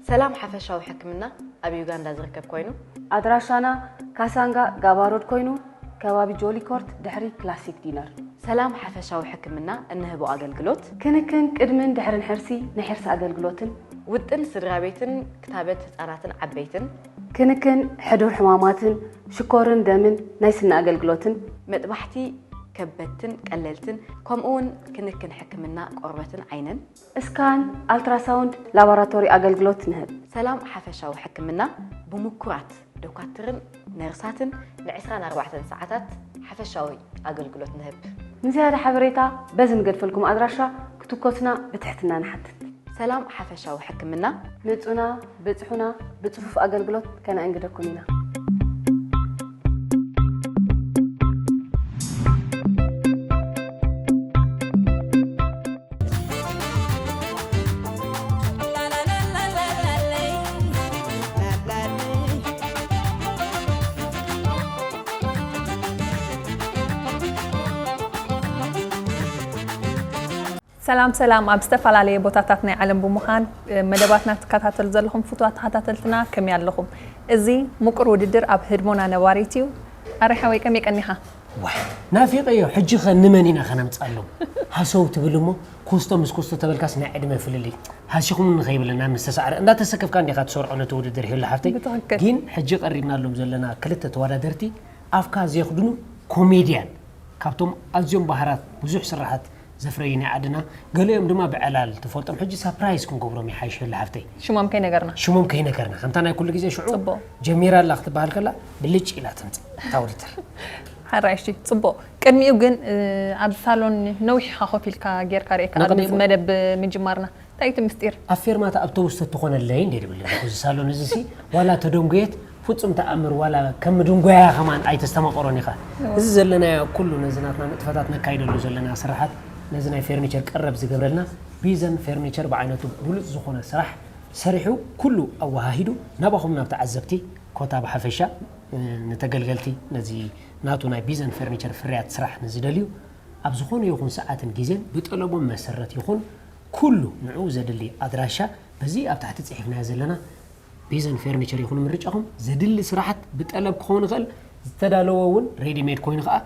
ሰላም ሓፈሻዊ ሕክምና ኣብ ዩጋንዳ ዝርከብ ኮይኑ፣ ኣድራሻና ካሳንጋ ጋባሮድ ኮይኑ፣ ከባቢ ጆሊ ኮርት ድሕሪ ክላሲክ ዲነር። ሰላም ሓፈሻዊ ሕክምና እንህቦ ኣገልግሎት፣ ክንክን ቅድምን ድሕርን ሕርሲ፣ ናይ ሕርሲ ኣገልግሎትን፣ ውጥን ስድራ ቤትን ክታበት ህጻናትን ዓበይትን፣ ክንክን ሕዱር ሕማማትን፣ ሽኮርን ደምን፣ ናይ ስኒ ኣገልግሎትን፣ መጥባሕቲ ከበድትን ቀለልትን፣ ከምኡውን ክንክን ሕክምና ቆርበትን ዓይንን። እስካን፣ ኣልትራሳውንድ፣ ላቦራቶሪ ኣገልግሎት ንህብ። ሰላም ሓፈሻዊ ሕክምና ብምኩራት ዶካትርን ነርሳትን ን24 ሰዓታት ሓፈሻዊ ኣገልግሎት ንህብ። ንዝያዳ ሓበሬታ በዚ ንገድፈልኩም ኣድራሻ ክትኮስና ብትሕትና ንሓትት። ሰላም ሓፈሻዊ ሕክምና። ምጹና፣ ብጽሑና፣ ብጽፉፍ ኣገልግሎት ከነእንግደኩም ኢና። ሰላም ሰላም፣ ኣብ ዝተፈላለየ ቦታታት ናይ ዓለም ብምዃን መደባትና ትከታተሉ ዘለኹም ፍቱዋት ተኸታተልትና ከመይ ኣለኹም? እዚ ምቁር ውድድር ኣብ ህድሞና ነባሪት እዩ። ኣረ ሓወይ ከመይ ቀኒኻ? ዋይ ናፊቐዮ። ሕጂ ኸ ንመን ኢና ኸነምፅኣሎም? ሃሰው ትብል እሞ ኮስቶ ምስ ኮስቶ ተበልካስ ናይ ዕድመ ፍልልይ ሃሲኹም ንኸይብለና ምስ ተሳዕረ እንዳተሰከፍካ እንዲኻ ትሰርዖ ነቲ ውድድር ሄሉ ሓፍተይ። ብትኽክል። ግን ሕጂ ቀሪብናሎም ዘለና ክልተ ተወዳደርቲ ኣፍካ ዘየኽድኑ ኮሜድያን ካብቶም ኣዝዮም ባህራት ብዙሕ ስራሓት ዘፍረዩ ናይ ዓድና ገሊኦም ድማ ብዕላል ትፈልጦም ሕጂ ሳፕራይዝ ክንገብሮም ይሓይሽ ሄሉ ሓፍተይ። ሽሞም ከይነገርና። ሽሞም ከይነገርና ከምታ ናይ ኩሉ ግዜ ሽዑ ጽቡቕ። ጀሚራ ኣላ ክትበሃል ከላ ብልጭ ኢላ ትምፅእ እታ ውድድር። ሓራይ እሺ ጽቡቕ። ቅድሚኡ ግን ኣብዚ ሳሎን ነዊሕ ኢኻ ኮፍ ኢልካ ጌርካ ርእየካ ኣብዚ ንቕድሚኡ። መደብ ምጅማርና እንታይ እቲ ምስጢር? ኣብ ፌርማታ ኣውቶቡስ ተትኾነለይ እንደ ድብል ኣለኹ። እዚ ሳሎን እዚ ሲ ዋላ ተደንጎየት ፍጹም ተኣምር ዋላ ከም ምድንጎያ ከማን ኣይተስተማቐሮን ኢኻ። እዚ ዘለናዮ ኩሉ ነዚ ናትና ንጥፈታት ነካይደሉ ዘለና ስራሓት ነዚ ናይ ፈርኒቸር ቀረብ ዝገብረልና ቢዘን ፈርኒቸር ብዓይነቱ ብሉጽ ዝኾነ ስራሕ ሰሪሑ ኩሉ ኣወሃሂዱ ናባኹም ናብ ተዓዘብቲ ኮታ ብሓፈሻ እ፣ ንተገልገልቲ ነዚ ናቱ ናይ ቢዘን ፈርኒቸር ፍርያት ስራሕ ንዝደልዩ ኣብ ዝኾነ ይኹን ሰዓትን ግዜን ብጠለቦም መሰረት ይኹን ኩሉ ንዕኡ ዘድሊ ኣድራሻ በዚ ኣብ ታሕቲ ጽሒፍናዮ ዘለና ቢዘን ፈርኒቸር ይኹን ምርጫኹም ዘድሊ ስራሓት ብጠለብ ክኸውን ይኽእል ዝተዳለወ እውን ሬዲ ሜድ ኮይኑ ከዓ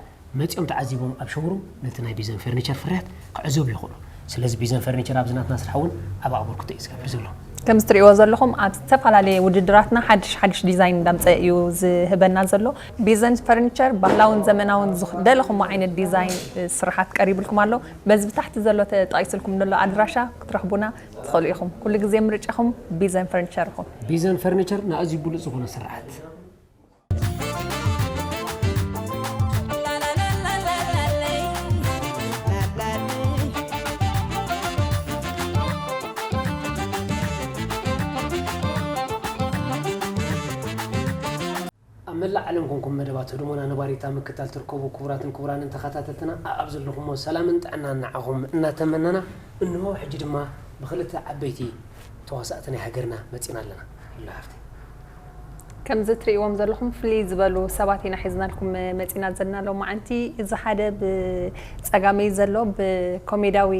መፂኦም ተዓዚቦም ኣብ ሸውሩም ነቲ ናይ ቢዘን ፈርኒቸር ፍርያት ክዕዘቡ ይኽእሉ። ስለዚ ቢዘን ፈርኒቸር ኣብዚ ናትና ስራሕ እውን ዓቢ ኣበርክቶ እዩ ዝገብር ዘሎ። ከምዚ ትሪእዎ ዘለኹም ኣብ ዝተፈላለየ ውድድራትና ሓድሽ ሓድሽ ዲዛይን እንዳምፀ እዩ ዝህበና ዘሎ። ቢዘን ፈርኒቸር ባህላውን ዘመናውን ዝደለኹሞ ዓይነት ዲዛይን ስርሓት ቀሪብልኩም ኣሎ። በዚ ብታሕቲ ዘሎ ተጣቂስልኩም ዘሎ ኣድራሻ ክትረኽቡና ትኽእሉ ኢኹም። ኩሉ ግዜ ምርጫኹም ቢዘን ፈርኒቸር ይኹን። ቢዘን ፈርኒቸር ንኣዝዩ ብሉፅ ዝኾነ ስርሓት ኣብ መላእ ዓለም ኮንኩም መደባት ህድሞና ነባሪታ ምክታል ትርከቡ ክቡራትን ክቡራንን ተኸታተልትና ኣኣብ ዘለኹሞ ሰላምን ጥዕናን ንዓኹም እናተመነና እንሆ ሕጂ ድማ ብክልተ ዓበይቲ ተዋሳእቲ ናይ ሃገርና መፂና ኣለና። ሄሉ ሓፍተይ። ከምዚ ትርእይዎም ዘለኹም ፍልይ ዝበሉ ሰባት ኢና ሒዝናልኩም መፂና ዘለና ሎማዓንቲ። እዚ ሓደ ብፀጋመይ ዘሎ ብኮሜዳዊ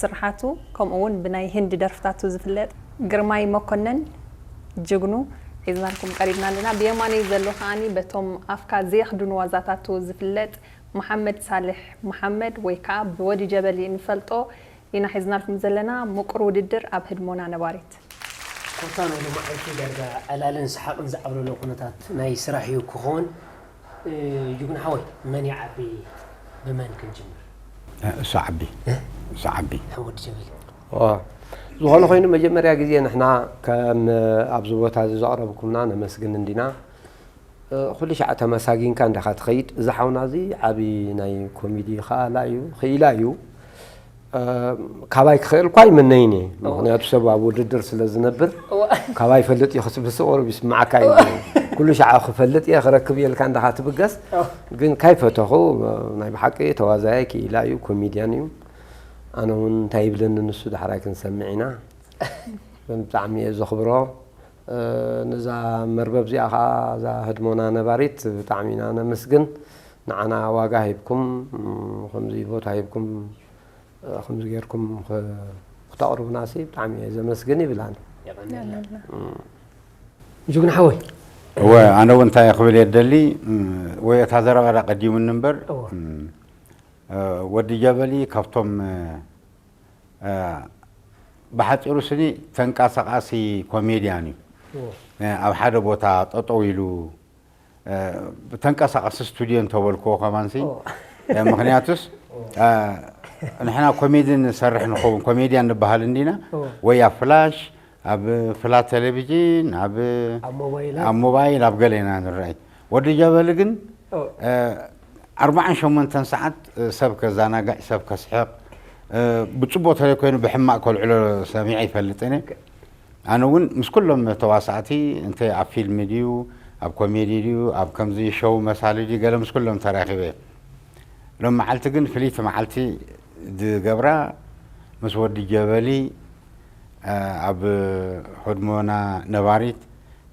ስርሓቱ ከምኡ እውን ብናይ ህንዲ ደርፍታቱ ዝፍለጥ ግርማይ መኮነን ጅግኑ ሒዝናልኩም ቀሪብና ኣለና። ብየማነይ ዘሎ ከዓኒ በቶም ኣፍካ ዘየኽድኑ ዋዛታቱ ዝፍለጥ መሓመድ ሳልሕ መሓመድ ወይ ከዓ ብወዲ ጀበሊ ንፈልጦ ኢና ሒዝናልኩም ዘለና ምቁር ውድድር ኣብ ህድሞና ነባሪት። ኮታ ናይ ሎማዓይቲ ዳርጋ ዕላልን ሰሓቕን ዝዓብለሎ ኩነታት ናይ ስራሕ እዩ ክኸውን። እ፣ ጅግና ሓወይ መን ይዓቢ ብመን ክንጅምር? እሱ ዓቢ እሱ ዓቢ። ሓወዲ ጀበሊ። ዝኾነ ኮይኑ መጀመርያ ግዜ ንሕና ከም ኣብዚ ቦታ እዚ ዘቕረብኩምና ነመስግን እንዲና። ኩሉ ሻዕ ተመሳጊንካ እንዳኻ ትኸይድ። እዚ ሓውና እዚ ዓቢ ናይ ኮሚዲ ኸኣላ እዩ፣ ኽኢላ እዩ። ካባይ ክኽእል እኳ ይምነይን እየ። ምኽንያቱ ሰብ ኣብ ውድድር ስለ ዝነብር ካባይ ፈልጥ እዩ ክትብል ቁሩብ ይስምዓካ እዩ። ኩሉ ሻዕ ክፈልጥ እየ ክረክብ እየ ኢልካ እንዳኻ ትብገስ። ግን ካይፈተኹ ናይ ብሓቂ ተዋዛያይ ክኢላ እዩ፣ ኮሚድያን እዩ። ኣነ እውን እንታይ ይብለኒ ንሱ ዳሕራይ ክንሰምዕ ኢና። ብጣዕሚ እየ ዘኽብሮ። ነዛ መርበብ እዚኣ ኸዓ እዛ ህድሞና ነባሪት ብጣዕሚ ኢና ነመስግን። ንዓና ዋጋ ሂብኩም ከምዚ ቦታ ሂብኩም ከምዚ ጌርኩም ክተቕርቡናሲ ብጣዕሚ እየ ዘመስግን ይብል ኣነ። ጅግና ሓወይ። እወ፣ ኣነ እውን እንታይ ክብል እየ ደሊ፣ እም፣ ወይ እታ ዘረባ ዳ ቀዲሙኒ እምበር፣ እወ። እም፣ እ፣ ወዲ ጀበሊ ካብቶም፣ እ፣ እ፣ ብሓፂሩ ስኒ ተንቀሳቓሲ ኮሜድያን እዩ። እወ። እ፣ ኣብ ሓደ ቦታ ጠጠው ኢሉ፣ እ፣ ብተንቀሳቓሲ ስቱድዮ እንተበልክዎ ከማንሲ፣ እወ። እ፣ ምኽንያቱስ፣ እ፣ ንሕና ኮሜዲ ንሰርሕ ንኸውን፣ ኮሜድያን ንበሃል እንዲና፣ እወ። ወይ ኣብ ፍላሽ፣ ኣብ ፍላት ቴሌቪዥን፣ ኣብ ኣብ ሞባይላት። ኣብ ሞባይል፣ ኣብ ገለ ኢና ንረኣይ። ወዲ ጀበሊ ግን፣ ኦ። እ፣ ኣርባዓን ሸሞንተን ሰዓት፣ እ፣ ሰብ ከዘናጋዕ፣ ሰብ ከስሕቕ፣ እ፣ ብጽቡቕ ተለይ ኮይኑ ብሕማቕ ከልዕሎ ሰሚዐ ይፈልጥን እየ። ኣነ እውን ምስ ኩሎም ተዋሳእቲ፣ እንተ ኣብ ፊልም ድዩ፣ ኣብ ኮሜዲ ድዩ፣ ኣብ ከምዚ ሸው መሳሊ ድዩ፣ ገለ ምስ ኩሎም ተራኺበ እየ። ሎም መዓልቲ ግን ፍልይቲ መዓልቲ ዝገብራ ምስ ወዲ ጀበሊ፣ እ፣ ኣብ ህድሞና ነባሪት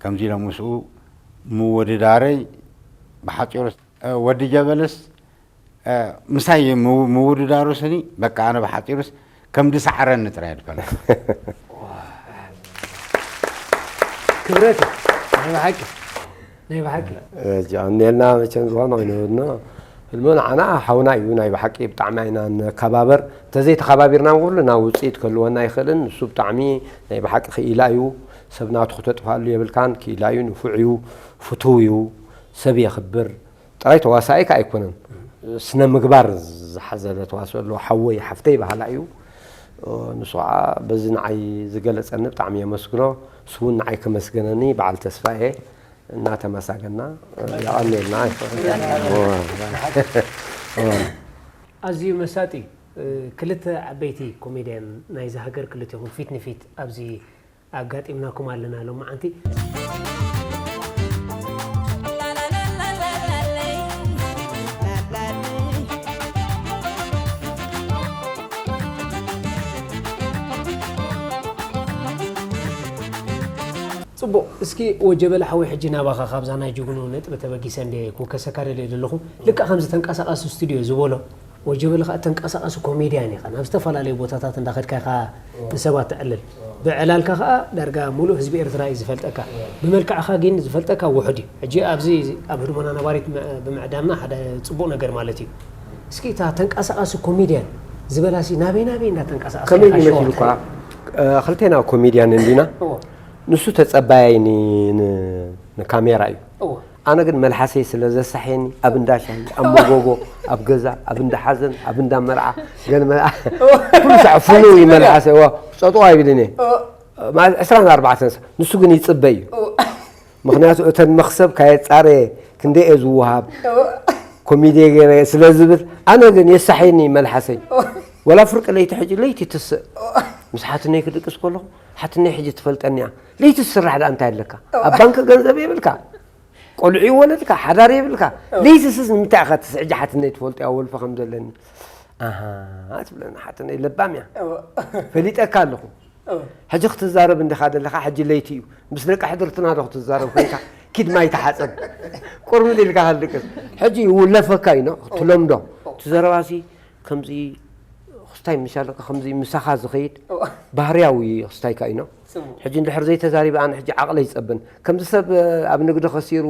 ከምዚ ኢለ ምስኡ ምውድዳረይ ብሓጺሩ፣ እ፣ ወዲ ጀበልስ፣ እ፣ ምሳይ ምው-፣ ምውድዳሩ ስኒ በቃ ኣነ ብሓጺሩስ ከም ድሰዓረኒ ጥራይ ድፈለጥ። ክብረት እዩ። ናይ ብሓቂ፣ ናይ ብሓቂ። እ፣ ጃን ኔልና መቸም ዝኾነ ኮይኑ ህድሞ፣ ህድሞ ንዓና ሓውና እዩ፣ ናይ ብሓቂ ብጣዕሚ ኢና ንከባበር። እንተዘይተኸባቢርና እውን ኩሉ ናብ ውፅኢት ክህልወና ኣይኽእልን። ንሱ ብጣዕሚ ናይ ብሓቂ ክኢላ እዩ። ሰብ ናቱ ክተጥፍኣሉ የብልካን። ክኢላ እዩ፣ ንፉዕ እዩ፣ ፍቱው እዩ፣ ሰብ የኽብር። ጥራይ ተዋሳኣይ ከኣ ኣይኮነን። ስነ ምግባር ዝሓዘለ ተዋስኦ ኣለዎ። ሓወይ ሓፍተይ በሃላ እዩ። ንሱ ከኣ በዚ ንዓይ ዝገለጸኒ ብጣዕሚ የመስግኖ። ንሱ እውን ንዓይ ከመስገነኒ በዓል ተስፋ እየ። እናተመሳገና የቐንየልና። ኣዝዩ መሳጢ እዩ። ክልተ ዓበይቲ ኮሜድያን ናይዚ ሃገር ክልቴኹም ፊት ንፊት ኣብዚ ኣጋጢምናኩም ኣለና ሎማዓንቲ። ጽቡቕ፣ እስኪ ወጀበለ ሓወይ፣ ሕጂ ናባኻ ካብዛ ናይ ጅግኑ ነጥቢ ተበጊሰ እንደ ክውከሰካ ደልየ ዘለኹ። ልክዕ ከምዚ ተንቀሳቓሲ ስቱድዮ ዝበሎ፣ ወጀበለ ኸኣ ተንቀሳቓሲ ኮሜድያን ኢኻ። ናብ ዝተፈላለዩ ቦታታት እንዳኸድካ ኢኻ ንሰባት ተዕልል። ብዕላልካ ኸኣ ዳርጋ ሙሉእ ህዝቢ ኤርትራ እዩ ዝፈልጠካ። ብመልክዕኻ ግን ዝፈልጠካ ውሑድ እዩ። ሕጂ ኣብዚ ኣብ ህድሞና ነባሪት ም-፣ ብምዕዳምና ሓደ ጽቡቕ ነገር ማለት እዩ። እስኪ እታ ተንቀሳቓሲ ኮሜድያን ዝበላሲ ናበይ ናበይ እንዳተንቀሳቐስካ ከመይ ኢኻ እዩ ሸዋ መሲሉካ? ትኸይድ? እ፣ ክልቴና ኮሜድያን እንዲና። እዎ። ንሱ ተጸባያይ ኒ-፣ ን-፣ ንካሜራ እዩ። እዎ። ኣነ ግን መልሓሰይ ስለ ዘሳሕየኒ፣ ኣብ እንዳ ሻሂ፣ ኣብ መጎጎ፣ ኣብ ገዛ፣ ኣብ እንዳ ሓዘን፣ ኣብ እንዳ መርዓ፣ ገለ መርዓ፣ እዎ። ኩሉ ሳዕ ፍኑው እዩ ኣይትብል እያ። መልሓሰይ። እዎ፣ ጸጥዋ ኣይብልን እየ። እዎ። ማለት ዕስራን ኣርባዕተን ሰ-፣ ንሱ ግን ይጽበ እዩ። እዎ። ምኽንያቱ እተን መኽሰብ ካየጻረየ ክንደይ እየ ዝወሃብ? እዎ። ኮሚዴ ገይረ ስለ ዝብል፣ ኣነ ግን የሳሕየኒ መልሓሰይ። እዎ። ወላ ፍርቂ ለይቲ ሕጂ ለይቲ ትስእ። እዎ። ምስ ሓትነይ ክድቅስ ከለኹ፣ ሓትነይ ሕጂ ትፈልጠኒ እያ። ለይቲ ዝስራሕ ደኣ እንታይ ኣለካ? እዎ። ኣብ ባንክ ገንዘብ የብልካ። ቆልዑ ይወለድካ፣ ሓዳር የብልካ። እዎ። ለይትስስ ንምንታይ ኢኻ ትስዕጂ? ሓትነይ ትፈልጦ እያ ወልፊ ከም ዘለኒ። ኣሃ፣ ትብለኒ ሓትነይ ለባም እያ። እዎ። ፈሊጠካ ኣለኹ። እዎ። ሕጂ ክትዛረብ እንዲኻ ዘለኻ፣ ሕጂ ለይቲ እዩ። ምስ ደቂ ሕድርትና ዶ ክትዛረብ ኮይንካ? ኪድ ማይ ተሓጸብ። ቁርምድ ኢልካ ከልቅስ። ሕጂ ይውለፈካ እዩ፣ ኖ? ትለምዶ። እዎ። እቲ ዘረባሲ ከምዚ ክስታይ ምሽ ኣለካ፣ ከምዚ ምሳኻ ዝኸይድ እዋ። ባህርያዊ ክስታይካ እዩ፣ ኖ? ጽቡቕ። ሕጂ እንድሕር ዘይተዛሪበ ኣነ ሕጂ ዓቕለይ ይጸብን። ከምዚ ሰብ፣ እ፣ ኣብ ንግዲ ከሲሩ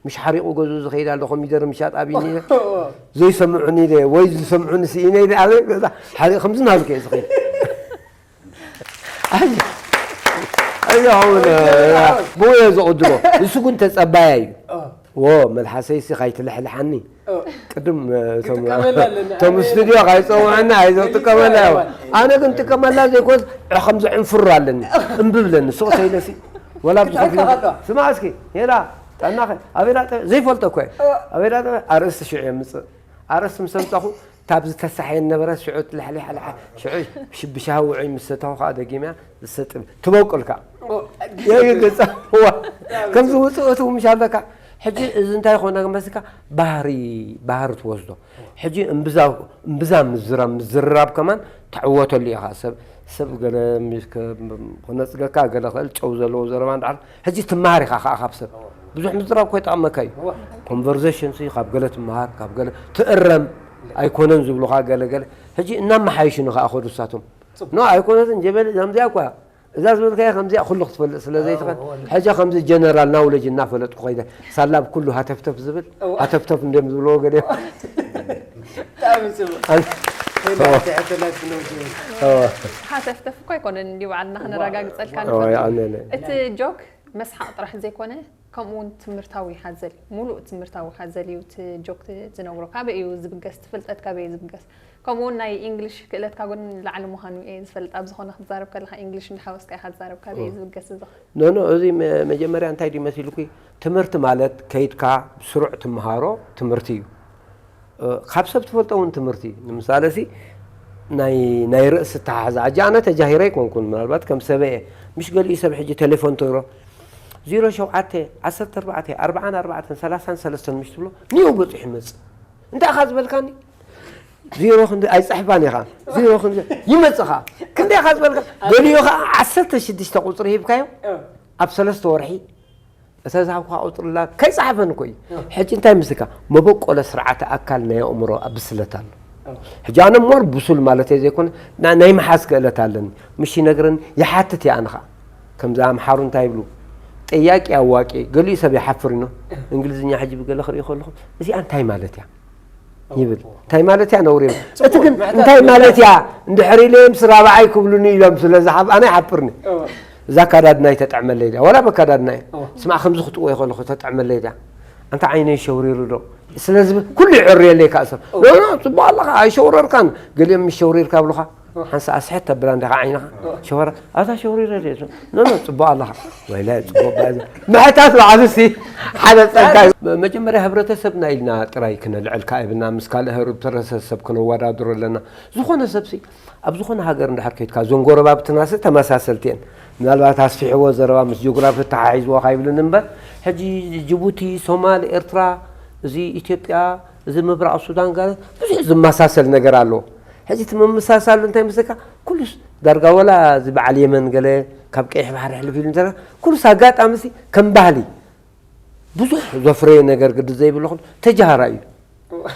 ምሽ ሓሪቑ ገዝኡ ዝኸይድ ኣሎ፣ ኮሚደረ ምሻጥ ኣብይኒ ኢለ። እዋ። ዘይሰምዑኒ ኢለ፣ ወይ ዝሰምዑኒ ስኢነ ኢለ፣ ኣነ ገዛ ሓሪቑ ከምዚ እናበልኩ እየ ዝኸይድ። ኣይ፣ ኣይ፣ ኣሁን፣ እ፣ ብኡ እየ ዝቕድሞ። ንሱ ግን ተጸባያይ እዩ። እዋ። ዎ፣ መልሓሰይሲ ካይትልሕልሓኒ። ኦ። ቅድም፣ እ፣ እቶም፣ ክትቀበል ኣለና። እቶም ስቱድዮ ካይጸውዐና፣ ኣይዞም ጥቀመላ እዋ። ኣነ ግን ጥቀመላ ዘይኮንስ፣ ዕ-፣ ከምዚ ዕንፍሮ ኣለኒ። እምቢ ብለኒ፣ ሱቕ ተይለሲ። ወላ ክትዕቀ ብዝኸፍሎ። ከሎ። ስማ እስኪ፣ ሄላ፣ ጠናኸ፣ ኣበይና ጠ-፣ ዘይፈልጦ እኮ እየ። ኦ። ኣበይና ጠ-፣ ኣርእስቲ ሽዑ የምጽእ። ኣርእስቲ ምስ ኣምጻኹ፣ ታብ ዝተሳሕየን ነበረ፣ ሽዑ ትልሕሊሕ ኣልዓ፣ ሽዑ ሽ-፣ ብሻሂ ውዑይ ምስ ሰተኹ ከኣ ደጊመያ ዝሰጥ-፣ ትበቁልካ። ኦ፣ የግግጽ። ዋ፣ ከምዚ ውጽእ እትው ምሽ ኣለካ። ሕጂ እዚ እንታይ ኮነ መስልካ? ባህሪ፣ ባህሪ ትወስዶ። ሕጂ እምብዛ፣ እምብዛ ምዝራብ፣ ምዝርራብ ከማን ትዕወተሉ ኢኻ። ሰብ፣ ሰብ ገለ ምስ ከ-፣ ክነጽገካ ገለ ክእል ጨው ዘለዎ ዘረባ እንድዓር። ሕጂ ትመሃር ኢኻ ከኣ ካብ ሰብ። ብዙሕ ምዝራብ እኮ ይጠቕመካ እዩ። እዋ። ኮንቨርሴሽን ሲ ካብ ገለ ትመሃር፣ ካብ ገለ ትእረም ኣይኮነን ዝብሉኻ ገለ ገለ። ሕጂ እናመሓየሹ ንኸኣ ኸዱ እሳቶም። ጽቡቕ። ኖ ኣይኮነትን ጀበሊ ዛምዚኣ እኳ እዛ ዝበልካያ ከምዚኣ ኩሉ ክትፈልጥ ስለ ዘይትኽእል፣ ሕጂ ከምዚ ጀነራል ናውለጅ እናፈለጥኩ ከይደ፣ ሳላ ብኩሉ ሃተፍተፍ ዝብል፣ ሃተፍተፍ እንድዮም ዝብልዎ ገለ። ሃተፍተፍ እኮ ኣይኮነን እንዲ ባዕልና ክነረጋግጸልካ ንኽእል። እቲ ጆክ መስሓቕ ጥራሕ ዘይኮነ፣ ከምኡ እውን ትምህርታዊ ሓዘል እዩ። ሙሉእ ትምህርታዊ ሓዘል እዩ እቲ ጆክ ትነግሮ። ካበይ እዩ ዝብገስ? እቲ ፍልጠት ካበይ እዩ ዝብገስ? ከምኡ እውን ናይ ኢንግሊሽ ክእለትካ ግን ላዕሊ ምዃኑ እየ ዝፈልጥ። ኣብ ዝኾነ ክትዛረብ ከለኻ ኢንግሊሽ እንዳሓወስካ ኢኻ ትዛረብ። ካበይ እዩ ዝብገስ እዚ? ኖ፣ ኖ፣ እዚ መ-፣ መጀመርያ እንታይ ድዩ መሲልኩ? ትምህርቲ ማለት ከይድካ ስሩዕ ትምሃሮ ትምህርቲ እዩ። እ፣ ካብ ሰብ ትፈልጦ እውን ትምህርቲ እዩ። ንምሳሌ ሲ ናይ፣ ናይ ርእሲ ኣተሓሕዛ። ሕጂ ኣነ ተጃሂረ ኣይኮንኩን፣ ምናልባት ከም ሰበ እየ። ምሽ ገሊኡ ሰብ ሕጂ ቴሌፎን ትሮ፣ ዜሮ ሸውዓተ፣ ዓሰርተ ኣርባዕተ፣ ኣርብዓን ኣርባዕተን፣ ሰላሳን ሰለስተን ምሽ ትብሎ፣ ኒው በጺሑ ይመጽእ። እንታይ ኢኻ ዝበልካኒ? ዜሮ ክንዲ ኣይጽሕፋን ኢኻ። ዜሮ ክንዲ ይመጽኻ። ክንደይ ኢኻ ዝበልካ? ገሊኡ ኸዓ ዓሰርተ ሽዱሽተ ቁጽሪ ሂብካዮ፣ ኣብ ሰለስተ ወርሒ እታ ዝሃብካ ቁጽሪ ላ ከይጸሓፈን እኮ እዩ። ሕጂ እንታይ ምስልካ? መበቆለ ስርዓተ ኣካል ናይ ኣእምሮ ኣብ ብስለት ኣሎ። ሕጂ ኣነ ሞር ብሱል ማለት እየ ዘይኮነ፣ ና-፣ ናይ ምሓዝ ክእለት ኣለኒ። ምሽ ይነግረኒ፣ ይሓትት እየ ኣነ ኸዓ። ከምዚ ኣምሓሩ እንታይ ይብሉ? ጠያቂ ኣዋቂ፣ ገሊኡ ሰብ ይሓፍር ኢኖ። እንግሊዝኛ ሕጂ ብገለ ክርኢ ከለኹ፣ እዚኣ እንታይ ማለት እያ? ይብል። እንታይ ማለት እያ? ነውሪ እዩ። እቲ ግን እንታይ ማለት እያ? እንድሕር ኢለ ምስ ራብዓይ ክብሉኒ ኢሎም ስለ ዝሓብ-፣ ኣነ ይሓፍርኒ። እዛ ኣካዳድና ይተጥዕመለይ ድያ? ዋላ በካዳድና እየ። ስማዕ፣ ከምዚ ክትእወ ከለኹ ተጥዕመለይ ድያ? ኣንታ ዓይነይ ሸውሪሩ ዶ? ስለ ዝብል ኩሉ ይዕርየለይ ከኣ ሰብ። ኖ፣ ኖ፣ ጽቡቕ ኣለኻ፣ ኣይሸውረርካን። ገሊኦም ምስ ሸውሪርካ ብሉኻ። ሓንሳ ኣስሕት ተብላ እንዲኻ ዓይንኻ። ሸወራ፣ ኣታ ሸውሪረ ድየ? ኖ፣ ኖ፣ ጽቡቕ ኣለኻ። ወይለ፣ ጽቡቕ ባዚ። ምሕታት በዓሉ ሲ ሓደ ጸጋ እዩ። መ-፣ መጀመርያ ህብረተሰብና ኢልና ጥራይ ክነልዕል ከኣ የብልና፣ ምስ ካልእ ህብረተሰብ ክነወዳድሮ ኣለና። ዝኾነ ሰብ ሲ ኣብ ዝኾነ ሃገር እንድሕር ከይድካ፣ እዞም ጎረባብትና ሲ ተመሳሰልቲ እየን። ምናልባት ኣስፊሕዎ ዘረባ ምስ ጂኦግራፊ ተሓሒዝዎ ካይብልን እምበር፣ ሕጂ ጅቡቲ፣ ሶማል፣ ኤርትራ፣ እዚ ኢትዮጵያ፣ እዚ ምብራቕ ሱዳን ጋር ብዙሕ ዝመሳሰል ነገር ኣለዎ። ሕጂ እቲ ምምሳሳሉ እንታይ መስለካ? ኩሉስ ዳርጋ ወላ እዚ በዓል የመን ገለ ካብ ቀይሕ ባሕሪ ሕልፍ ኢሉ እንተና፣ ኩሉስ ኣጋጣሚ ሲ ከም ባህሊ ብዙሕ ዘፍረየ ነገር ግዲ ዘይብሉ ኩሉ ተጃሃራ እዩ።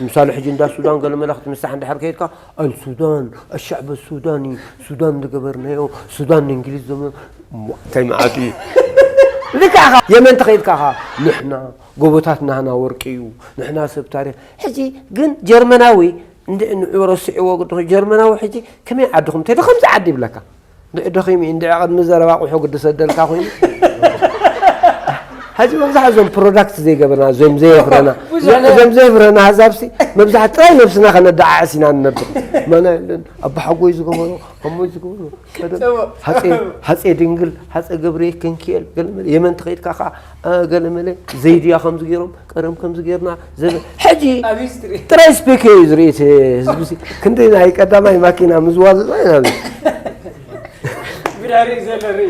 ምሳሌ ሕጂ እንዳ ሱዳን ገለ መለ ክትምሳሕ እንድሕር ከይድካ፣ ኣልሱዳን፣ ኣሻዕበ ሱዳኒ፣ ሱዳን ዝገበርናዮ፣ ሱዳን ንእንግሊዝ ዘመ-፣ ሞ-፣ እንታይ መዓት እዩ? ልክዕ ኢኻ። የመን ተኸይድካ ኢኻ፣ ንሕና ጎቦታት ናህና ወርቂ እዩ፣ ንሕና ሰብ ታሪኽ። ሕጂ ግን ጀርመናዊ እንድ-፣ ንዑ ረስዕዎ ግድኹ፣ ጀርመናዊ ሕጂ ከመይ ዓድኹም? እንተ ከምዚ ዓዲ ይብለካ። እንድዒ ደኺሙ እዩ፣ እንድዒ ቅድሚ ዘረባ ኣቑሑ ግዲ ሰደልካ ኮይኑ። ሕጂ መብዛሕትኡ እዞም ፕሮዳክት ዘይገበርና፣ እዞም ዘየፍረና፣ ብዙሕ እዞም ዘየፍረና ኣህዛብሲ መብዛሕትኡ ጥራይ ነብስና ከነደዓዕስ ኢና ንነብር። መና የለን፣ ኣባሓጎይ ዝገበሮ፣ ኣሞይ ዝገበሮ፣ ቀደም ጽቡቕ። ሃጼ፣ ሃጼ ድንግል፣ ሃጼ ገብርኤል ክንክኤል፣ ገለ መለ፣ የመን ተኸይድካ ኸዓ፣ አ፣ ገለ መለ፣ ዘይድያ ከምዚ ገይሮም፣ ቀደም ከምዚ ገይርና፣ ዘበ-፣ ሕጂ ኣብ ሂስትሪ። ጥራይ ስፔክ እዩ ዝርኢ እቲ ህዝቢ ሲ። ክንደይ ናይ ቀዳማይ ማኪና ምዝዋዝ ዶ ኢና ንብል? ብዳሪ ዘሎ ርኢ።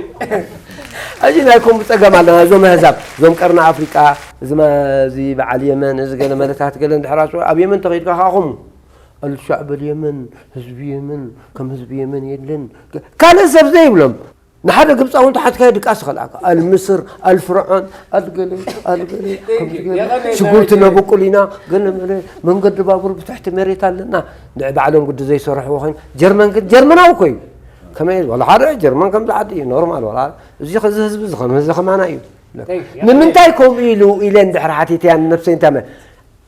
ሕጂ ናይ ኮምቡ ጸገም ኣለና። እዞም ኣህዛብ፣ እዞም ቀርኒ ኣፍሪቃ፣ እዚ መ-፣ እዚ በዓል የመን፣ እዚ ገለ መለታት ገለ እንድሕር ኣስበ-፣ ኣብ የመን ተኸይድካ ከኣ ከምኡ። ኣልሻዕብ ኣልየመን፣ ህዝቢ የመን፣ ከም ህዝቢ የመን የለን። ካልእ ሰብ ዘይብሎም። ንሓደ ግብጻዊ እንተሓትካዮ ድቃስ ይኸልኣካ። ኣልምስር፣ ኣልፍርዖን፣ ኣልገለ፣ ኣልገለ፣ ከምዚ ገለ፣ ሽጉርቲ ነብቁል ኢና፣ ገለ መለ፣ መንገዲ ባቡር ብትሕቲ መሬት ኣለና። ንዕ ባዕሎም ግዲ ዘይሰርሕዎ ኮይኑ፣ ጀርመን ግን ጀርመናዊ እኮ እዩ። ከመይ፣ ዋላ ሓደ ጀርመን ከምዚ ዓዲ እዩ፣ ኖርማል፣ ዋላ እዚ ኸዚ ህዝቢ እዚ ከም ህዝቢ ከማና እዩ። ንምንታይ ከምኡ ኢሉ ኢለ እንድሕር ሓቲተያ ንነብሰይ እንታይ መ-፣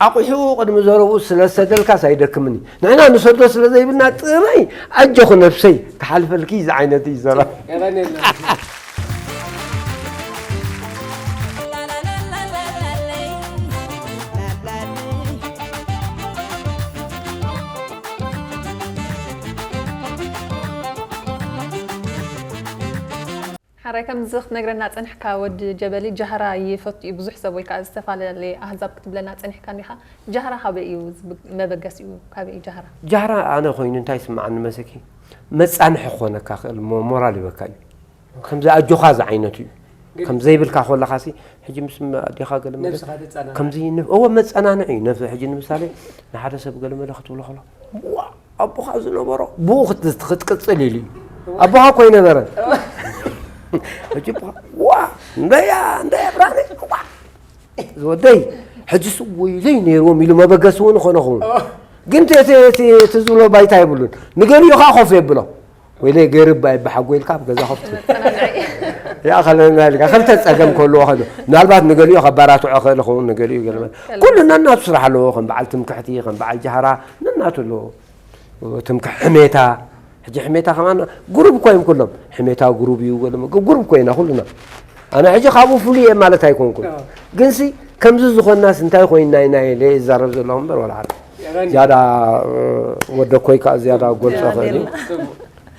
ኣቑሑ ቅድሚ ዘረብኡ ስለ ዝሰደልካስ ኣይደክምን እዩ። ንሕና ንሰዶ ስለ ዘይብልና ጥራይ ኣጆኺ ነብሰይ ክሓልፈልኪ ዝዓይነት እዩ ዘረባ። የቐንየልና። ሓራይ ከምዚ ክትነግረና ጸንሕካ ወዲ ጀበሊ ጃህራ ይፈቱ እዩ ብዙሕ ሰብ ወይ ከኣ ዝተፈላለየ ኣህዛብ ክትብለና ጸኒሕካ እንዲኻ። ጃህራ ካበይ እዩ ዝብ-፣ መበገሲኡ ካበይ እዩ ጃህራ? ጃህራ ኣነ ኮይኑ እንታይ ይስምዓኒ መሰኪ? መጻንሒ ክኾነካ ክእል፣ ሞ-፣ ሞራል ይበካ እዩ። ከምዚ ኣጆኻ ዝዓይነቱ እዩ። ግን ከም ዘይብልካ ከለኻ ሲ፣ ሕጂ ምስ ም-፣ ኣዴኻ ገለ መለ ነብስኻ ተጸናንዕ። ከምዚ ን-፣ እወ መጸናንዒ እዩ። ነብሲ ሕጂ ንምሳሌ ንሓደ ሰብ ገለ መለ ክትብሎ ከሎ፣ ዋ፣ ኣቦኻ ዝነበሮ ብኡ ክት-፣ ክትቅጽል ኢሉ እዩ። ኣቦኻ እኮ ኣይነበረን። ሕጂ ኣቦኻ፣ ዋ፣ እንደያ፣ እንደያ ብራኸይ፣ ዋ፣ ዝወደይ፣ ሕጂ ስ ወይለይ ነይርዎም ኢሉ መበገሲ እውን ኾነ ኹን። ግን እቲ፣ እቲ፣ እቲ፣ እቲ ዝብሎ ባይታ የብሉን። ንገሊኡ ኸዓ ኮፍ የብሎ። ወይለ ገርብ ኣይበሓጎ ኢልካ ኣብ ገዛ ከፍቱ። ይኣኸለና ኢልካ። ክልተ ጸገም ከልዎ ከሎ። ምናልባት ንገሊኡ ከባራትዖ ክእል ይኸውን፣ ንገሊኡ ገለ። ኩሉ ነናቱ ስራሕ ኣለዎ፣ ከም በዓል ትምክሕቲ፣ ከም በዓል ጃህራ፣ ነናቱ ኣለዎ። ትምክሕ ሕሜታ፣ ሕጂ ሕሜታ ከማን ግሩብ እኮ እዮም ኩሎም። ሕሜታ ግሩብ እዩ፣ ገለ መ-፣ ግሩብ እኮ ኢና ኩሉና። ኣነ ሕጂ ካብኡ ፍሉይ እየ ማለት ኣይኮንኩን። ግንሲ ከምዚ ዝኾንናስ እንታይ ኮይንና ኢና ኢለ ይዛረብ ዘለኹ እምበር ወላ ሓደ። ዝያዳ፣ እ፣ ወደ ኮይካ ዝያዳ ጎልጾ ክእል እዩ።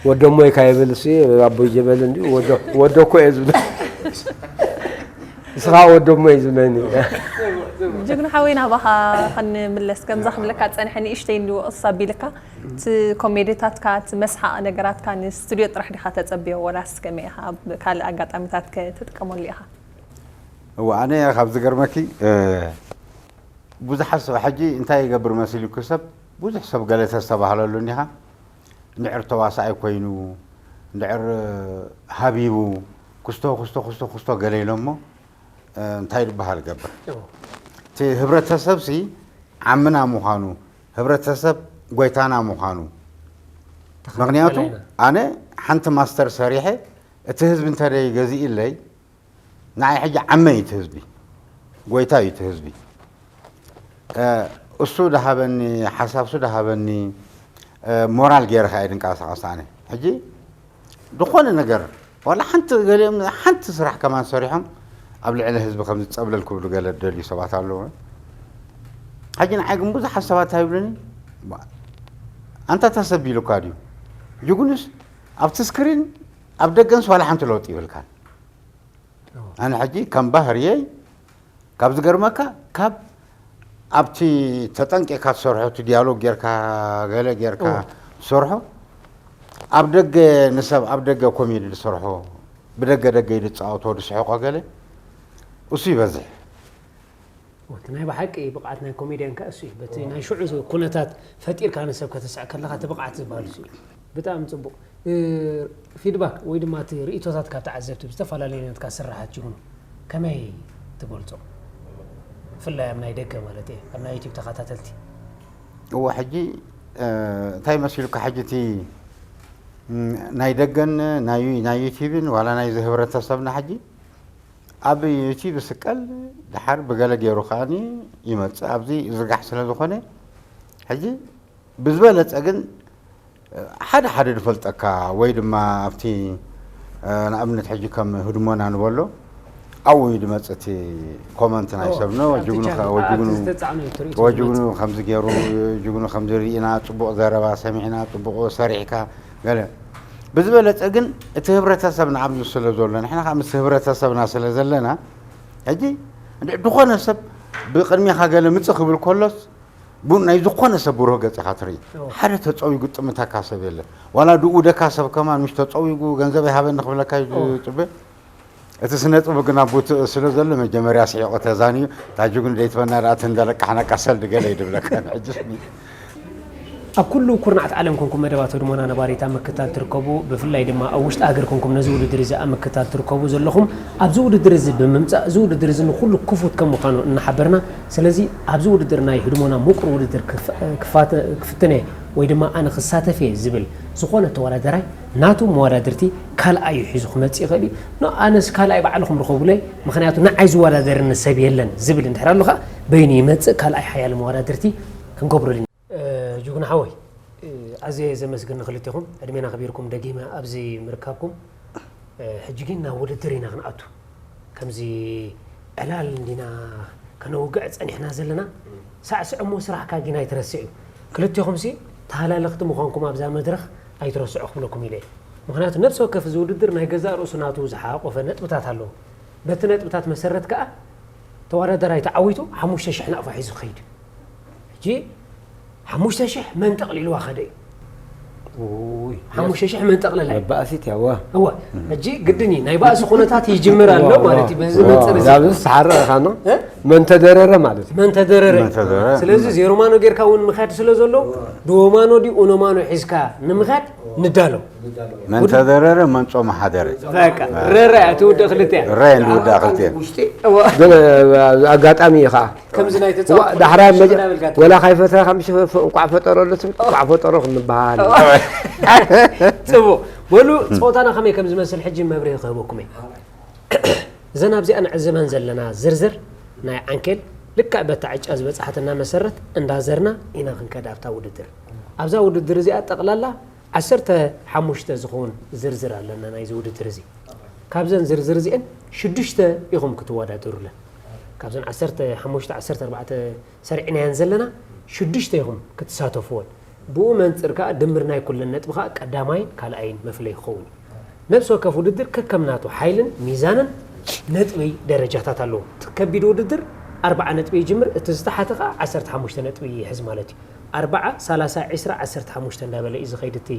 ወደሞይ ካይብል ሲ ኣቦይ ጀበል እንዲዩ ወደ-፣ ወደኮ እየ ዝብል። ንስኻ ወደሞይ ዝብለኒ። ጅግኑ ሓወይ ናባኻ ክንምለስ ከምዛ ክብለካ ጸንሐ ንእሽተይ እንዲ ወቕስ ኣቢልካ እቲ ኮሜዲታትካ እቲ መስሓቕ ነገራትካ ንስቱድዮ ጥራሕ ዲኻ ተጸብዮ ወላስ ከመይ ኢኻ ኣብ ካልእ ኣጋጣሚታት ከ ትጥቀመሉ ኢኻ? እዋ ኣነ ካብ ዝገርመኪ እ፣ ብዙሓት ሰብ ሕጂ እንታይ ይገብር መሲሉኪ ሰብ ብዙሕ ሰብ ገለ ተስተባህለሉ እንዲኻ እንድዕር ተዋሳኣይ ኮይኑ እንድዕር ሃቢቡ ክስቶ ክስቶ ክስቶ ክስቶ ገለ ኢሎሞ እንታይ ዝበሃል ገብር እቲ ህብረተሰብ ሲ ዓምና ምዃኑ ህብረተሰብ ጎይታና ምዃኑ ምክንያቱ ኣነ ሓንቲ ማስተር ሰሪሐ እቲ ህዝቢ እንተደይ ገዚእለይ ንዓይ ሕጂ ዓመ እዩ እቲ ህዝቢ ጎይታ እዩ እቲ ህዝቢ እሱ ደሃበኒ ሓሳብ እሱ ደሃበኒ ሞራል ገይረ ከኣ ድንቃሳቀስ ኣነ ሕጂ ዝኾነ ነገር ዋላ ሓንቲ ገሊኦም ሓንቲ ስራሕ ከማን ሰሪሖም ኣብ ልዕሊ ህዝቢ ከም ዝፀብለል ክብሉ ገለ ደልዩ ሰባት ኣለዉ ሕጂ ንዓይ ግን ብዙሓት ሰባት ኣይብሉኒ ኣንታ ተሰቢሉካ ድዩ ጅጉንስ ኣብቲ ስክሪን ኣብ ደገንስ ዋላ ሓንቲ ለውጢ ይብልካን ኣነ ሕጂ ከም ባህርየይ ካብ ዝገርመካ ካብ ኣብቲ ተጠንቂካ ትሰርሖ እቲ ዲያሎግ ጌርካ ገለ ጌርካ ትሰርሖ ኣብ ደገ ንሰብ ኣብ ደገ ኮሜዲ ዝሰርሖ ብደገ ደገ ኢሉ ዝፃወቶ ዝስሕቆ ገለ እሱ ይበዝሕ እቲ ናይ ብሓቂ ብቕዓት ናይ ኮሜድያን ከ እሱ እዩ በቲ ናይ ሽዑ ኩነታት ፈጢርካ ንሰብ ከተስዕ ከለካ እቲ ብቕዓት ዝበሃል እሱ እዩ ብጣዕሚ ፅቡቅ ፊድባክ ወይ ድማ እቲ ርእቶታት ካብ ተዓዘብቲ ብዝተፈላለዩ ናትካ ስራሓት ጅግኑ ከመይ ትገልፆ ብፍላይ ኣብ ናይ ደገ ማለት እየ ኣብ ናይ ዩቲብ ተኸታተልቲ እዎ ሕጂ እንታይ መሲሉካ ሕጂ እቲ ናይ ደገን ናይ ዩቲብን ዋላ ናይ ህብረተሰብና ሕጂ ኣብ ዩቲብ ስቀል ድሓር ብገለ ገይሩ ከዓኒ ይመፅእ ኣብዚ ዝርጋሕ ስለ ዝኾነ ሕጂ ብዝበለፀ ግን ሓደ ሓደ ዝፈልጠካ ወይ ድማ ኣብቲ ንኣብነት ሕጂ ከም ህድሞና ንበሎ ኣብኡ እዩ ዝመፅእ እቲ ኮመንት ናይ ሰብ ነው ጅግኑ ከምዚ ገይሩ ጅግኑ ከምዚ ርኢና ፅቡቕ ዘረባ ሰሚዕና ፅቡቕ ሰሪሕካ ገለ ብዝበለፀ ግን እቲ ህብረተሰብ ንዓብዚ ስለ ዘሎ ንሕና ከዓ ምስ ህብረተሰብና ስለ ዘለና ሕጂ ዝኾነ ሰብ ብቅድሚኻ ገለ ምፅእ ክብል ከሎስ ቡ ናይ ዝኾነ ሰብ ብሩህ ገጽ ኢኻ ትርኢ። ሓደ ተጸዊጉ ጥምተካ ሰብ የለን። ዋላ ድኡ ደካ ሰብ ከማን ምሽ ተጸዊጉ ገንዘብ ይሃበኒ ክብለካ እዩ ዝጽበ። እቲ ስነ ጥበብ ግና ቡትእ ስለ ዘሎ መጀመርያ ስሒቑ ተዛንዩ እታ ጅግኑ ደይትበና ደኣ ተንደለቃሕናካ ሰልዲ ገለ እዩ ድብለካ ንሕጂ። ኣብ ኩሉ ኩርናዓት ዓለም ኮንኩም መደባት ህድሞና ነባሪት ኣብ ምክታል ትርከቡ፣ ብፍላይ ድማ ኣብ ውሽጢ ሃገር ኮንኩም ነዚ ውድድር እዚ ኣብ ምክታል ትርከቡ ዘለኹም ኣብዚ ውድድር እዚ ብምምፃእ እዚ ውድድር እዚ ንኩሉ ክፉት ከም ምዃኑ እናሓበርና፣ ስለዚ ኣብዚ ውድድር ናይ ህድሞና ምቁር ውድድር ክፍትነ ወይ ድማ ኣነ ክሳተፍ እየ ዝብል ዝኾነ ተወዳደራይ ናቱ መወዳድርቲ ካልኣይ እዩ ሒዙ ክመፅእ ይኽእል እዩ። ኖ ኣነስ ካልኣይ ባዕልኹም ርኸቡለይ፣ ምኽንያቱ ንዓይ ዝወዳደርኒ ሰብ የለን ዝብል እንድሕር ኣሎ ከዓ በይኑ ይመፅእ ካልኣይ ሓያል መወዳድርቲ ክንገብረሉ ኢና። ጅጉና ሓወይ ኣዝየ ዘመስግን ንክልቴኹም ዕድሜና ከቢርኩም ደጊመ ኣብዚ ምርካብኩም ሕጂ ግን ናብ ውድድር ኢና ክንኣቱ ከምዚ ዕላል እንዲና ከነውግዕ ጸኒሕና ዘለና ሳዕስዕ እሞ ስራሕካ ግን ኣይትረስዕ እዩ ክልቴኹም ሲ ተሃላለኽቲ ምዃንኩም ኣብዛ መድረኽ ኣይትረስዑ ክብለኩም ኢለ ምክንያቱ ነብሲ ወከፍ እዚ ውድድር ናይ ገዛእ ርእሱ ናቱ ዝሓቆፈ ነጥብታት ኣለዎ በቲ ነጥብታት መሰረት ከኣ ተወዳደራይ ተዓዊቱ ሓሙሽተ ሽሕ ናቕፋ ሒዙ ክኸይድ ሕጂ ሓሙሽተ ሽሕ መን ጠቕሊልዋ ከደ እዩ ሓሙሽተ ሽሕ መን ጠቕለላ እዩ ባእሲት ያዋ እወ ሕጂ ግድን እዩ ናይ ባእሲ ኩነታት ይጅምር ኣሎ ማለት እዩ በዚ መንፅር እዚ ዳብስ ተሓረቐ ካኖ እ? መን ተደረረ ማለት እዩ መን ተደረረ መን ተደረረ? ስለዚ ዜሮ ማኖ ጌርካ እውን ምኻድ ስለ ዘሎ ድዎ ማኖ ድዩ ኡኖ ማኖ ሒዝካ ንምኻድ ንዳሎ መን ተደረረ መን ጾመ ሓደረ በቃ ረረ እያ ትውድእ ክልተ እያ ረ ንውዳ ክልተ ግን ኣጋጣሚ እዩ ከዓ ከምዚ ናይ ዋ- ተጻወት ዳሕራይ መጀ- እናበልካ ወላ ካይፈትካ ከም ሽፈ- እንቋዕ ፈጠረሉ ትብል፣ እንቋዕ ፈጠሮ ክንበሃል። ጽቡቕ። በሉ ጸወታና ከመይ ከም ዝመስል ሕጂ መብርሂ ክህበኩም እየ። እዘን ኣብዚኣ ንዕዘበን ዘለና ዝርዝር ናይ ዓንኬል ልክዕ በታ ዕጫ ዝበጻሓትና መሰረት እንዳዘርና ኢና ክንከድ ኣብታ ውድድር። ኣብዛ ውድድር እዚኣ ጠቕላላ ዓሰርተ ሓሙሽተ ዝኸውን ዝርዝር ኣለና ናይዚ ውድድር እዚ። ካብዘን ዝርዝር እዚአን ሽዱሽተ ኢኹም ክትወዳደሩለን። ካብዘን ዓሰርተ ሓሙሽተ ዓሰርተ ኣርባዕተ ሰሪዕናየን ዘለና ሽዱሽተ ኢኹም ክትሳተፍዎን። ብኡ መንጽር ከኣ ድምር ናይ ኩለን ነጥቢ ከኣ ቀዳማይን ካልኣይን መፍለይ ክኸውን እዩ። ነብሲ ወከፍ ውድድር ከከም ናቱ ሓይልን ሚዛንን ነጥቢ ደረጃታት ኣለዎ። እቲ ከቢድ ውድድር ኣርብዓ ነጥቢ ይጅምር፣ እቲ ዝተሓተ ከኣ ዓሰርተ ሓሙሽተ ነጥቢ ይሕዝ ማለት እዩ። ኣርብዓ፣ ሰላሳ፣ ዕስራ፣ ዓሰርተ ሓሙሽተ እንዳበለ እዩ ዝኸይድ እቲ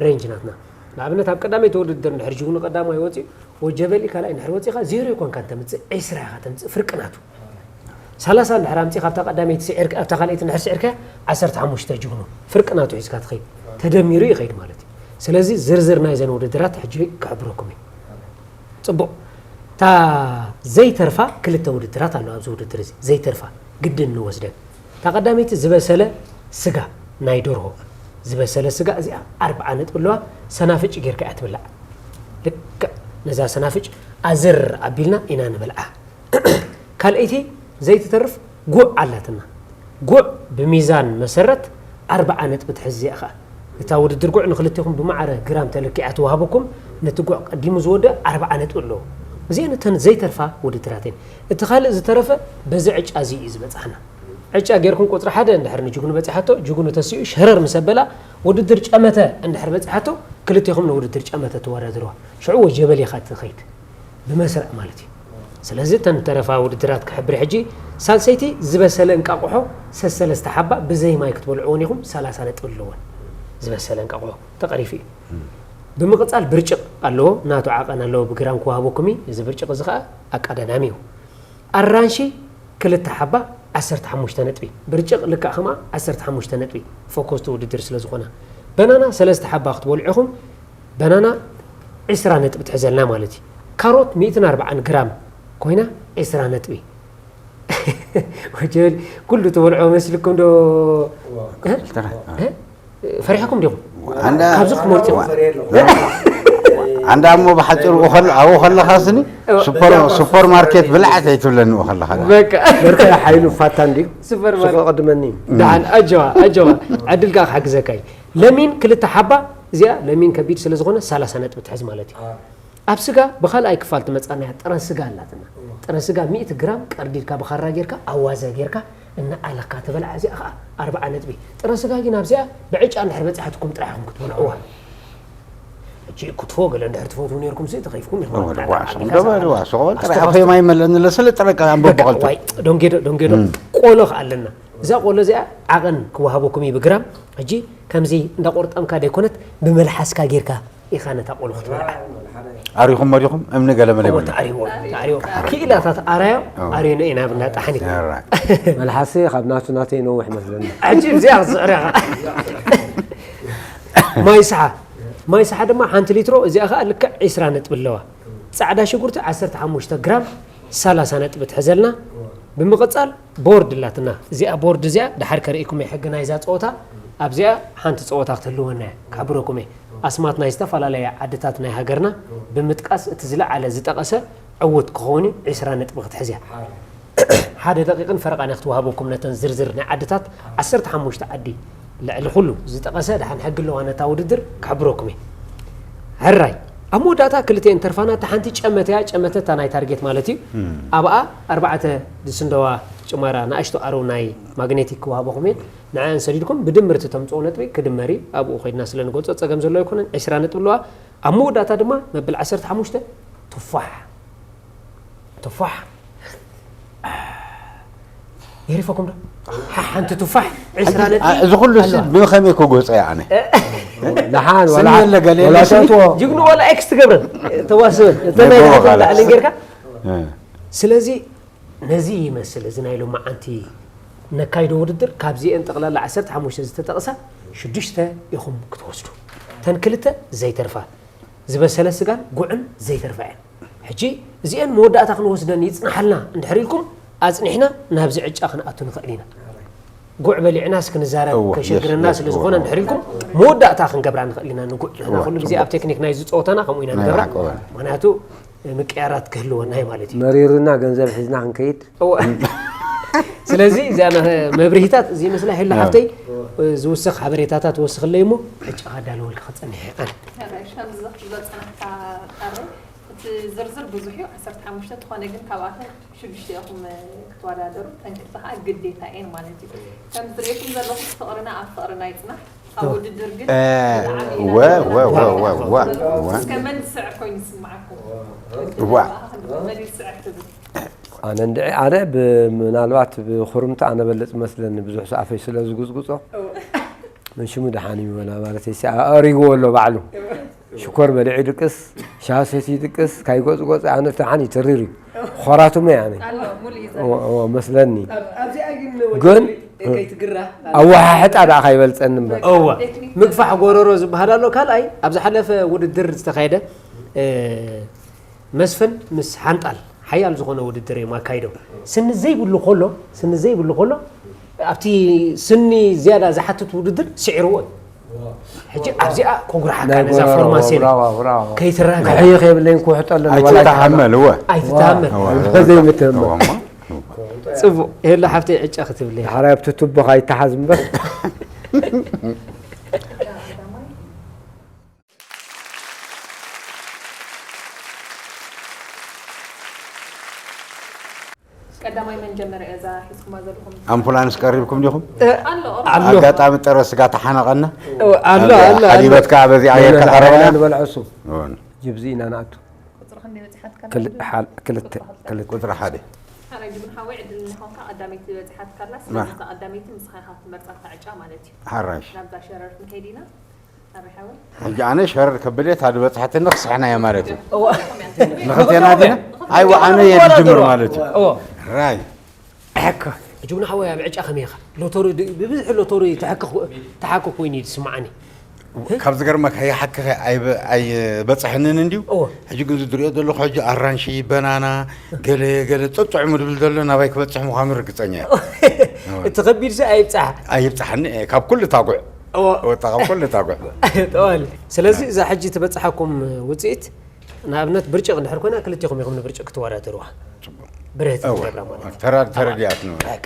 ሬንጅ ናትና። ንኣብነት ኣብ ቀዳመይቲ ውድድር እንድሕር ጅግኑ ቀዳማይ ወፂኡ ወጀበሊ ካልኣይ እንድሕር ወፂኻ ዜሮ ይኮንካ እንተምፅእ ዕስራ ኢኻ ተምፅእ ፍርቂ ናቱ። ሰላሳ እንድሕር ኣምፂኻ ኣብታ ቀዳመይቲ ስዒርካ ኣብታ ካልኣይቲ እንድሕር ስዒርካ ዓሰርተ ሓሙሽተ ጅግኑ ፍርቂ ናቱ ሒዝካ ትኸይድ ተደሚሩ ይኸይድ ማለት እዩ። ስለዚ ዝርዝር ናይዘን ውድድራት ሕጂ ክሕብረኩም እዩ። ፅቡቕ። እታ ዘይተርፋ ክልተ ውድድራት ኣለዋ ኣብዚ ውድድር እዚ ዘይተርፋ ግድን ንወስደን። እታ ቀዳመይቲ ዝበሰለ ስጋ ናይ ደርሆ ዝበሰለ ስጋ እዚኣ ኣርብዓ ነጥቢ ኣለዋ። ሰናፍጭ ጌርካ እያ ትብላዕ። ልክዕ ነዛ ሰናፍጭ ኣዝር ኣቢልና ኢና ንበልዓ። ካልኣይቲ ዘይትተርፍ ጉዕ ኣላትና። ጉዕ ብሚዛን መሰረት ኣርብዓ ነጥቢ ትሕዝ እዚኣ ኸኣ። እታ ውድድር ጉዕ ንክልቴኹም ብማዕረ ግራም ተለኪዓ ትወሃበኩም። ነቲ ጉዕ ቀዲሙ ዝወድእ ኣርብዓ ነጥቢ ኣለዎ። እዚአን እተን ዘይተርፋ ውድድራት እየን። እቲ ካልእ ዝተረፈ በዚ ዕጫ እዚ እዩ ዝበጽሓና። ዕጫ ጌርኩም ቁጽሪ ሓደ እንድሕር ንጅግኑ በጺሓቶ፣ ጅግኑ ተሲኡ ሸረር ምስ ኣበላ ውድድር ጨመተ እንድሕር በጺሓቶ ክልቴኹም ንውድድር ጨመተ ትወዳደርዋ። ሽዑ ወጀበል ኢኻ ትኸይድ ብመስርዕ ማለት እዩ። ስለዚ እተን ተረፋ ውድድራት ክሕብር ሕጂ ሳልሰይቲ ዝበሰለ እንቃቑሖ ሰሰለስተ ሓባ ብዘይ ማይ ክትበልዕዎን ኢኹም ሰላሳ ነጥቢ ኣለዎን ዝበሰለ እንቃቑሖ ተቐሪፉ እዩ። ብምቕጻል ብርጭቕ ኣለዎ ናቱ ዓቐን ኣለዎ ብግራም ክወሃበኩም እዩ። እዚ ብርጭቕ እዚ ከዓ ኣቀዳዳሚ እዩ። ኣራንሺ ክልተ ሓባ ዓሰርተ ሓሙሽተ ነጥቢ ብርጭቕ ልክዕ ከምኣ ዓሰርተ ሓሙሽተ ነጥቢ ፈኮስቲ ውድድር ስለ ዝኾና በናና ሰለስተ ሓባ ክትበልዑ ኢኹም። በናና ዕስራ ነጥቢ ትሕዘልና ማለት እዩ። ካሮት ሚእትን ኣርባዓን ግራም ኮይና ዕስራ ነጥቢ ወጀል ኩሉ ትበልዖ መስልኩም ዶ? ፈሪሕኩም ዲኹም? ኣንዳ ካብዚ ክትመርጡ ኣንዳ እሞ ብሓፂሩ ኣብኡ ከለኻ ስኒ ሱፐር ማርኬት ብልዓት ኣይትብለኒ ከለኻ በቃ በርከ ሓይሉ ፋታ እንዲ ሱፐር ሱቅ ማርኬት ቅድመኒ ደሓን ኣጀዋ ኣጀዋ ዕድል ከዓ ክሓግዘካ እዩ። ለሚን ክልተ ሓባ እዚኣ ለሚን ከቢድ ስለ ዝኾነ ሰላሳ ነጥቢ ትሕዝ ማለት እዩ። ኣብ ስጋ ብኻልኣይ ክፋል ትመፃና እያ ጥረ ስጋ ኣላትና። ጥረ ስጋ ሚእቲ ግራም ቀርዲድካ ብኻራ ጌርካ ኣዋዘ ጌርካ እናኣለካ ትበልዓ እዚኣ ከዓ ኣርብዓ ነጥቢ። ጥረ ስጋ ግን ኣብዚኣ ብዕጫ እንድሕር በፂሓትኩም ጥራሕ ኢኹም ክትበልዕዋ። ሕጂ ክትፎ ገለ እንድሕር ትፈትዉ ነርኩም ሲ ተኸይፍኩም ኢኹም ኣብ ጣዕጣ ዓሊኻ ሱቕ በልዋ ዝኣለኻ ሱቕ በል ጥራሕ ኣስተባብራ- ኣፈይ ማይ መለኒ ለስለ ጥረቀ ኣንበቦ በቃ ቀልጡ ዋይ ዶንጌዶ ዶንጌዶ ቆሎ ከኣለና እዛ ቆሎ እዚኣ ዓቐን ክወሃበኩም እዩ ብግራም። ሕጂ ከምዚ እንዳቆርጠምካ ደይኮነት ብመልሓስካ ጌርካ ኢኻ ነታ ቆሎ ክትበልዓ። ኣሪኹም መሪኹም እምኒ ገለመለ እሞ ይብሉ ተኣሪዎ ተኣሪዎ ክኢላታት ኣራዮ ኣሪዮና ኢና ብና ጣሕኒት የራይ መልሓሰ ካብ ናቱ ናተይ ነውሕ መስለኒ። ሕጂ እዚኣ ክትስዕር ኢኻ። ማይ ሰሓ ማይ ሰሓ ድማ ሓንቲ ሊትሮ እዚኣ ከዓ ልክዕ ዒስራ ነጥቢ ኣለዋ። ፃዕዳ ሽጉርቲ ዓሰርተ ሓሙሽተ ግራም ሰላሳ ነጥቢ ትሕዘልና። ብምቕፃል ቦርድ ኣላትና። እዚኣ ቦርድ እዚኣ ድሓር ከርእይኩም እየ ሕጊ ናይዛ ፀወታ። ኣብዚኣ ሓንቲ ፀወታ ክትህልወና እያ ክሕብረኩም እየ። ኣስማት ናይ ዝተፈላለያ ዓድታት ናይ ሃገርና ብምጥቃስ እቲ ዝለዓለ ዝጠቐሰ ዕውት ክኸውን እዩ። ዒስራ ነጥቢ ክትሕዝ እያ። ሓደ ደቂቕን ፈረቓን ክትወሃበኩም ነተን ዝርዝር ናይ ዓድታት ዓሰርተ ሓሙሽተ ዓዲ ልዕሊ ኩሉ ዝጠቐሰ ደሓን ሕጊ ኣለዋ ነታ ውድድር ክሕብረኩም እየ። ሕራይ ኣብ መወዳእታ ክልቲኤን ተርፋና እታ ሓንቲ ጨመተ እያ። ጨመተ እታ ናይ ታርጌት ማለት እዩ። ኣብኣ ኣርባዕተ ዝስንደዋ ጭማራ ንኣሽቱ ኣረው ናይ ማግኔቲክ ክወሃበኹም እየን። ንዐን ሰዲድኩም ብድምርቲ ተምፅኦ ነጥቢ ክድመር እዩ። ኣብኡ ኮይድና ስለ ንገልፆ ፀገም ዘሎ ኣይኮነን። ዕስራ ነጥቢ ኣለዋ። ኣብ መወዳእታ ድማ መብል ዓሰርተ ሓሙሽተ ቱፋሕ ቱፋሕ የሪፈኩም ዶ ሓንቲ ቱፋሕ ዕስራ ነጥቢ እዚ ኩሉ ሲ ብኸመይ ክጎፀ እየ ኣነ ደሓን ስኒ የለ ገለ ወላ የለ። ሰትዎ ጅግኑ ዋላ ኤክስ ትገብረን ተዋስበን እተን ናይ ነግሮ ላዕሊ ኻልእ። ላዕልን ጌርካ እ። ስለዚ ነዚ ይመስል እዚ ናይ ሎማዓንቲ ነካይዶ ውድድር ካብዚአን ጠቕላላ ዓሰርተ ሓሙሽተ ዝተጠቕሳ ሽዱሽተ ኢኹም ክትወስዱ እተን ክልተ ዘይተርፋ ዝበሰለ ስጋን ጉዕን ዘይተርፋ እየን ሕጂ እዚአን መወዳእታ ክንወስደን ይፅናሓልና እንድሕር ኢልኩም ኣጽኒሕና ናብዚ ዕጫ ክንኣቱ ንኽእል ኢና። ጉዕ በሊዕናስ ክንዛረብ እወ፣ ከሸግረና የስ፣ ስለ ዝኾነ፣ እወ። እንድሕር ኢልኩም መወዳእታ ክንገብራ ንኽእል ኢና። ንጉዕ ንሕና ኩሉ ግዜ ኣብ ቴክኒክ ናይዚ ጸወታና ከምኡ ኢና ናይ ንገብራ። ሓቂ እወ። ምኽንያቱ ምቅያራት ክህልወና እዩ ማለት እዩ። መሪሩና ገንዘብ ሒዝና ክንከይድ። እወ። ስለዚ እዚኣ መ-፣ መብርሂታት እዚ ይመስላ። ሄሎ እወ። ሓፍተይ፣ ዝውስኽ ሓበሬታታት ወስኽለይ እሞ ዕጫ ካዳለወልካ ክጸንሕ እየ ኣነ። ሕራይ፣ ከምዚ ዘጽናሕካ ቀረ። እቲ ዝርዝር ብዙሕ እዩ፣ ዓሰርተ ሓሙሽተ፣ እንተኾነ ግን ካብኣቶም ሽዱሽተ ኢኹም ክትወዳደሩ፣ እተን ክልተ ከዓ ግዴታ እየን ማለት እዩ። ከም ዝርእየኩም ዘለኹም ፍቕርና ኣብ ፍቕርና ይጽናሕ። ኣብ ውድድር ግን እ፣ ብጣዕሚ ወ፣ ኢና ወ፣ ወ፣ ዘለና። ወ፣ ወ፣ ወ። እስከ መን ዝስዕር ኮይኑ ይስምዓኩም? ዋ። መን ይስዕር ትብል? ኣነ እንድዒ፣ ኣነ ብ-፣ ምናልባት ብኹርምቲ ኣነ በልጽ መስለኒ፣ ብዙሕ ሰኣፈይ ስለ ዝጉጽጉጾ። እወ። መን ሽሙ ደሓን እዩ በላ ማለት እዩ። ኣእሪግዎ ኣሎ ባዕሉ። እወ። ሽኮር በሊዑ ይድቅስ፣ ሻሂ ሰትዩ ይድቅስ፣ ካይጎጽጎጽ ኣነ ደሓን እዩ፣ ተሪር እዩ። ኾራቱመ እያ ኣነ። ኣሎ፣ ሙሉእ እዩ እወ፣ እወ፣ መስለኒ። ኣብ-፣ ኣብዚኣ ግን ግን ወጀብ ከይትግራ። ኣወሓሕጣ ደኣ ካይበልጸኒ እምበር። እወ። ቴክኒክ ምግፋሕ ጎረሮ ዝበሃል ኣሎ። ካልኣይ፣ ኣብ ዝሓለፈ ውድድር ዝተኻየደ፣ እ፣ መስፍን ምስ ሓንጣል ሓያል ዝኾነ ውድድር እዮም ኣካይዶም። ስኒ ዘይብሉ ከሎ፣ ስኒ ዘይብሉ ከሎ፣ ኣብቲ ስኒ ዝያዳ ዝሓትት ውድድር ስዒርዎ እዩ። ሕጂ ኣብዚኣ ኮጉርሓካ ናይ ነዛ ጎረሮ፣ ፎርማሴን ብራዋ፣ ብራዋ። ከይትራገ። ክሕይኽ የብለይን፣ ክውሕጦ ኣለኒ፣ ወላ ኣይትተሃመል፣ እወ። ኣይትተሃመል። እወ። ዘይምትህመል። እወ፣ እሞ። ጽቡቕ። ሄሎ ሓፍተይ ዕጫ ክትብለይ። ሓራይ ኣብቲ ቱቦ ካይተሓዝ እምበር። ቀዳማይ መን ጀመረ እያ እዛ ሒዝኩማ ዘለኹም? ኣምቡላንስ ቀሪብኩም ዲኹም? ኣሎ፣ ኣሎ። ኣጋጣሚ ጥረ ስጋ ተሓነቐና። እ፣ ኣሎ፣ ኣሎ፣ ኣሎ። ሓሊበት ከኣ በዚኣ ናይ እየ ተቐረበና። ንበልዖ እሱ። እውን። ጅብዚ ኢና ንኣቱ። ቁጽሪ ክንደይ በጺሓትካ ክል-፣ ኣላ? ሓል-፣ ክልተ፣ ቁጽሪ ክልተ። ክልተ። ቁጽሪ ሓደ። ሓራይ ጅግና ሓወይ፣ ዕድል እንኾንካ ቀዳመይቲ በጺሓትካ ኣላ። ና። ስለዚ እዛ ቀዳመይቲ ንስኻ ኢኻ ትመርጻ፣ እታ ዕጫ ማለት እዩ። ሓራሽ። ናብዛ ሸረር ክንከይድ ኢና። ኣበይ ሓወይ? ሕጂ ኣነ ሸረር ከብል እየ፣ እታ ዝበጽሐትኒ ክስሕና እየ ማለት እዩ። እዋ። ንኽልቴና ዲና? ኣይዋ፣ ኣነ እየ ዝጅምር ማለት እዩ። እዋ። ራይ። ሕክ። ሕጂ እውን ሓወይ ኣብ ዕጫ ከመይ ኢኻ? ሎቶሪ ድ-፣ ብብዝሒ ሎቶሪ ተሓክኽ-፣ ተሓክኽ ኮይኑ እዩ ዝስምዓኒ። ካብ ዝገርመካ ይሓክኸ ኣይበ-፣ ኣይበጽሐንን እንድዩ። እወ። ሕጂ ግን ዝድሪኦ ዘለኹ ሕጂ ኣራንሺ፣ በናና፣ ገለ ገለ ጸጥዑሙ ድብል ዘሎ ናባይ ክበጽሕ ምዃኑ ርግጸኛ እየ። እወ። እቲ ከቢድ ሰ ኣይብጻሕ። ኣይብጻሕኒ፣ ካብ ኩሉ ታጉዕ። እወ። ወጣ ካብ ኩሉ ታጉዕ። ጠዋል። ስለዚ እዛ ሕጂ ትበጽሓኩም ውጽኢት ንኣብነት ብርጭቕ እንድሕር ኮይና ክልቴኹም ኢኹም ንብርጭቕ ክትወዳደርዋ። ጽቡቕ። ብርህቲ እወ። ትገብራ ማለት እዩ። ተራ-፣ ተረዲኣት ነው። በቃ።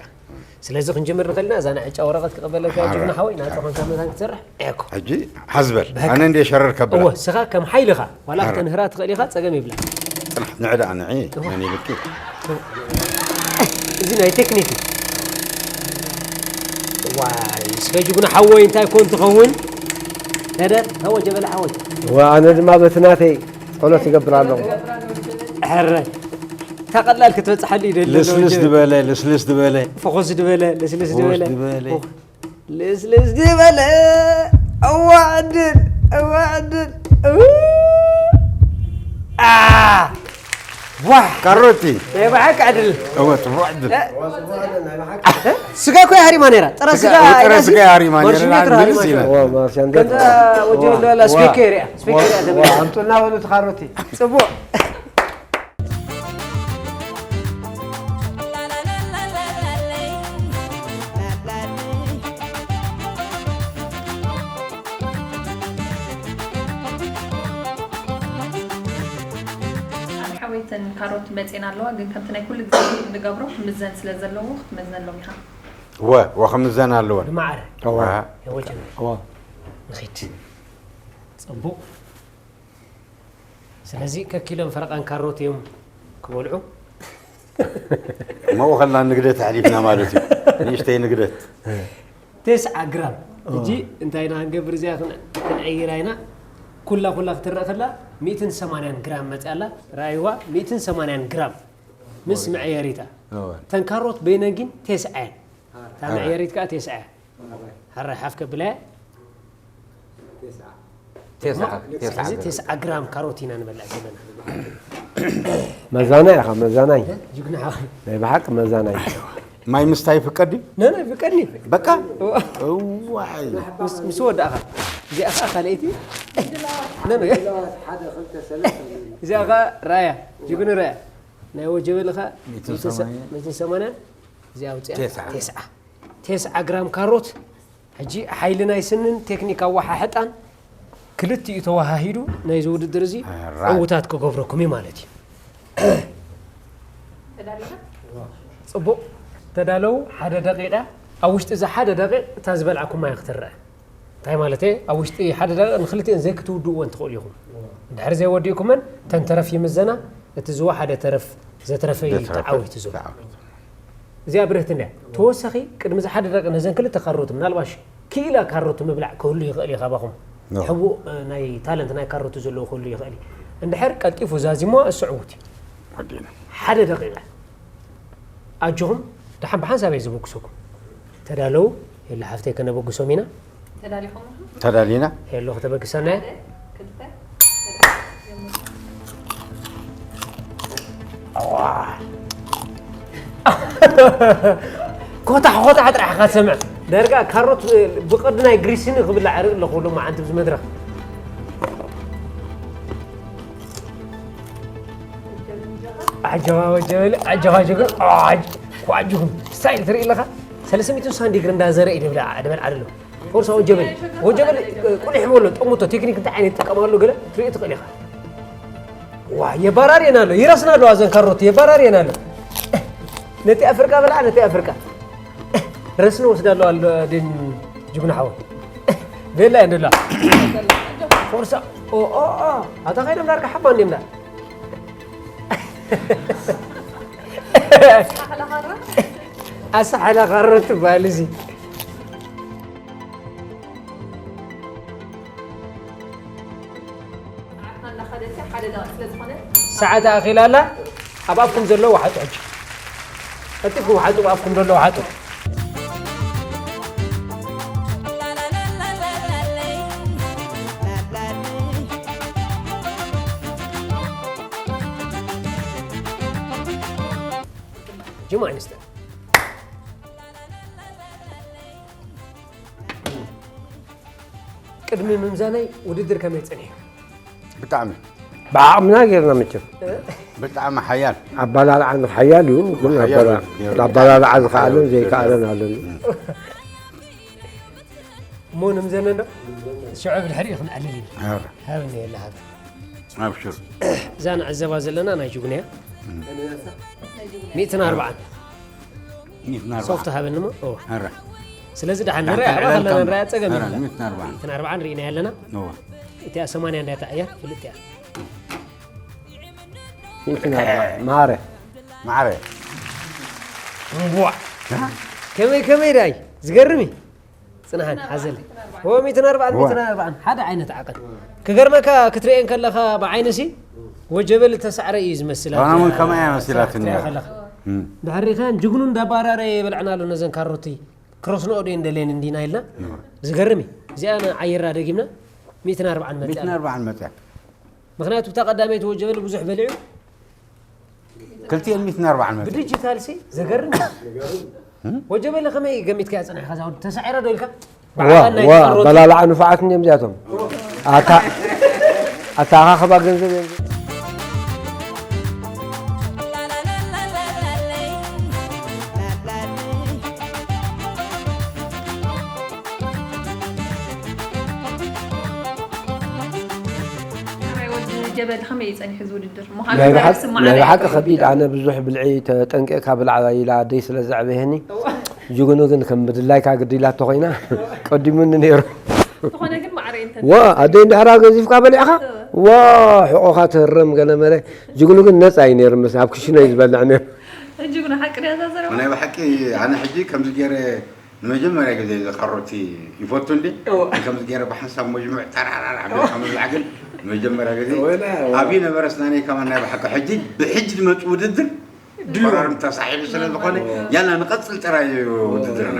ስለዚ ክንጅምር ንኽእል ኢና። እዛ ናይ ዕጫ ወረቐት ክቕበለልካ እየ፣ ጅግና ሓራይ። ሓወይ፣ ናጻ ኮንካ መታን ክትሰርሕ እየኮ። ሕጂ ሓዝበል። በቃ። ኣነ እንደ ሸረር ከብላ። እወ፣ ስኻ ከም ሓይልኻ፣ ዋላ ሓራይ። ክተንህራ ትኽእል ኢኻ፣ ጸገም ይብላ። ጽናሕ፣ ንዕ ደኣ ንዒ፣ እወ። መን ይብልኪ? እዚ ናይ ቴክኒክ እዩ። ዋይ፣ እስከ ጅግና ሓወይ፣ እንታይ ኮን ትኸውን? ተደር፣ ተወ ጀበላ ሓወይ። እወ፣ ኣነ ድማ በቲ ናተይ ጸሎት ይገብር ኣለኹ። ሕረ። እታ ቀላል ክትበጽሓሉ ይደሊ ኣሎ ልስልስ ወጀ። ዝበለ፣ ልስልስ ዝበለ። ፈኾስ ዝበለ፣ ልስልስ ዝበለ። ፈኾስ ዝበለ። ልስልስ ዝበለ። እዋ ዕድል፣ እዋ ዕድል። እው። ኣ! ዋሕ! ካሮቲ። ናይ ብሓቂ ዕድል። እወ፣ ጽቡቕ ዕድል። እ? ስጋ እኮ እያ ሃሪማ ነይራ። ጥረ ስጋ ስጋ፣ ጥረ ኣይናሲ? ስጋ እያ ሃሪማ ነይራ። ማርሽሜ ጥረ ማርሽሜ ሃሪማ ነይራ። ነይራ። እዋ፣ ማርሽሜ ከምዛ ወጀ ዋ፣ ወላ ዋ፣ ስፒከር እያ። ስፒከር እያ ዋ፣ ተብላ። ኣምጡና በሉ እቲ ካሮቲ። ጽቡቕ። ኣነ ሓወይተን ካሮት መፅኤን ኣለዋ፣ ግን ከምቲ ናይ ኩሉ ግዜ ንገብሮ ክምዘን ስለ ዘለዎ ክትመዝነሎም ኢኻ። ወ፣ ወ ክምዘን ኣለወን። ብማዕረ። እዋ። ወ። የወጀነ። እዋ። ንኺድ። ጽቡቕ። ስለዚ ከኪሎም ፈረቓን ካሮት እዮም ክበልዑ። እሞ ከላ ንግደት ኣሕሊፍና ማለት እዩ። ንእሽተይ ንግደት። ተስዓ ግራም። ኦ። ሕጂ እንታይ ኢና ክንገብር እዚኣ ክን-፣ ክንዕይራ ኢና። ኩላ ኩላ ክትረአ ከላ ሚእትን ሰማንያን ግራም መፅኣ ኣላ። ረኣይዋ፣ ሚእትን ሰማንያን ግራም ምስ ኦ። መዕየሪታ። ኦ። ተን ካሮት በይነን ግን ተስዓ እየን። እታ ኣረ። መዕየሪት ከዓ ተስዓ እያ። ኣረ። ሕራይ ሓፍ ከብላ እያ። ተስዓ። ተስዓ፣ ተስዓ እዚ ግራም። ተስዓ ግራም ካሮት ኢና ንበልዕ ዘለና። መዛናይ ኢኻ፣ መዛናይ። ጅግና ሓወይ። ናይ ብሓቂ መዛናይ። ማይ ምስታይ ይፍቀድ ድዩ? ናይ፣ ናይ፣ ይፍቀድኒ። በቃ? እዋ። እዋይ። ምስ፣ ምስ ወዳእኻ። እዚኣ ኸዓ ካልኣይቲ። ናይ፣ ናይ። እዚኣ ኸዓ ራያ፣ ጅግኑ ራያ። ናይ ወጀበል ኸ ሚእትን ሰማንያ። ሚእትን ሰማንያ፣ እዚኣ ኣውፅኣ። ቴስዓ። ቴስዓ። ቴስዓ ግራም ካሮት። ሕጂ ሓይሊ ናይ ስንን ቴክኒክ ኣወሓሕጣን ክልቲኡ ተወሃሂዱ ናይዚ ውድድር እዚ ራይት። ዕዉታት ክገብረኩም እዩ ማለት እዩ። ጽቡቕ፣ ተዳለዉ። ሓደ ደቂቃ፣ ኣብ ውሽጢ እዛ ሓደ ደቂቕ እታ ዝበልዓኩማ እያ ክትረአ። እንታይ ማለት እየ? ኣብ ውሽጢ ሓደ ደቂቕ ንክልቲኤን ዘይክትውድእወን ትኽእሉ ኢኹም። እንድሕር ዘይወዲእኩመን፣ እተን ተረፍ ይምዘና፣ እቲ ዝወሓደ ተረፍ ዘትረፈ እዩ ዘትረፈ ተዓዊቱ ዝብል። ተዓዊቱ። እዚኣ ብርህቲ እንድያ። ተወሳኺ፣ ቅድሚ እዚ ሓደ ደቂቕ ነዘን ክልተ ካሮት፣ ምናልባሽ ክኢላ ካሮት ምብላዕ ክህሉ ይኽእል እዩ ካባኹም። ኖ። ሕቡእ፣ እ፣ ናይ ታለንት ናይ ካሮት ዘለዎ ክህሉ ይኽእል እዩ። እንድሕር ቀልጢፉ ዛዚሞ፣ እሱ ዕዉት እዩ። ወዲእና። ሓደ ደቂቕ። ኣጆኹም፣ ደሓን ብሓንሳብ እየ ዝብግሰኩም። ተዳለዉ፣ የለ ሓፍተይ ከነበግሶም ኢና። ተዳሊኹም ኢኹም? ተዳሊና። ሄሎ፣ ከተበግሰና እያ። ሓደ፣ ክልተ፣ ኣዋ። ኮታሕ፣ ኮታሕ ጥራሕ ኢኻ ትሰምዕ። ደርጋ ካሮት ብቕዲ ናይ ግሪሲኒ ክብላዕ ርኢ ኣለኹ ሎማዓንቲ ኣብዚ መድረኽ። ኣጆኻ ወጀበሊ፣ ኣጆኻ ጅግና፣ ኣጅ-፣ ኳጅኹም ስታይል ትርኢ ኣለኻ። ሰለስተ ሚእትን ስሳን ዲግሪ እንዳዘረ እዩ ደብላ-፣ ደበል ዓለሎ። ፎርሳ ወጀበሊ፣ ወጀበሊ፣ ቁሊሕ በሎ፣ ጠሙቶ፣ ቴክኒክ እንታይ ዓይነት ይጥቀም ኣሎ ገለ ትርኢ ትኽእል ኢኻ። ዋ፣ የባራርየና ኣሎ፣ ይረስና ኣለዋ እዘን ካሮት፣ የባራርየና ኣሎ። ነቲ ኣፍርቃ በልዓ፣ ነቲ ኣፍርቃ። ረስኒ ወስዳ ኣለዋ ኣሎ፣ ደን ጅግና ሓወ። ቤላ እየ እንደላ። ፎርሳ፣ ኦ፣ ኦ፣ ኦ፣ ኣታ ኸይዶም ዳርካ ሓባ እንዲምና። ኣሳሕላ ካሮት ትበሃል እዚ። ሰዓት ኣኺላ ኣላ። ኣብ ኣፍኩም ዘሎ ወሓጡ ሕጂ። ቀልጢፍኩም ወሓጡ፣ ኣብ ኣፍኩም ዘሎ ወሓጡ። ጅም ኣይንስተ። ቅድሚ ምምዛነይ ውድድር ከመይ ጸኒሑ? ብጣዕሚ። ብዓቕምና ጌርና መቸም። ብጣዕሚ ሓያል። ኣባላልዓ ሓያል እዩ፣ ግን ሓያል ኣባላ-፣ እዩ። ኣባላልዓ ዝኸኣለን ዘይከኣለን ኣለኒ። እም። እሞ ንምዘነ እንዶ ሽዑ ብድሕሪኡ ክንዕልል ኢና። ኣረ። ሃብኒ የለ ሃብ። ኣብሽር። እዛ ንዕዘባ ዘለና ናይ ጅጉን እያ። እም። ሚእትን ኣርባዓን። ሚእትን ኣርባዓን። ሶፍት ሃበኒ እሞ፣ እወ። ኣረ። ስለዚ ደሓን ንርኣያ፣ ኣረ፣ ኣረ፣ ከለና ንርኣያ ጸገም ኣረ፣ የብላ። ሚእትን ኣርባዓን። ሚእትን ኣርባዓን ርኢና ኣለና። እወ። እቲኣ ሰማንያ እንድያ ተዓያ፣ ፍልጥ እያ። ሚእትን ኣርባዓን። ማዕረ። ማዕረ። እንቧዕ። እ? ከመይ፣ ከመይ ዳይ? ዝገርም እዩ። ጽንሓን ሓዘለይ። ኦ፣ ሚእትን ኣርባዓን፣ እዋ። ሚእትን ኣርባዓን፣ ሓደ ዓይነት ዓቐን። ክገርመካ፣ ክትርእየን ከለኻ ብዓይንሲ፣ ወጀበል እተሳዕረ እዩ ዝመስል። ኣነ እውን ከምኣ እያ መሲላትኒ። ትርእያ ከለኻ። እም። ድሕሪ ኸን ጅግኑ እንዳባራረ የበልዕና ኣሎ ነዘን ካሮቲ። ክሮስ ኖኦ ዶ እንደልየን እንዲና ኢልና። እዋ። ዝገርም እዩ። እዚኣ ንዓይራ ደጊምና፣ ሚእትን ኣርባዓን መጽያ። ሚእትን ኣርባዓን መጽያ። ምኽንያቱ፣ እታ ቀዳመይቲ ወጀበል ብዙሕ በሊዑ፣ ክልቲኤን ሚእትን ኣርባዓን መጽያ። ብዲጂታል ሲ ዘገርም እዩ። እም? ወጀበለ ከመይ ገሚትካ ጸኒሕካ? እዛ ወዲ ተሳዒረ ዶ ኢልካ? ዋ፣ ብዓቐን ናይ ዋ፣ ተቐረቱ። ኣበላልዓ ንፉዓት እንዲዮም እዚኣቶም። ኣታ-፣ ኣተኣኻኽባ ገንዘብ እዮም። ናይ ወዲ ጀበል ከመይ እዩ ጸኒሑ እዚ ውድድር? ምዃኑ ናይ ብሓቂ፣ ዘረስም ናይ ማዕረ ብሓቂ እዩ። ከቢድ። ኣነ ብዙሕ ብልዒ ተጠንቂቕካ ብላዕ ኢላ ኣደይ ስለ ዘዕበየኒ፣ እዋ። ጅግኑ ግን ከም ብድላይካ ግዲ ኢላቶ ኮይና፣ ቀዲሙኒ ነይሩ። ዝኾነ ግን ማዕረ እዩ እንተ ዋ፣ ኣደይ እንድሕራ ገዚፍካ በሊዕኻ፣ እዋ። ዋ፣ ሕቖኻ ትህረም ገለ መለ። ጅግኑ ግን ነጻ እዩ ነይሩ፣ ምስ ኣብ ክሽነ እዩ ዝበልዕ ነይሩ። ጅግኑ ሓቂ ድያ እዛ ዘረባ? ናይ ብሓቂ ኣነ ሕጂ ከምዚ ገይረ ንመጀመርያ ግዜ እዚ ካሮቲ ይፈቱ እንዴ? እወ። ከምዚ ገይረ ብሓንሳብ መጅሙዕ ጠራራራ ኣቢልካ ምብላዕ ግን ንመጀመርያ ግዜ። ወላ፣ ወላ። ኣብዩ ነበረስ ናነይ ከማን ናይ ብሓቂ ሕጂ ብሕጂ ዝመጽ ውድድር ድዩ? ፈራርም ተሳሒቡ ስለ ዝኾነ፣ እወ። ያላ ንቐጽል ጥራይ እዩ ውድድርና።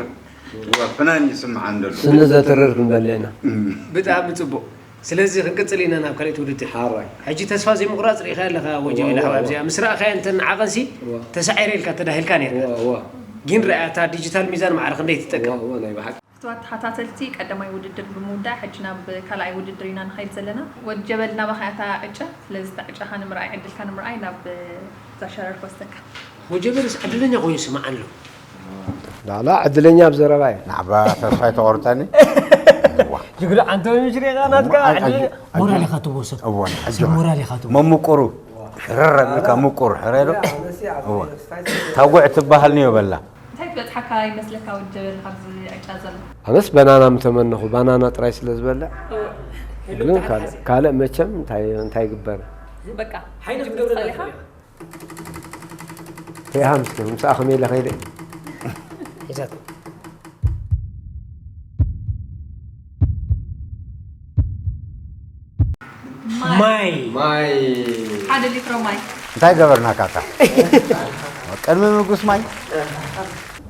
እወ፣ ፍናን ይስምዓን ዘሎ። ስኒ ዘትርር ክንበልዕ ኢና። እም። ብጣዕሚ ጽቡቕ። ስለዚ ክንቅጽል ኢና ናብ ካልእ ውድድር። ሓራይ። ሕጂ ተስፋ ዘይምቑራጽ ርኢኻያ ኣለኻ፣ ወጀበ እዋ፣ ኢላ እዋ፣ ሓባብ እዋ። እዚኣ። ምስ ረኣኻያ እንተ ንዓቐንሲ እዋ። ተሳዒረ ኢልካ ተዳሂልካ ነይርካ። እዋ፣ እዋ። ግን ረኣያ እታ ዲጂታል ሚዛን ማዕረ ክንደይ ትጠቅም። እዋ፣ እዋ፣ ናይ ብሓቂ። ፍቱዋት ተኸታተልቲ፣ ቀዳማይ ውድድር ብምውዳእ፣ ሕጂ ናብ ካልኣይ ውድድር ኢና ንኸይድ ዘለና። ወጀበል ናባኻ እያ እታ ዕጫ። ስለዚ እታ ዕጫኻ ንምርኣይ፣ ዕድልካ ንምርኣይ ናብ እዛ ሸረር ክወስደካ። ወጀበርስ ዕድለኛ ኮይኑ ስምዓ ኣሎ። ላላ ዕድለኛ ኣብ ዘረባ እዩ። ናዕባ ተስፋ ኣይተቆርጠኒ። ጅግሪ ኣንቶኒ ሽሪቃ ናትካ ዕድለኛ። ሞራል ኢኻ ትቦ ሰብ። እወ፣ ሰብ ኣጆኻ። ሞራል ኢኻ ትቦ። መምቁሩ ሽረር ኣቢልካ ምቁር ሕረ ዶ። እወ። ታጉዕ ትበሃል ንዮ በላ። እንታይ ትበጽሓካ ይመስለካ ወዲ ጀበል ካብዚ ዕጫ ዘሎ? ኣነስ በናና ምተመነኹ ባናና ጥራይ ስለ ዝበልዕ ግን ካልእ ካልእ መቸም እንታይ እንታይ ይግበር። በቃ ሓይሊ ክትገብረና ትኽእል ኢኻ። ሪሃ ምስ ምስኣ ከመይ ኢለ ከይደ። ሒዛት ማይ ማይ ሓደ ሊትሮ ማይ እንታይ ገበርና ካካ? ቅድሚ ምጉስ ማይ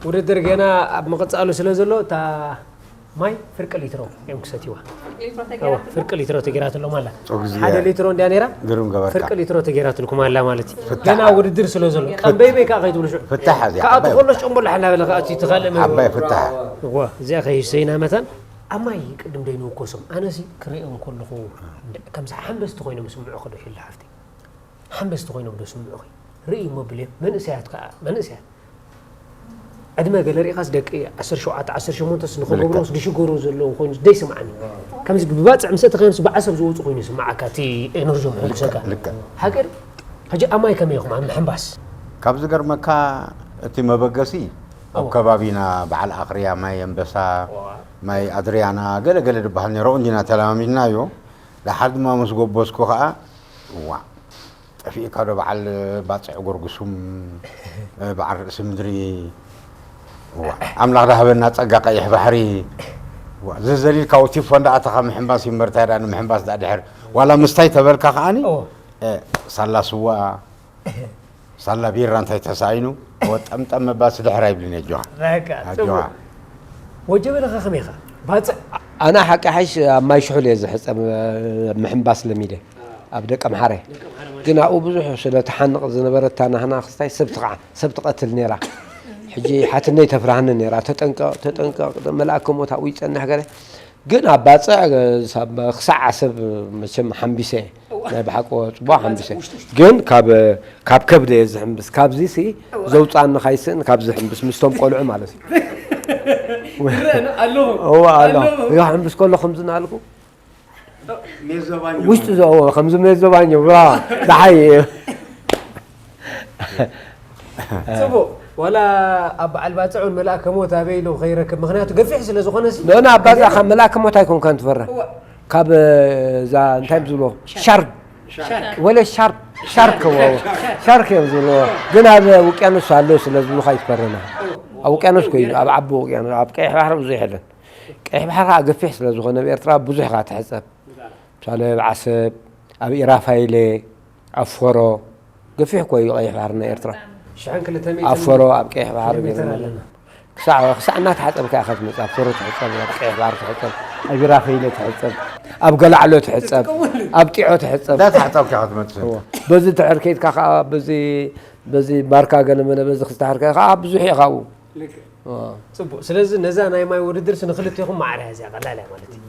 ውድድር ገና ኣብ ምቕጻሉ ስለ ዘሎ እታ ማይ ፍርቂ ሊትሮ እዮም ክሰትይዋ። ሊትሮ እዋ፣ ተገይራ ፍርቂ ሊትሮ ተገይራትሎም ኣላ። ኦ፣ እግዚኣብሔር። ሓደ ሊትሮ እንድያ ነይራ። ግርም ገበርካ። ፍርቂ ሊትሮ ተገይራትልኩም ኣላ ማለት እዩ። ፍታሕ። ገና ውድድር ስለ ዘሎ። ጠንበይበይ ከዓ ከይትብሉ ሽዑ። ፍታሕ እዚኣ፣ ከዓ ዓባይ ትኾሎ ፍታሕ። ጨምቦ ላሕና በለ ከዓ እቲ ትኻልእ መግቢ። ዓባይ ፍታሕ። እዋ፣ እዚኣ ከይሰይና መታን ኣብ ማይ ቅድም ደይንውከሶም። ኣነሲ ክርእዮም ከለኹ ከምዚ ሓንበስቲ ኮይኖም ስምዑ ክዶ ይላ ሓፍቲ። ሓንበስቲ ኮይኖም ዶ ስምዑኺ? ርእይ እሞ ብልዮም። መንእሰያት ከዓ፣ መንእሰያት። ዕድመ ገለ ርኢኻስ ደቂ ዓሰርተ ሸውዓተ ዓሰርተ ሸሞንተ ስ ንኽገብሮስ ድሽገሩ ዘለዉ ኮይኑ ደይስምዓኒ። ከምዚ ብባፅዕ ምስ እተኸዮምስ ብዓሰብ ዝወፁ ኮይኑ ይስምዓካ እቲ ኤነርጂ ምሕጉሰካ። ልክዕ። ሓቂ ዶ? ሕጂ ኣማይ ከመይ ኢኹም ኣብ ምሕንባስ? ካብ ዝገርመካ እቲ መበገሲ ኣብ ከባቢና በዓል ኣኽርያ፣ ማይ ኣንበሳ፣ ማይ ኣድርያና ገለ ገለ ዝበሃል ነይሩ። እንዲና ተለማሚድናዮ። ደሓር ድማ ምስ ጎበዝኩ ከዓ እዋ ጠፊእካ ዶ በዓል ባፅዕ ጎርጉሱም በዓል ርእሲ ምድሪ እዋ ኣምላኽ ዳሃበና ፀጋ ቀይሕ ባሕሪ እዋ ዘዘሊልካ ወቲፎ እንዳኣተኻ ምሕንባስ ይመርታ ዳ ንምሕንባስ ዳ ድሕር ዋላ ምስታይ ተበልካ ከዓኒ ሳላ ስዋ ሳላ ቢራ እንታይ ተሳኢኑ ወጠምጠም መባሲ ድሕር ኣይብልን የጆኻ በቃ ኣጆኻ ጽቡቅ ወጀበ ለኸ ከመይ ኢኻ ባጽዕ ኣነ ሓቂ ሓይሽ ኣብ ማይ ሽሑል እየ ዝሕጸብ ምሕንባስ ለሚደ ኣብ ደቀ ምሓረ ግን ኣብኡ ብዙሕ ስለ ትሓንቕ ዝነበረት እታ ናህና ክስታይ ሰብ ትቕዓ ሰብ ትቐትል ነይራ ሕጂ ሓትነይ ተፍርሃኒ ነይራ ተጠንቀቕ ተጠንቀቕ መልኣከ ሞት ኣብኡ ይጸንሕ ገለ ግን ኣብ ባጽዕ ክሳዕ ዓሰብ መቸም ሓምቢሰ ናይ ብሓቂ ጽቡቕ ሓምቢሰ ግን ካብ ካብ ከብደ እየ ዝሕምብስ ካብዚ ሲ ዘውጻኒ ካይስእን ካብ ዝሕምብስ ምስቶም ቆልዑ ማለት እዩ ኣለኹ እዋ ኣለኹ እዋ ሕምብስ ከሎ ከምዚ እናልኩ ውሽጢ ዘእዎ ከምዚ ሜዞባኞ ብራ ደሓይ እዩ ጽቡቕ ዋላ ኣብ በዓል ባፅዕ እውን መልኣከ ሞት ኣበይ ኢሉ ከይረክብ ምክንያቱ ገፊሕ ስለ ዝኾነ ሲ ኖና ኣብ ባፅዕ ካብ መልኣከ ሞት ኣይኮንካን ትፈርሕ ካብ እዛ እንታይ ዝብሎ ሻርክ ወለ ሻርክ ሻርክ ወ ሻርክ እዮም ዝብሎ ግን ኣብ ውቅያኖስ ኣሎ ስለ ዝብሉካ ይትፈርና ኣብ ውቅያኖስ ኮይኑ ኣብ ዓቢ ውቅያኖስ ኣብ ቀይሕ ባሕሪ ብዙሕ የለን ቀይሕ ባሕሪ ከዓ ገፊሕ ስለ ዝኾነ ኣብ ኤርትራ ብዙሕ ኢኻ ትሕፀብ ምሳሌ ኣብ ዓሰብ ኣብ ኢራፋይለ ኣብ ፎሮ ገፊሕ እኮ እዩ ቀይሕ ባሕሪ ናይ ኤርትራ ሽሕን ክልተ ሚእትን ኣብ ፎሮ ኣብ ቀይሕ ባሕሪ ኪሎ ሜትር ገለ ኣለና። ክሳዕ ክሳዕ እናተሓፀብካ ኢኻ ትመፅእ ኣብ ፎሮ ትሕፀብ ኣብ ቀይሕ ባሕሪ ትሕፀብ ኣብ ኢራፋይለ ትሕፀብ ኣብ ገላዕሎ ትሕፀብ ኣብ ጢዖ ትሕፀብ እንዳተሓፀብካ ኢኻ ትመፅእ እወ። በዚ ድሕር ከይድካ ከዓ በዚ በዚ ባርካ ገለመለ በዚ ክስተሕር ከይድካ ከዓ ብዙሕ እዩ ካብኡ ልክዕ። ጽቡቕ። ስለዚ ነዛ ናይ ማይ ውድድርሲ ንኽልቴኹም ማዕረ እያ እዚኣ ቀላል እያ ማለት እዩ።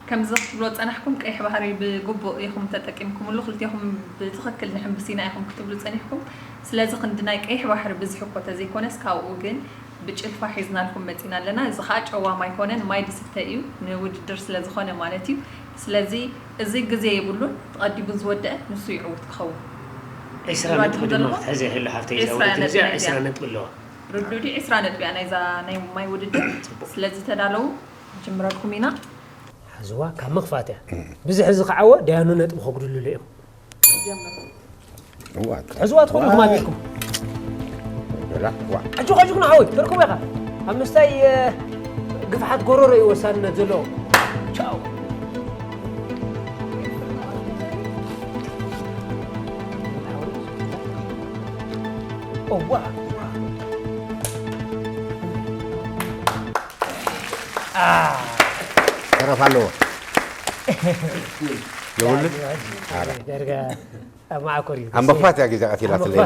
ከምዚ ክትብሎ ዝጸናሕኩም ቀይሕ ባሕሪ ብግቡእ ኢኹም ተጠቂምኩምሉ፣ ክልቴኹም ብትኽክል ንሕምብስ ኢና ኢኹም ክትብሉ ጸኒሕኩም። ስለዚ ክንዲ ናይ ቀይሕ ባሕሪ ብዝሒ እኮ ተዘይኮነስ ካብኡ ግን ብጭልፋ ሒዝናልኩም መጺና ኣለና። እዚ ኸኣ ጨዋም ኣይኮነን፣ ማይ ዝስተ እዩ፣ ንውድድር ስለ ዝኾነ ማለት እዩ። ስለዚ እዚ ግዜ የብሉን፣ ተቐዲሙ ዝወደአ ንሱ ይዕውት ክኸውን። ዒስራ ነጥቢ ድማ ክትሕዘ ይኽእል ሓፍተይ እዛ ውድድር እዚኣ ዒስራ ነጥቢ ኣለዋ። ርዱእ ድዩ ዕስራ ነጥቢ እያ ናይዛ ናይ ማይ ውድድር። ስለዚ ተዳለዉ፣ ንጅምረልኩም ኢና። ሓዝዋ ካብ ምኽፋት እያ። ብዝሒ እዚ ክዓወ ደያኑ ነጥቢ ከጉድልሉ እዮም። ሕዝዋ ትኾኑ ክማት ኢልኩም። ኣጆኻ ኣጆኹም ንዓወይ ተርኩም ኢኻ። ኣብ ምስታይ ግፍሓት ጎረሮ እዩ ወሳንነት ዘለዎ። ቻው። እዋ ተረፍ ኣለዎ ለውልድ ኣብ መዓኮር እዩ ኣብ መኽፋት እያ ግዜ ቀቲላትለይ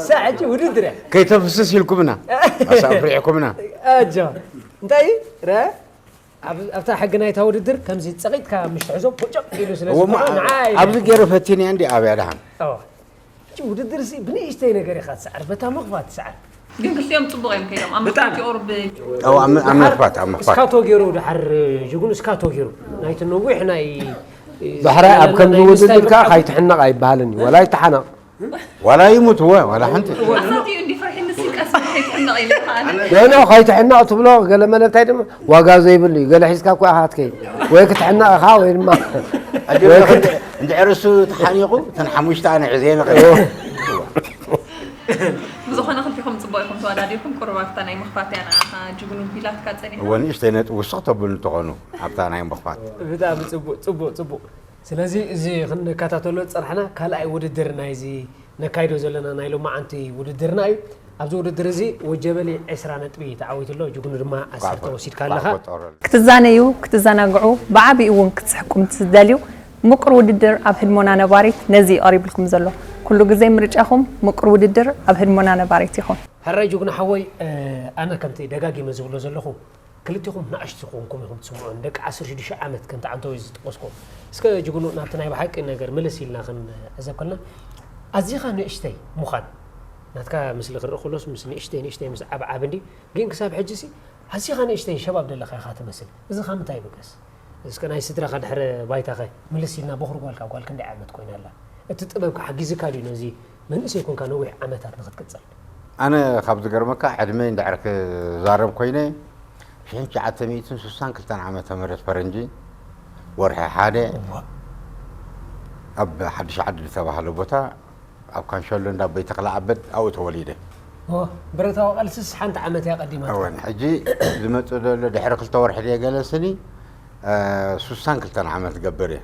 ሳዕ ሕጂ ውድድር እያ ከይተፍስስ ኢልኩምና ኣሳብ ፍሪዕኩምና ኣጆ እንታይ እዩ ረ ኣብታ ሕጊ ናይታ ውድድር ከምዚ ጸቒጥካ ምሽ ትሕዞ ፖጨቕ ኢሉ ስለ እወ፣ ማ- ዝኾነ ንዓይ ኣብዚ ገይረ ፈቲንያ እንዲ ኣብያ ደሓን ውድድር ሲ ብንእሽተይ ነገር ኢኻ ትስዓር፣ በታ ምኽፋት ትስዓር። ግን ክልቲኦም ፅቡቕ እዮም ከይዶም ኣብ ብጣዕሚ። መኽፈቲ ቁሩብ ኣብ ኣብ መኽፋት ኣብ መኽፋት እስካቶ ገይሩ ድሓር ጅጉን እስካቶ ገይሩ ናይቲ ነዊሕ ናይ ዳሕራይ ኣብ ከምዚ ውድድር ከዓ ካይትሕነቕ ኣይበሃልን እዩ። ወላ ይተሓነቕ። ዋላ ይሙት ወ ዋላ ሓንቲ ኣሳትዩ እንዲ ፍርሒ ንስቀስ ከይትሕነቕ ኢለ ኣነ ኖ ኖ ካይትሕነቕ ትብሎ ገለ መለ እንታይ ድማ ዋጋ ዘይብሉ እዩ። ገለ ሒዝካ እኮ ኢኻ ትከይድ ወይ ክትሕነቕ ኢኻ ወይ ድማ እንድዕር እሱ ተሓኒቑ እተን ሓሙሽተ ኣነ ሒዘ ይኽእል ብዝኾነ ክልቲኹም ፅቡቕ ኢኹም ተወዳዲርኩም ቁሩብ ኣብታ ናይ ምኽፋት እያ ንዓኻ ጅግኑ ቢላትካ ፀኒሓ እወ ንእሽተይ ነጥቢ ውስኽ ተብሉ እንተኾኑ ኣብታ ናይ ምኽፋት ብጣዕሚ ፅቡቅ ፅቡቅ ፅቡቅ። ስለዚ እዚ ክንከታተሎ ዝፀናሕና ካልኣይ ውድድር ናይዚ ነካይዶ ዘለና ናይ ሎማዓንቲ ውድድርና እዩ። ኣብዚ ውድድር እዚ ወጀበሊ ዕስራ ነጥቢ ተዓዊቱ ኣሎ፣ ጅግኑ ድማ ዓሰርተ ወሲድካ ኣለኻ። ቆጠረሉ ክትዛነዩ፣ ክትዘናግዑ፣ ብዓቢኡ እውን ክትስሕቁ ምስ ትደልዩ፣ ምቁር ውድድር ኣብ ህድሞና ነባሪት ነዚ እዩ ቀሪብልኩም ዘሎ። ኩሉ ግዜ ምርጫኹም ምቁር ውድድር ኣብ ህድሞና ነባሪት ይኹን። ሕራይ ጅግኑ ሓወይ፣ ኣነ ከምቲ ደጋጊመ ዝብሎ ዘለኹ ክልቲኹም ንኣሽቱ ኮንኩም ኢኹም ትስምዑን ደቂ ዓሰርተ ሽዱሽተ ዓመት ከምቲ ዓንተወይ ዝጠቀስኩም። እስከ ጅግኑ ናብቲ ናይ ብሓቂ ነገር ምልስ ኢልና ክንዕዘብ ከለና ኣዚኻ ንእሽተይ ምዃን ናትካ ምስሊ ክርኢ ከሎስ ምስ ንእሽተይ ንእሽተይ ምስ ዓብ ዓብ እንዲ ግን ክሳብ ሕጂ ሲ ኣዚኻ ንእሽተይ ሸባብ ደለኻ ኢኻ ትመስል። እዚ ካብ ምንታይ ይብገስ? እስከ ናይ ስድራኻ ድሕረ ባይታኸ ምልስ ኢልና ቦኽሪ ጓልካ ጓል ክንደይ ዓመት ኮይና ኣላ? እቲ ጥበብ ክሓጊዝካ ድዩ ነዚ መንእሰይ ኮንካ ነዊሕ ዓመታት ንኽትቅጽል? ኣነ ካብ ዝገርመካ ዕድመይ እንድሕር ክዛረብ ኮይነ ሽሕን ትሽዓተ ሚእትን ስሳን ክልተን ዓመተ ምህረት ፈረንጂ ወርሒ ሓደ ኣብ ሓድሽ ዓዲ ዝተባህለ ቦታ ኣብ ካንሸሎ እንዳ ኣቦይ ተኽለ ኣበድ ኣብኡ ተወሊደ። ኦ፣ ብረታዊ ቃልስስ ሓንቲ ዓመት እያ ቀዲማ። እወን ሕጂ ዝመጽእ ዘሎ ድሕሪ ክልተ ወርሒ ድየ ገለ ስኒ ሱሳን ክልተን ዓመት ገብር እየ።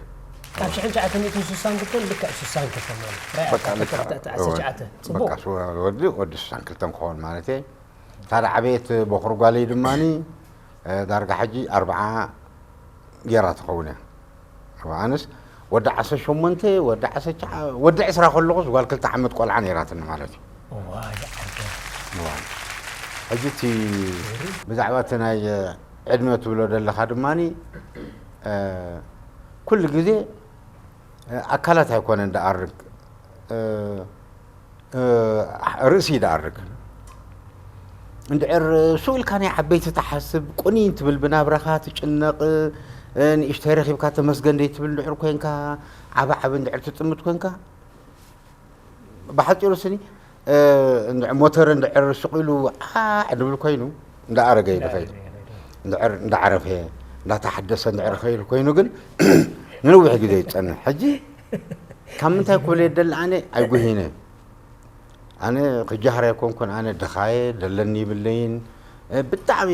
ካብ ሽሕን ትሽዓተ ሚእትን ስሳን ክልተን ልክዕ ስሳን ክልተ ማለት ራእይ በቃ ልክዕ ተኸፍተ ተዓሰርተ ትሽዓተ። ጽቡቕ። በቃ ወዲ ወዲ ሱሳን ክልተን ክኸውን ማለት እየ። ታዲያ ዓበየት በኹር ጓለይ ድማኒ ዳርጋ ሕጂ ኣርብዓ ጌራ ትኸውን እያ። ኣነስ ወዲ ዓሰርተ ሸሞንተ ወዲ ዓሰርተ ወዲ ዕስራ ከለኹስ ጓል ክልተ ዓመት ቆልዓ ነይራትኒ ማለት እዩ። ዋይ ዓርከይ። ሕጂ እቲ ብዛዕባ እቲ ናይ ዕድመ ትብሎ ዘለኻ ድማኒ ኩሉ ግዜ ኣካላት ኣይኮነን ደኣርግ ርእሲ ይደኣርግ። እንድዕር ስኡ ኢልካ ናይ ዓበይቲ ትሓስብ ቁኒን ትብል ብናብራኻ ትጭነቕ ንእሽተይ ረኺብካ ተመስገን ደይ ትብል እንድዕር ኮንካ ዓብ ዓብ እንድዕር ትጥምት ኮንካ ብሓፂሩ ስኒ ሞተር እንድዕር ስቕ ኢሉ ዓዕ ድብል ኮይኑ እንዳኣረገ እዩ ዝኸይድ። እንድዕር እንዳዓረፈ እንዳተሓደሰ እንድዕር ኸይድ ኮይኑ ግን ንነዊሕ ግዜ ይፀንሕ። ሕጂ ካብ ምንታይ ክብል የደሊ ኣነ ኣይጉሂነ ኣነ ክጃህር ኣይኮንኩን ኣነ ድኻየ ደለኒ ይብለይን ብጣዕሚ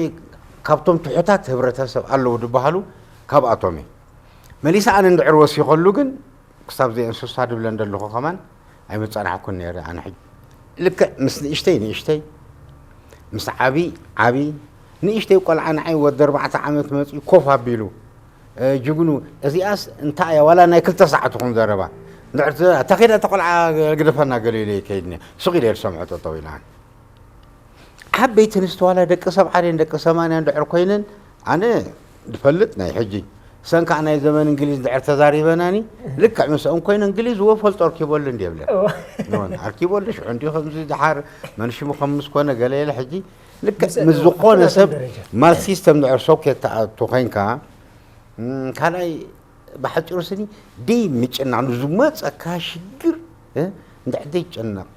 ካብቶም ትሑታት ህብረተሰብ ኣለዉ ዝበሃሉ ካብኣቶም እየ መሊሰ ኣነ እንድዕር ወሲኸሉ ግን ክሳብ ዘይ እንስሳ ድብለን ዘለኹ ከማን ኣይምፀናሕኩን ነይረ ኣነ ሕጂ ልክዕ ምስ ንእሽተይ ንእሽተይ ምስ ዓብይ ዓብይ ንእሽተይ ቆልዓ ንዓይ ወዲ ኣርባዕተ ዓመት መፅኡ ኮፍ ኣቢሉ ጅግኑ እዚኣስ እንታይ እያ ዋላ ናይ ክልተ ሰዓት ትኹን ዘረባ እንድሕር ተኺዳ ተቆልዓ ግደፈና ገለ ኢለ ይከይድኒ ሱቕ ኢለ ዝሰምዖ ጠጠው ኢላን ዓበይቲ ንስተዋላ ደቂ ሰብዓደን ደቂ ሰማንያ እንድሕር ኮይነን ኣነ ዝፈልጥ ናይ ሕጂ ሰን ከዓ ናይ ዘመን እንግሊዝ እንድሕር ተዛሪበናኒ ልክዕ ምስአን ኮይነ እንግሊዝ ወ ፈልጦ ኣርኪበሉ እንዲ የብለ ኣርኪበሉ ሽዑ እንዲ ከምዚ ድሓር መንሽሙ ከም ምስኮነ ገለ የለ ሕጂ ልክዕ ምስ ዝኾነ ሰብ ማርክሲስት እንድሕር ሶኬት ተኣቱ ኮይንካ ካልኣይ ብሓፂሩ ስኒ ደይ ምጭናቕ ንዝመፀካ ሽግር እንድሕር ደይ ጨነቕ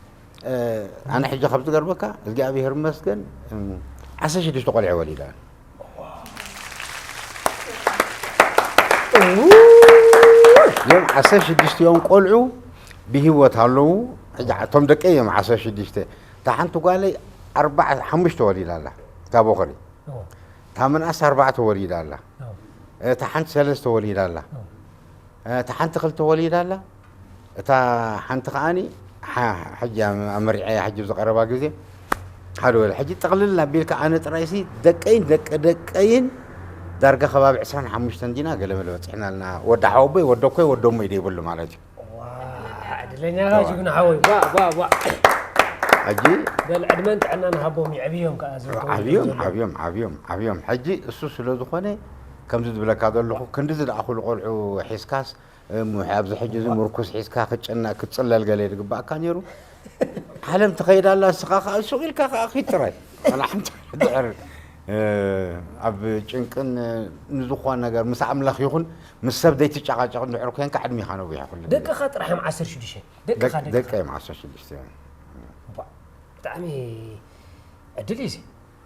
ኣነ ሕጂ ካብ ዝገርመካ እግዚኣብሔር መስገን ዓሰርተ ሽዱሽተ ቆልዑ ወሊዳ እዮም ዓሰርተ ሽዱሽተ እዮም ቆልዑ ብህይወት ኣለዉ እቶም ደቀ እዮም ዓሰርተ ሽዱሽተ እታ ሓንቲ ጓለይ ኣርባዓ ሓሙሽተ ወሊዳ ኣላ እታ ቦኸሪ እታ መንኣስ ኣርባዕተ ወሊዳ ኣላ እታ ሓንቲ ሰለስተ ወሊዳ ኣላ እታ ሓንቲ ክልተ ወሊዳ ኣላ እታ ሓንቲ ከዓኒ ሕጂ ኣመሪዐያ ሕጂ ዝቀረባ ግዜ ሓደ ወለ ሕጂ ጥቕልል ኣቢልካ ኣነ ጥራይሲ ደቀይን ደቂ ደቀይን ዳርጋ ከባቢ ዕስራን ሓሙሽተን ዲና ገለመለ በፂሕና ኣለና ወዲ ሓወቦይ ወደኮይ ወደሞይ ደይብሉ ማለት እዩ ዕድለኛ ጅግና ሓወይ ዋ ዋ ዋ ሕጂ በል ዕድመን ጥዕናን ሃቦም የዕብዮም ከዓ ዓብዮም ዓብዮም ዓብዮም ዓብዮም ሕጂ እሱ ስለ ዝኾነ ከምዚ ዝብለካ ዘለኹ ክንዲ ዝደኣኹሉ ቆልዑ ሒዝካስ እሞ ኣብዚ ሕጂ እዚ ምርኩስ ሒዝካ ክትጨነቕ ክትጽለል ገለ ዝግባእካ ነይሩ። ዓለም ትኸይድ ኣላ፣ ንስኻ ከኣ ሱቕ ኢልካ ከኣ ኪድ ጥራይ። ዋላ ሓንቲ ድሕር፣ እ፣ ኣብ ጭንቅን ንዝኾነ ነገር ምስ ኣምላኽ ይኹን ምስ ሰብ ዘይትጨቓጨቕ እንድሕር ኮንካ ዕድሜኻ ነዊሕ ይኹን። ደቅኻ ጥራሕ እዮም ዓሰርተ ሽዱሽተ። ደቅኻ፣ ደቅ-፣ ደቅኻ። ደቀይ እዮም ዓሰርተ ሽዱሽተ እዮም። ባ-፣ ብጣዕሚ ዕድል እዩ እዚ።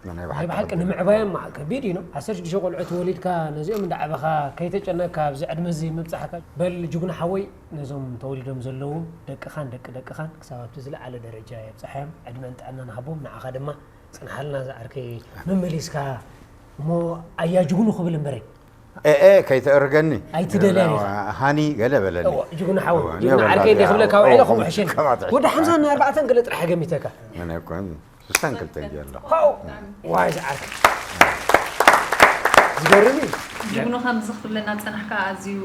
ናይ ናይ ብሓቂ ብሓቂ ዕድል። ንምዕባዮም ከቢድ እዩ ነው። ዓሰርተ ሽዱሽተ ቆልዑ ተወሊድካ ነዚኦም እንዳዕበኻ ከይተጨነቅካ ኣብዚ ዕድመ እዚ ምብጻሕካ፣ በል ጅግና ሓወይ፣ ነዞም ተወሊዶም ዘለዉ ደቅኻን ደቂ ደቅኻን ክሳብ ኣብቲ ዝለዓለ ደረጃ የብጽሓዮም። ዕድመን ጥዕናን ሃቦም። ንዓኻ ድማ ጽንሓልና ዝዓርከይ፣ መመሊስካ እሞ ኣያ ጅግኑ ክብል እምበረይ። ኤ፣ ኤ፣ ከይተእርገኒ። ኣይትደልያን ኢኻ። ሃኒ ገለ በለኒ። እወ፣ ጅግና ሓወይ፣ እወ፣ ጅግና ነበርካ ዓርከይ እንደ እዚኣ። ክብለካ ውዒለ እወ፣ ከምኡ ሕሸኒ። ከምኣ ትሕሸኒ። ወዲ ሓምሳን ኣርባዕተን ገለ ጥራሕ ገሚተካ። መን ኣይኮን፣ ስሳን ክልተን እየ ኣለኹ። ሃው! ዋይ ዝዓርከይ። ዝገርም እዩ። ጅግኑ ከምዚ ክትብለና ዝጸናሕካ ኣዝዩ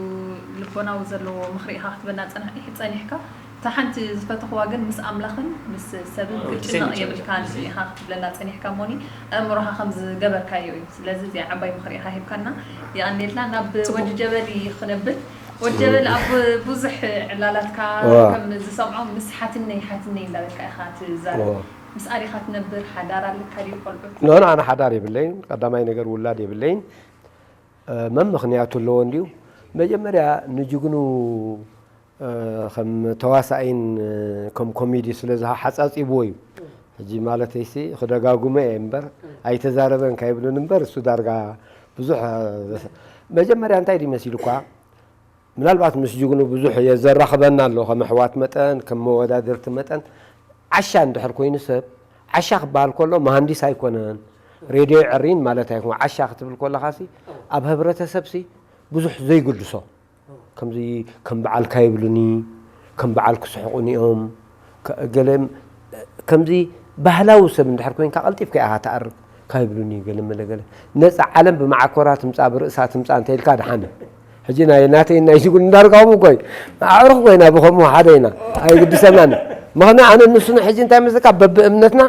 ልቦናዊ ዘለዎ ምኽሪ ኢኻ ክትበና ጸናሕ-፣ ኢሕ-፣ ጸኒሕካ። እታ ሓንቲ ዝፈተኽዋ ግን ምስ ኣምላኽን ምስ ሰብን ክትጭነቕ የብልካን ኢኻ ክትብለና ጸኒሕካ እሞኒ፣ ኣእምሮኻ ከም ዝገበርካዮ እዩ። ስለዚ እዚኣ ዓባይ ምኽሪ ኢኻ ሂብካና። የቐንየልና። ናብ ጽቡቕ። ወዲ ጀበሊ ክነብል። ወዲ ጀበሊ ኣብ ብዙሕ ዕላላትካ ዋ። ከም ዝሰምዖ ምስ ሓትነይ፣ ሓትነይ እንዳበልካ ኢኻ ትዛረብ። ዋ። ምስ ኣዴኻ ትነብር፣ ሓዳር ኣለካ ድዩ፣ ቆልዑት? ኖ፣ ኖ፣ ኣነ ሓዳር የብለይን። ቀዳማይ ነገር ውላድ የብለይን። እ፣ መን ምኽንያቱ ኣለዎ እንድዩ? መጀመርያ ንጅግኑ፣ እ፣ ከም ተዋሳኢን፣ እ፣ ከም ኮሜዲ ስለ ዝሓጻጺብዎ እዩ። ሕጂ ማለተይሲ ክደጋጉመ እየ እምበር፣ ኣይተዛረበን ካይብሉን እምበር፣ እሱ ዳርጋ ብዙሕ፣ እ፣ መጀመርያ እንታይ ድዩ መሲሉኳ? ምናልባት ምስ ጅግኑ ብዙሕ የዘራኽበና ኣሎ፣ ከም ኣሕዋት መጠን፣ ከም መወዳድርቲ መጠን። ዓሻ እንድሕር ኮይኑ ሰብ፣ ዓሻ ክበሃል ከሎ መሃንዲስ ኣይኮነን፣ ሬድዮ ይዕሪን ማለት ኣይኮን። ዓሻ ክትብል ከለኻሲ፣ ኣብ ሕብረተሰብሲ ብዙሕ ዘይግድሶ፣ ከምዚ ከም በዓልካ ይብሉኒ፣ ከም በዓል ክስሕቑኒ እዮም፣ ከ-፣ ገለ ከምዚ ባህላዊ ሰብ እንድሕር ኮይንካ ቀልጢፍካ ኢኻ ትኣርግ። ካይብሉኒ ገለ መለ ገለ። ነፃ ዓለም ብመዓኮራ ትምፃ፣ ብርእሳ ትምፃ እንተ ኢልካ ደሓን። ሕጂ ናይ ናተይ ናይ ሽጉን እንዳርጋዎም እኮ እዩ። ኣዕሩኽ ኮይና ብኸምኡ ሓደ ኢና። ኣይግድሰናን። ምኽንያቱ ኣነ ንሱን ሕጂ እንታይ መስለካ፣ በብእምነትና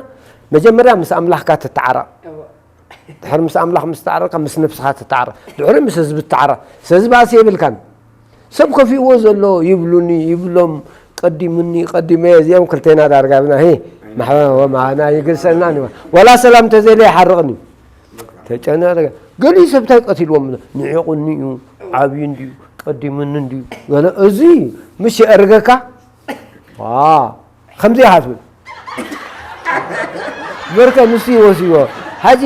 መጀመርያ ምስ ኣምላኽካ ትተዓረቕ። ድሕሪ ምስ ኣምላኽ ምስ ተዓረቕካ ምስ ነብስኻ ትተዓረቕ። ድሕሪ ምስ ህዝቢ ትተዓረቕ። ስለዚ ባእሲ የብልካን። ሰብ ከፊእዎ ዘሎ ይብሉኒ፣ ይብሎም፣ ቀዲሙኒ፣ ቀዲመ፣ እዚኦም ክልቴና ዳርጋ ብና፣ ሄ፣ ማሕበ-፣ ወማና ይግርሰና፣ ወላ ሰላም ተዘይለ ይሓርቕኒ። ተጨነቀ። ገሊኡ ሰብ እንታይ ቀቲልዎም? ንዒቑኒ እዩ፣ ዓብዩ እንድዩ፣ ቀዲሙኒ እንድዩ። ገለ፣ እዚ ምስ የእርገካ፣ ዋ፣ ከምዚ ኢኻ ትብል። በርከ ንሱ ይወስይዎ። ሕጂ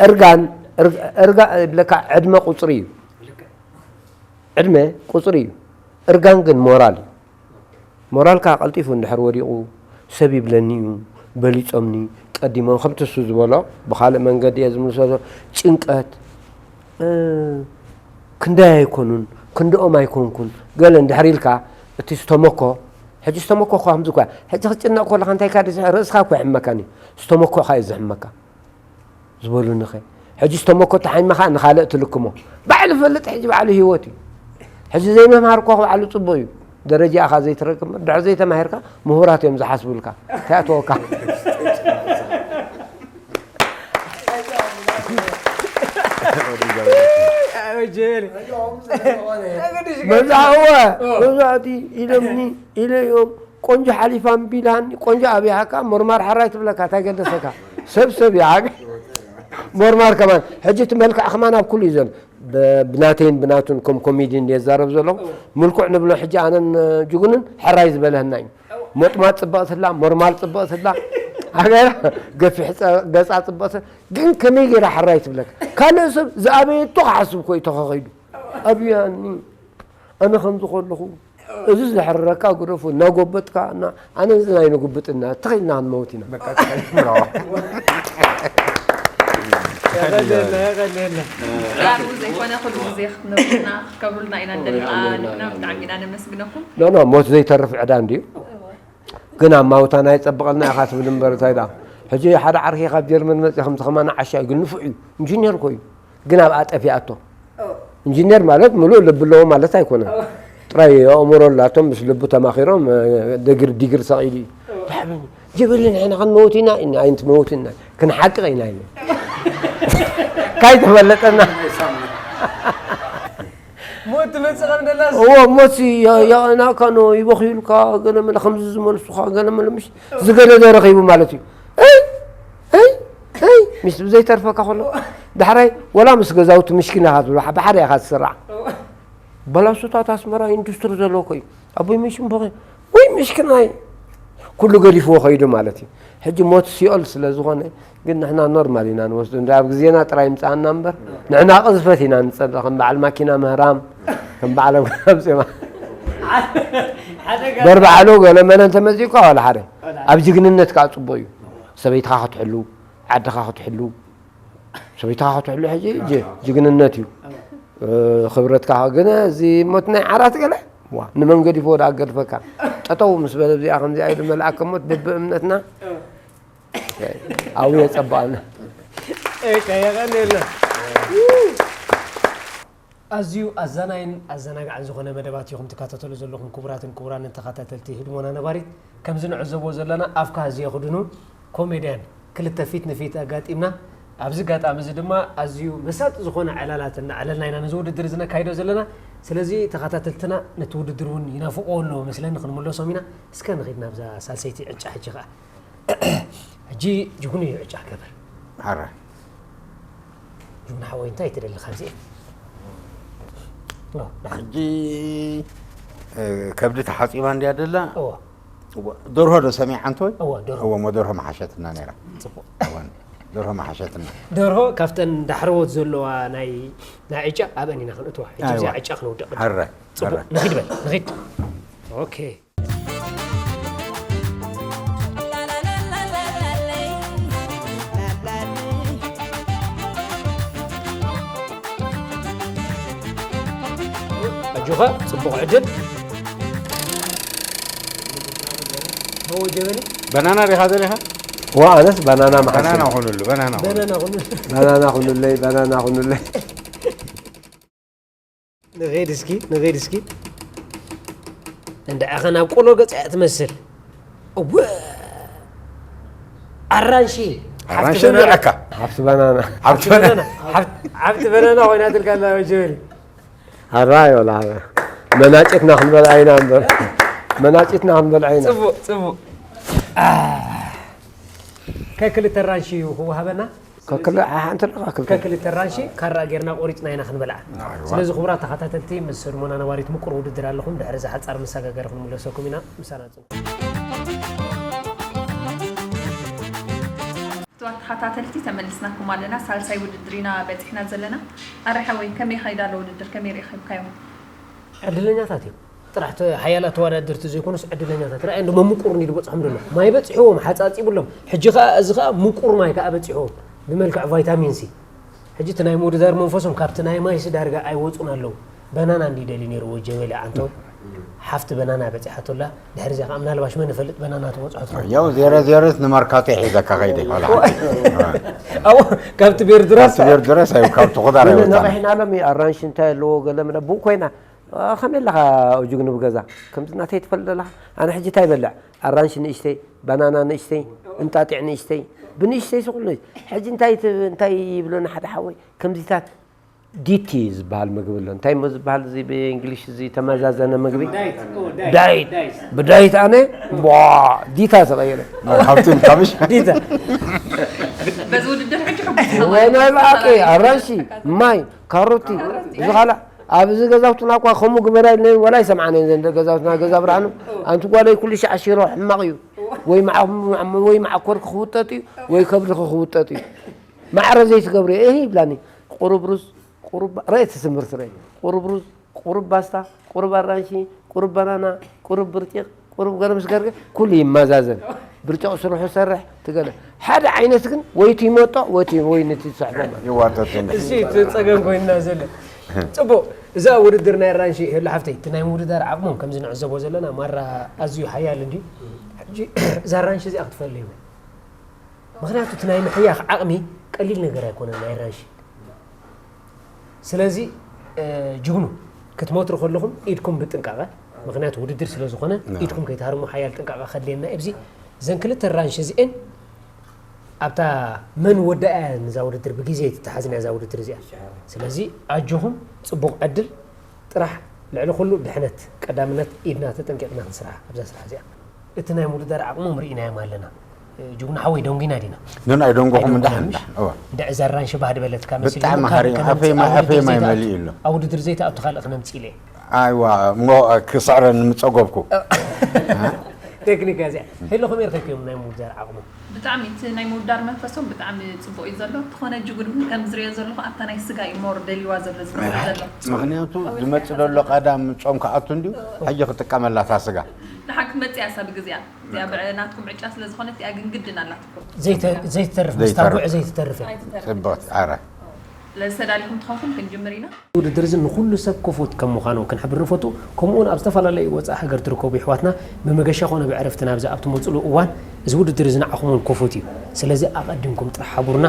እርጋን፣ እርጋ-፣ እርጋ-፣ ይብለካ፣ ዕድመ ቁፅሪ እዩ። ዕድመ ቁፅሪ እዩ። እርጋን ግን ሞራል እዩ። ሞራልካ ቀልጢፉ እንድሕር ወዲቑ፣ ሰብ ይብለኒ እዩ፣ በሊጾምኒ፣ ቀዲሞም፣ ከምቲ እሱ ዝበሎ፣ ብኻልእ መንገዲ እየ ዝምልሶ፣ ጭንቀት፣ እ፣ ክንደይ ኣይኮኑን፣ ክንድኦም ኣይኮንኩን፣ ገለ እንድሕር ኢልካ፣ እቲ ዝተመኮ፣ ሕጂ ዝተመኮ እኮ ከምዚ እኮ እያ። ሕጂ ክትጭነቕ ከለኻ እንታይ እካ ርእስኻ እኮ ይሕመካን እዩ። ዝተመኮ እኻ እዩ ዝሕመካ። ዝበሉኒ ኸ? ሕጂ ዝተመኮ ተሓሚኻ ንኻልእ ትልክሞ። ባዕሉ ፈልጥ፣ ሕጂ ባዕሉ ህይወት እዩ። ሕጂ ዘይምምሃር እኮ ባዕሉ ጽቡቕ እዩ። ደረጃኻ ዘይትረክብ፣ ድሕሪ ዘይተማሂርካ ምሁራት እዮም ዝሓስቡልካ። እንታይ ኣተወካ? መብዛሕትኡ፣ መብዛሕትኡ ኢሎምኒ፣ ኢለዮም፣ ቆንጆ ሓሊፋ እምቢ ኢላኒ፣ ቆንጆ ኣብያካ፣ ሞርማር ሓራይ ትብለካ፣ እንታይ ገደሰካ? ሰብ ሰብ ይዓግ። ሞርማር ከማን፣ ሕጂ እቲ መልክዕ ከማን ኣብ ኩሉ እዩ ዘሎ። ብ-፣ ብናተይን ብናቱን ከም ኮሜዲ እንድየ ዝዛረብ ዘለኹ፣ ምልኩዕ ንብሎ ሕጂ ኣነን ጅጉንን ሕራይ ዝበለህና እዩ። ሞጥማጥ ጽብቕቲ ኣላ፣ ሞርማል ጽብቕቲ ኣላ፣ ኣገራ ገፊሕ ጸ-፣ ገጻ ጽብቕቲ፣ ግን ከመይ ገይራ ሕራይ ትብለካ? ካልእ ሰብ ዝኣበየቶ ክሓስብ እኮ እዩ ተኸኺዱ። ኣብያኒ፣ ኣነ ከምዚ ከለኹ፣ እዚ ዘሕርረካ ግደፎ፣ እናጎበጥካ፣ እና-፣ ኣነ እዚ ናይ ንጉብጥና፣ ተኸይልና ክንመውት ኢና። በቃ፣ ተኸይልና። የቐንየልና፣ የቐንየልና። ዳሩ ዘይኮነ ኩሉ ግዜ ክትነብሩና፣ ክትከብሩልና ኢና እንደሊ። የቐንየልና፣ ንሕና ብጣዕሚ ኢና ነመስግነኩም። ኖ፣ ኖ፣ ሞት ዘይተርፍ ዕዳ እንድዩ። ግን ኣማውታና የጸብቐልና ኢኻ ትብል እምበር፣ እንታይ ደኣ? ሕጂ ሓደ ዓርኪ ካብ ጀርመን መጺኡ፣ ከምዚ ከማን ዓሻ እዩ፣ ግን ንፉዕ እዩ። ኢንጂነር እኮ እዩ። ግን ኣብኣ ጠፊኣቶ። ኦ። ኢንጂነር ማለት ምሉእ ልቢ ኣለዎ ማለት ኣይኮነን። ኦ። ጥራይ ኣእምሮ ኣላቶም፣ ምስ ልቡ ተማኺሮም፣ እ፣ ድግር-፣ ዲግሪ ሰቒሉ እዩ። ኦ። ብሓበን፣ ጀበሊ ንሕና ክንመውት ኢና፣ ኢና፣ ኣይንትመውት ኢና። ክንሓቅቕ ኢና ኢሉ። ካይ ተፈለጠና። ሞት ትመጽእ ከም ደላስ እዎ፣ ሞት ሲ ያ- ያእናካ ኖ ይበኽዩልካ፣ ገለ መለ ከምዚ ዝመልሱኻ፣ ገለ መለ ምሽ ዝገደደ ረኺቡ ማለት እዩ። እይ እይ እይ ምስ ብዘይተርፈካ ከሎ ዳሕራይ ወላ ምስ ገዛውቲ ምሽኪናኻ ትብሎ ብሓደ ኢኻ ትስራዕ። በላሱታት ኣስመራ ኢንዱስትሪ ዘለዎ እኮ እዩ። ኣቦይ ምሽን በኸ ወይ ምሽክናይ ኩሉ ገዲፍዎ ኸይዱ ማለት እዩ። ሕጂ ሞት ሲኦል ስለ ዝኾነ ግን ንሕና ኖርማል ኢና ንወስዶ። እንዳ ኣብ ግዜና ጥራይ ምጻኣና እምበር ንሕና ቅዝፈት ኢና ንጸልእ። ከም በዓል ማኪና ምህራም፣ ከም በዓል ኣብ ዜማ በርባዕሎ ገለ መለ እንተመጺእኳ ዋላ ሓደ። ኣብ ጅግንነት ከኣ ጽቡቕ እዩ። ሰበይትኻ ክትሕሉ፣ ዓድኻ ክትሕሉ፣ ሰበይትኻ ክትሕሉ ሕጂ ጅ- ጅግንነት እዩ። እ፣ ክብረትካ ግን እዚ ሞት ናይ ዓራት ገለ ዋ ንመን ገዲፎ ወደ ኣገድፈካ ጠጠው ምስ በለ እዚኣ ከምዚኣ ኢሉ መልኣከ ሞት ብብእምነትና ኣብኡ የጸብኣና። እካ የቐንየልና። ኣዝዩ ኣዛናይን ኣዘናጋዕን ዝኾነ መደባት ኢኹም ትካታተሉ ዘለኹም። ክቡራትን ክቡራንን ተኸታተልቲ ህድሞና ነባሪት፣ ከምዚ ንዕዘቦ ዘለና ኣፍካ ዝየኽድኑ ኮሜድያን ክልተ ፊት ንፊት ኣጋጢምና ኣብዚ ጋጣሚ እዚ ድማ ኣዝዩ መሳጢ ዝኾነ ዕላላት እናዕለልና ኢና ነዚ ውድድር እዚ ነካይዶ ዘለና። ስለዚ ተኸታተልትና ነቲ ውድድር እውን ይናፍቆ ኣለዎ መስለኒ፣ ክንምለሶም ኢና። እስከ ንኺድ ናብዛ ሳልሰይቲ ዕጫ ሕጂ ኸዓ። ሕጂ ጅጉኑ እዩ ዕጫ ገበር። ሓራ ጅጉኑ ሓወይ እንታይ ትደሊ ካብዚኤ? ኦ፣ ንዓ- ሕጂ እ፣ ከብዲ ተሓፂባ እንድያ ደላ እዎ እወ፣ ደርሆ ዶ ሰሚዓ እንተወይ እወ፣ ደርሆ። እወ እሞ ደርሆ መሓሸትና ነይራ ፅቡቅ። እወ፣ ደርሆ መሓሸትና ደርሆ ካብተን ዳሕረዎት ዘለዋ ናይ ናይ ዕጫ ኣብአን ኢና ክንእትዋ። ሕጂ ኣብዚኣ ኣይዋ። ዕጫ ክንውድቕ። ሓረ ፅቡቅ ሓረ ንኺድ በል ንኺድ። ኦኬ። ኣጆኻ፣ ጽቡቕ ዕድል። ሃወ ጀበሊ። በናና ዲኻ ደሊኻ ዋ ኣነስ ባናና መሓሲ በናና ኹንሉ በናና ኹንሉ። በናና ኹኑ። ባናና ኩኑለይ ባናና ኩኑለይ ንኸይድ እስኪ ንኸይድ እስኪ። እንድዓኸ ናብ ቆሎ ገጽ እያ ትመስል። እወ ኣራንሺ። ኣራንሺ ሓፍቲ በናና። ንብለካ ሓፍቲ ባናና ሓብቲ በናና ሓፍቲ በናና ኮይናትልካ ኣላ ጀበሊ። ኣራይ ወላ መናጭትና ክንበልዓ ኢና እምበር መናጭትና ክንበልዓ ኢና ጽቡቕ ጽቡቕ። ከክልተ ኣራንሺ እዩ ክወሃበና። ከክለ ሓንቲ ኣለካ ክልተ ከክልተ ኣራንሺ ካራ ጌርና ቆሪጽና ኢና ክንበልዓ። ስለዚ ክቡራት ተኸታተልቲ ምስ ህድሞና ነባሪት ምቁር ውድድር ኣለኹም። ድሕሪ እዚ ሓጻር መሰጋገሪ ክንምለሰኩም ኢና። ምሳና ጽንሑ። ክቡራት ተኸታተልቲ ተመሊስናኩም ኣለና። ሳልሳይ ውድድር ኢና በጺሕና ዘለና። ኣረ ሓወይ ከመይ ይኸይድ ኣሎ ውድድር ከመይ ረኺብካዮ? ዕድለኛታት እዮም። ጥራሕ ተ- ሓያላት ተወዳደርቲ ዘይኮኑስ ዕድለኛታት። ርኣይ እንዶ መምቁር እንዲ ዝበጽሖም ደሎ። ማይ በጺሕዎም፣ ሓጻጺቡሎም። ሕጂ ከኣ እዚ ከኣ ምቁር ማይ ከኣ በጺሕዎም። ብመልክዕ ቫይታሚን ሲ። ሕጂ እቲ ናይ ምውድዳር መንፈሶም ካብቲ ናይ ማይሲ ዳርጋ ኣይወጹን ኣለዉ። በናና እንዲ ደልዩ ነይሩ ወጀበሊ ዓንተው። ሓፍቲ በናና በጺሓቶላ። ድሕሪ እዚኣ ከኣ ምናልባሽ መን ይፈልጥ በናና ትበጽሖ ትኸውን። ያው ዜሮ ዜሮ ንመርካቶ ሒዘካ ከይደ ይባላል። ኣብኡ ካብቲ ቤርድራስ ስቤር ድረስ ኣዩ ካብ ትኹዳር ኣይወጣን። ነቂሕና ሎም ኣራንሽ እንታይ ኣለዎ ገለ ምለ ብኡ ኮይና ከመይ ኣለኻ ጅግኑ ብገዛ ከምዚ ናተይ ትፈልጥ ኣለኻ ኣነ ሕጂ እንታይ ይበልዕ ኣራንሽ ንእሽተይ ባናና ንእሽተይ እንጣጢዕ ንእሽተይ ብንእሽተይ ስኹል ንእሽ- ሕጂ እንታይ ት- እንታይ ይብለና ሓደ ሓወይ ከምዚታት ዲቲ ዝበሃል ምግቢ ኣሎ እንታይ ሞ ዝበሃል እዚ ብእንግሊሽ እዚ ተመዛዘነ ምግቢ ዳይት ብዳይት ኣነ ቧ ዲታ ተቐይረ ካብቲ ካብሽ ዲታ በዚ ውድድር ሕጂ ሕጉስ ወይ ናይ ብኣቂ ኣራንሺ ማይ ካሮቲ እዚ ካላ ኣብዚ ገዛውትና እኳ ከምኡ ግበራ ኢለ ወላ ይሰምዓነ ዘን ገዛውትና ገዛ ብርሃኑ ኣንቲ ጓለይ ኩሉ ሻዕ ሽሮ ሕማቕ እዩ ወይ መዓ- ወይ መዓኮርኪ ክውጠጥ እዩ ወይ ከብድኺ ክውጠጥ እዩ ማዕረ ዘይትገብሪ እህ ይብላኒ ቁሩብ ሩዝ ቁሩብ ባ- ርአይ ትስምርቲ ርአይ ቁሩብ ሩዝ ቁሩብ ባስታ ቁሩብ ኣራንሺ ቁሩብ ባናና ቁሩብ ብርጭቕ ቁሩብ ገርምስ ገርገ ኩሉ ይመዛዘን ብርጭቕ ስርሑ ሰርሕ ትገለ ሓደ ዓይነት ግን ወይቲ ይመጦ ወይቲ ወይ ንቲ ትሰሕቦ ማለት ይዋጠጥ እዚ እቲ ጸገም ኮይንና ዘሎ ጽቡቕ እዛ ውድድር ናይ ኣራንሺ ህሉ ሓፍተይ እቲ ናይ ምውድዳር ዓቕሞም ከምዚ ንዕዘቦ ዘለና ማራ ኣዝዩ ሓያል እንዲ ሕጂ እዛ ኣራንሺ እዚኣ ክትፈለዩ ምክንያቱ እቲ ናይ ምሕያኽ ዓቕሚ ቀሊል ነገር ኣይኮነን ናይ ኣራንሺ ስለዚ እ፣ ጅግኑ ክትመትሩ ከለኹም ኢድኩም ብጥንቃቐ ምክንያቱ ውድድር ስለ ዝኾነ ኢድኩም ከይትሃርሙ ሓያል ጥንቃቐ ከድልየና እዩ። ኣብዚ እዘን ክልተ ራንሽ እዚኤን ኣብታ መን ወዳእያ እዛ ውድድር ብግዜ ኣይትተሓዝን እያ እዛ ውድድር እዚኣ። ስለዚ ኣጆኹም ጽቡቕ ዕድል ስራሕ ልዕሊ ኩሉ ድሕነት ቀዳምነት ኢድና ተጠንቂቕና ክንስርሓ ኣብዛ ስራሕ እዚኣ። እቲ ናይ ምውድዳር ዓቕሞም ርኢናዮም ኣለና። ጅግና ሓወይ ደንጉና ዲና? ኖን ኣይደንጎኹም። እንዳሕን እንዳሕን እዋ። እንድዒ እዛ ኣራንሺ ባህ ድበለትካ መሲሉ ብጣዕሚ ሃሪም ኣፈይ ማይ ኣፈይ ማይ መሊኡ ኣሎ። ኣብ ውድድር ዘይትኣቱ ካልእ ክነምጽእ ኢለ። ኣይዋ እሞ ክስዕረኒ ምጸገብኩ። ቴክኒክ እዚኣ ሄሎ ከመይ ረኺብክዮም ናይ ምውዳር ዓቕሙ? ብጣዕሚ እቲ ናይ ምውዳር መንፈሶም ብጣዕሚ ጽቡቕ እዩ ዘሎ። እንተኾነ ጅጉን እውን ከም ዝሪኦ ዘለኹ ኣብታ ናይ ስጋ እዩ ሞር ደልይዋ ዘሎ ዝመስል ዘሎ። ምኽንያቱ ዝመጽእ ዘሎ ቀዳም ጾም ክኣቱ እንድዩ ሕጂ ክጥቀመላ እታ ስጋ። ንሓ ክትመጽእ እያ ሳብ ግዜኣ እዚኣ ብዕ ናትኩም ዕጫ ስለ ዝኾነት እያ ግን ግድን ኣላትኩም። ዘይተ- ዘይትተርፍ ምስ ዘይተርፍ። ታጉዕ ዘይትተርፍ እያ። ጽቡቕ ኣረ ስለዚ ተዳሊኹም ትኾንኩም ክንጅምር ኢና። ውድድር እዚ ንኹሉ ሰብ ክፉት ከም ምዃኑ ክንሕብር ንፈቱ። ከምኡውን ኣብ ዝተፈላለዩ ወፃኢ ሃገር ትርከቡ ይሕዋትና ብመገሻ ኮነ ብዕረፍቲ ናብዚ ኣብ ትመፅሉ እዋን እዚ ውድድር እዚ ንዓኹም እውን ክፉት እዩ። ስለዚ ኣቐዲምኩም ጥራሕ ሓቡርና።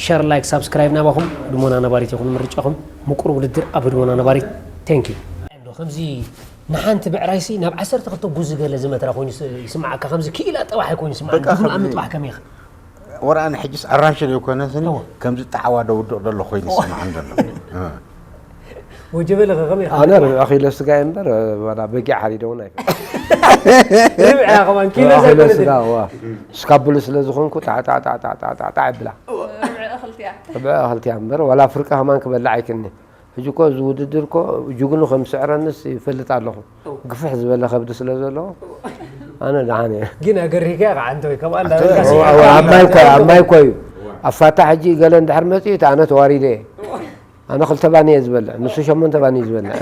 ሸር፣ ላይክ፣ ሳብስክራይብ ናባኹም። ህድሞና ነባሪት ይኹን ምርጫኹም። ምቁር ውድድር ኣብ ህድሞና ነባሪት። Thank you። እንዶ ከምዚ ንሓንቲ ብዕራይሲ ናብ ዓሰርተ ክልተ ጉዚ ገለ ዝመትራ ኮይኑ ይስ- ይስምዓካ። ከምዚ ክኢላ ጠባሕ ኮይኑ ይስምዓካ። በቃ ጅግና ከምዚ- ምጥባሕ ከመይ ኢኻ? ወርኣን ሕጅስ ኣራንሽ ዘይኮነስኒ ከምዚ ጣዕዋ ደውድቕ ደሎ ኮይኑ ይስምዓን ዘሎ። ወጀበለ ከ ከመይ ኣነ ርብዒ ኪሎ ስጋ እየ እምበር ዋላ በጊዕ ሓሪደ እውን ኣይፈልጥ። ርብዒ እያ ከማን ኪሎ ርብዒ ኪሎ ዘይኮነ ስጋ ዋ። ስካብሉ ስለ ዝኾንኩ ጣዕጣዕጣዕጣዕጣዕ ብላ ርብዒ እኽልቲ እያ። ርብዒ እኽልቲ እያ እምበር ዋላ ፍርቂ ከማን ክበልዕ ኣይክኒ። ሕጂ እኮ እዚ ውድድር እኮ ጅግኑ ከም ስዕረንስ ይፈልጥ ኣለኹ። ግፍሕ ዝበለ ከብዲ ስለ ዘለዎ ኣነ ደሓን እየ። ግን ኣገሪህካ ኢኻ ዓንተወይ፣ ከምኣ እንዳበልካ ስዒርካ ኣብ ማይ እኮ እዩ፣ ኣብ ማይ እኮ እዩ። ኣብ ፋታ ሕጂ ገለ እንድሕር መፂኡ እቲ ኣነ ተዋሪደ እየ። ኣነ ክልተ ባኒ እየ ዝበልዕ፣ ንሱ ሸሞንተ ባኒ እዩ ዝበልዕ።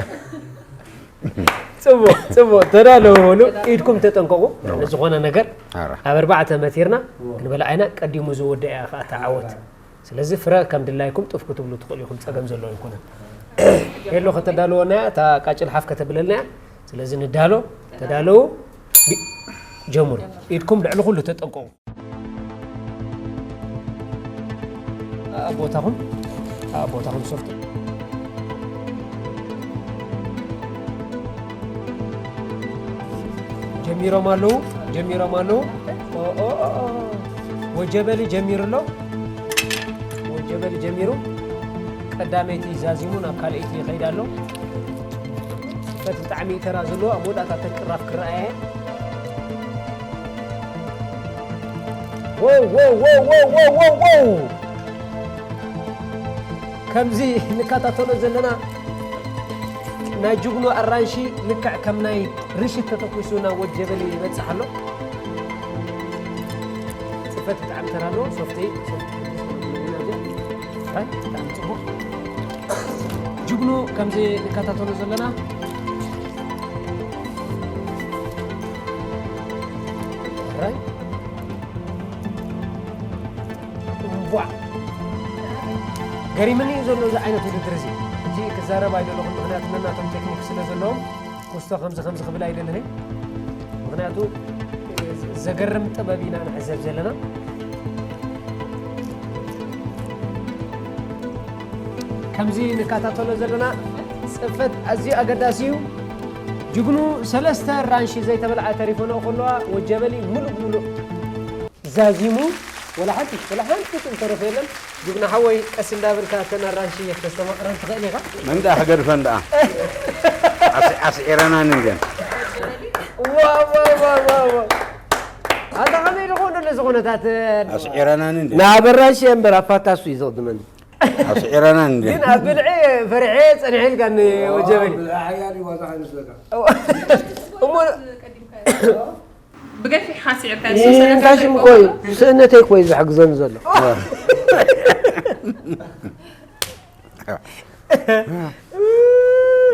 ፅቡቕ ፅቡቕ፣ ተዳለዉ በሉ፣ ኢድኩም ተጠንቀቑ። ዝኾነ ነገር ኣረ። ኣብ ኣርባዕተ መቲርና ክንበልዓ ኢና። ቀዲሙ ዝወደአ እያ ከዓ እታ ዓወት። ስለዚ ፍረ ከም ድላይኩም ጥፍ ክትብሉ ትኽእሉ ኢኹም፣ ጸገም ዘለዎ ኣይኮነን። ሄሎ ከተዳልወና እያ፣ እታ ቃጭል ሓፍ ከተብለልና እያ። ስለዚ ንዳሎ፣ ተዳለዉ፣ ቢ- ጀምሩ። ኢድኩም ልዕሊ ኩሉ ተጠንቀቑ። ኣብ ቦታኹም፣ ኣብ ቦታኹም ሶፍት ጀሚሮም ኣለዉ፣ ጀሚሮም ኣለዉ። ኦ፣ ኦ፣ ኦ፣ ኦ። ወጀበሊ ጀሚሩ ኣሎ። ወጀበሊ ጀሚሩ። ቀዳመይቲ ዛዚሙ ናብ ካልኣይቲ ይኸይድ ኣሎ። ፈት ብጣዕሚ እዩ ተራ ዘለዎ፣ ኣብ መወዳእታ ተቅራፍ ክረኣየ። ዎው፣ ዎው፣ ዎው። ከምዚ ንከታተሎ ዘለና ናይ ጅግኑ ኣራንሺ ልክዕ ከም ናይ ርሽት ተተኲሱ ናብ ወጀበሊ ይበጽሕ ኣሎ። ጽፈት ብጣዕሚ ተራ ኣለዎ። ሶፍቲ፣ ሶፍቲ፣ ኣይ፣ ብጣዕሚ ጽቡቕ። ጅግኑ ከምዚ ንከታተሎ ዘለና። ኣራይ። እምቧዕ። ገሪምኒ እዩ ዘሎ እዚ ዓይነት ውድድር እዚ። ሕጂ ክዛረብ ኣይደለኹን፣ ምኽንያቱ ነናቶም ቴክኒክ ስለ ዘለዎም፣ ኩስቶ ከምዚ ከምዚ ክብል ኣይደልን እየ። ምኽንያቱ ዘገርም ጥበብ ኢና ንዕዘብ ዘለና። ከምዚ ንከታተሎ ዘለና ጽፈት ኣዝዩ ኣገዳሲ እዩ። ጅግኑ ሰለስተ ራንሺ ዘይተበልዓ ተሪፈንኦ ከለዋ ወጀበሊ ሙሉእ ብሙሉእ ዛዚሙ ወላ ሓንቲ ወላ ሓንቲ ትእም ተረፈ የለን። ጅግና ሓወይ ቀስ እንዳበልካ እተን ኣራንሺ ክተስተማቕረን ትኽእል ኢኻ። መን ደኣ ክገድፈን ደኣ ኣስ- ኣስዒረናን እንድየን። ዋው ዋው ዋው ዋው ዋው። ኣታ ከመይ ዝኾን ዘሎ እዚ ኩነታት ኣስዒረናን እንድየን። ንኣበራሽ እየ እምበር ኣብ ፋታ እሱ እዩ ዘቕድመኒ። ኣስዒረናን እንድየን። ግን ኣብ ብልዒ ፈሪሐ ጸኒሐ ኢልካኒ ወጀበሊ። ሓያል እዩ ዋዛ ኣይመስለካ። እሞ ብገፊሕ ሓሲዕካ ንሱ ሰለስተ እንካሽም እኮ እዩ ስእነተይ እኮ እዩ ዝሕግዘኒ ዘሎ።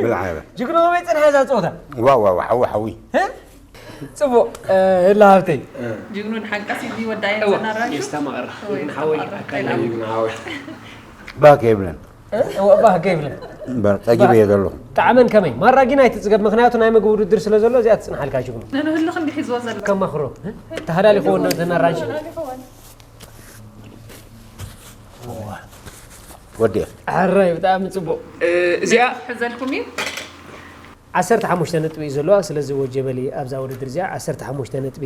ብልዓበ ጅግና ከመይ ጸንሐ እዛ ጸወታ? ዋው ዋው ሓዊ ሓዊ ጽቡቕ ህላ ሃብተይ። ጅግኑ ድሓን ቀስ ኢሉ ይወዳእየን ዘናራሹ። የስተማቕራ። ጅግና ሓወይ ኣካል ባክ የብለን። እወ እባ ህገ ይብለን። እምበር ጸጊበ እየ ዘለኹ። ጣዕመን ከመይ? ማራ ጊን ኣይትጽገብ፣ ምኽንያቱ ናይ ምግቢ ውድድር ስለ ዘሎ እዚኣ ትጽንሓልካ ጅግኑ። ነንህሉ ክንዲ ሒዝዎ ዘሎ። ከማኽሮ። ተሃላሊኽዎ እንዶ ተናራንሽ። ወዲያ። ኣራይ ብጣዕሚ ጽቡቕ። እዚኣ ሕዘልኩም እዩ። ዓሰርተ ሓሙሽተ ነጥቢ እዩ ዘለዋ። ስለዚ ወጀበሊ ኣብዛ ውድድር እዚኣ ዓሰርተ ሓሙሽተ ነጥቢ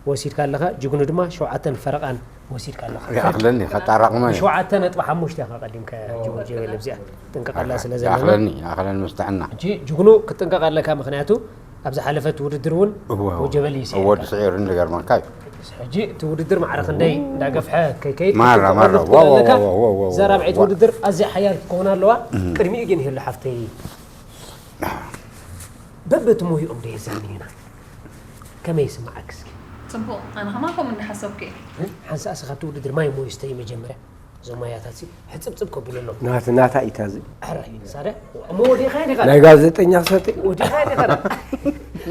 ወሲድካ ኣለኻ፣ ጅግኑ ድማ ሸውዓተን ፈረቓን ወሲድካ ኣለኻ። ይኣኽለኒ፣ ከጣራቕሞ እየ። ሸውዓተ ነጥቢ ሓሙሽተ ኢኻ ቀዲምካ ጅግኑ ጀበሊ ኣብዚኣ። ጥንቀቐላ ስለ ዘለና። ይኣኽለኒ፣ ይኣኽለኒ፣ ምስ ጥዕና። ሕጂ ጅግኑ ክትጥንቀቕ ኣለካ፣ ምኽንያቱ ኣብ ዝሓለፈት ውድድር እውን እወ፣ ወጀበሊ እዩ እወ፣ ወዲ ስዒሩ ዝገርመካ እዩ። ሕጂ እቲ ውድድር ማዕረ ክንደይ እንዳገፍሐ ከይከይድ ማራ፣ ክትጥንቀቕ ማራ። ክትብል ኣለካ። ወ፣ ወ፣ ወ፣ ወ፣ እዛ ራብዐይቲ ወ። ውድድር ኣዝያ ሓያል ክትከውን ኣለዋ። ቅድሚኡ ግን ይህሉ ሓፍተይ፣ በብቲ ሞይኦም ዶ የዛንዩና? ከመይ ይስምዓክ እስኪ? ፅቡቕ፣ ኣነ ከማን ከምኡ እንዳሓሰብኩ እየ። ሓንሳእ እስኻ እቲ ውድድር ማይ ሞይስተይ መጀመርያ እዞም ማያታት ሲ ሕፅብፅብ ከብሉ ኣለዉ። ናት ናታ ኢታ እዚ ኣረ ሳደ እሞ ወዲኻ ዲኻ? ናይ ጋዜጠኛ ክሰቲ ወዲኻ ዲኻ?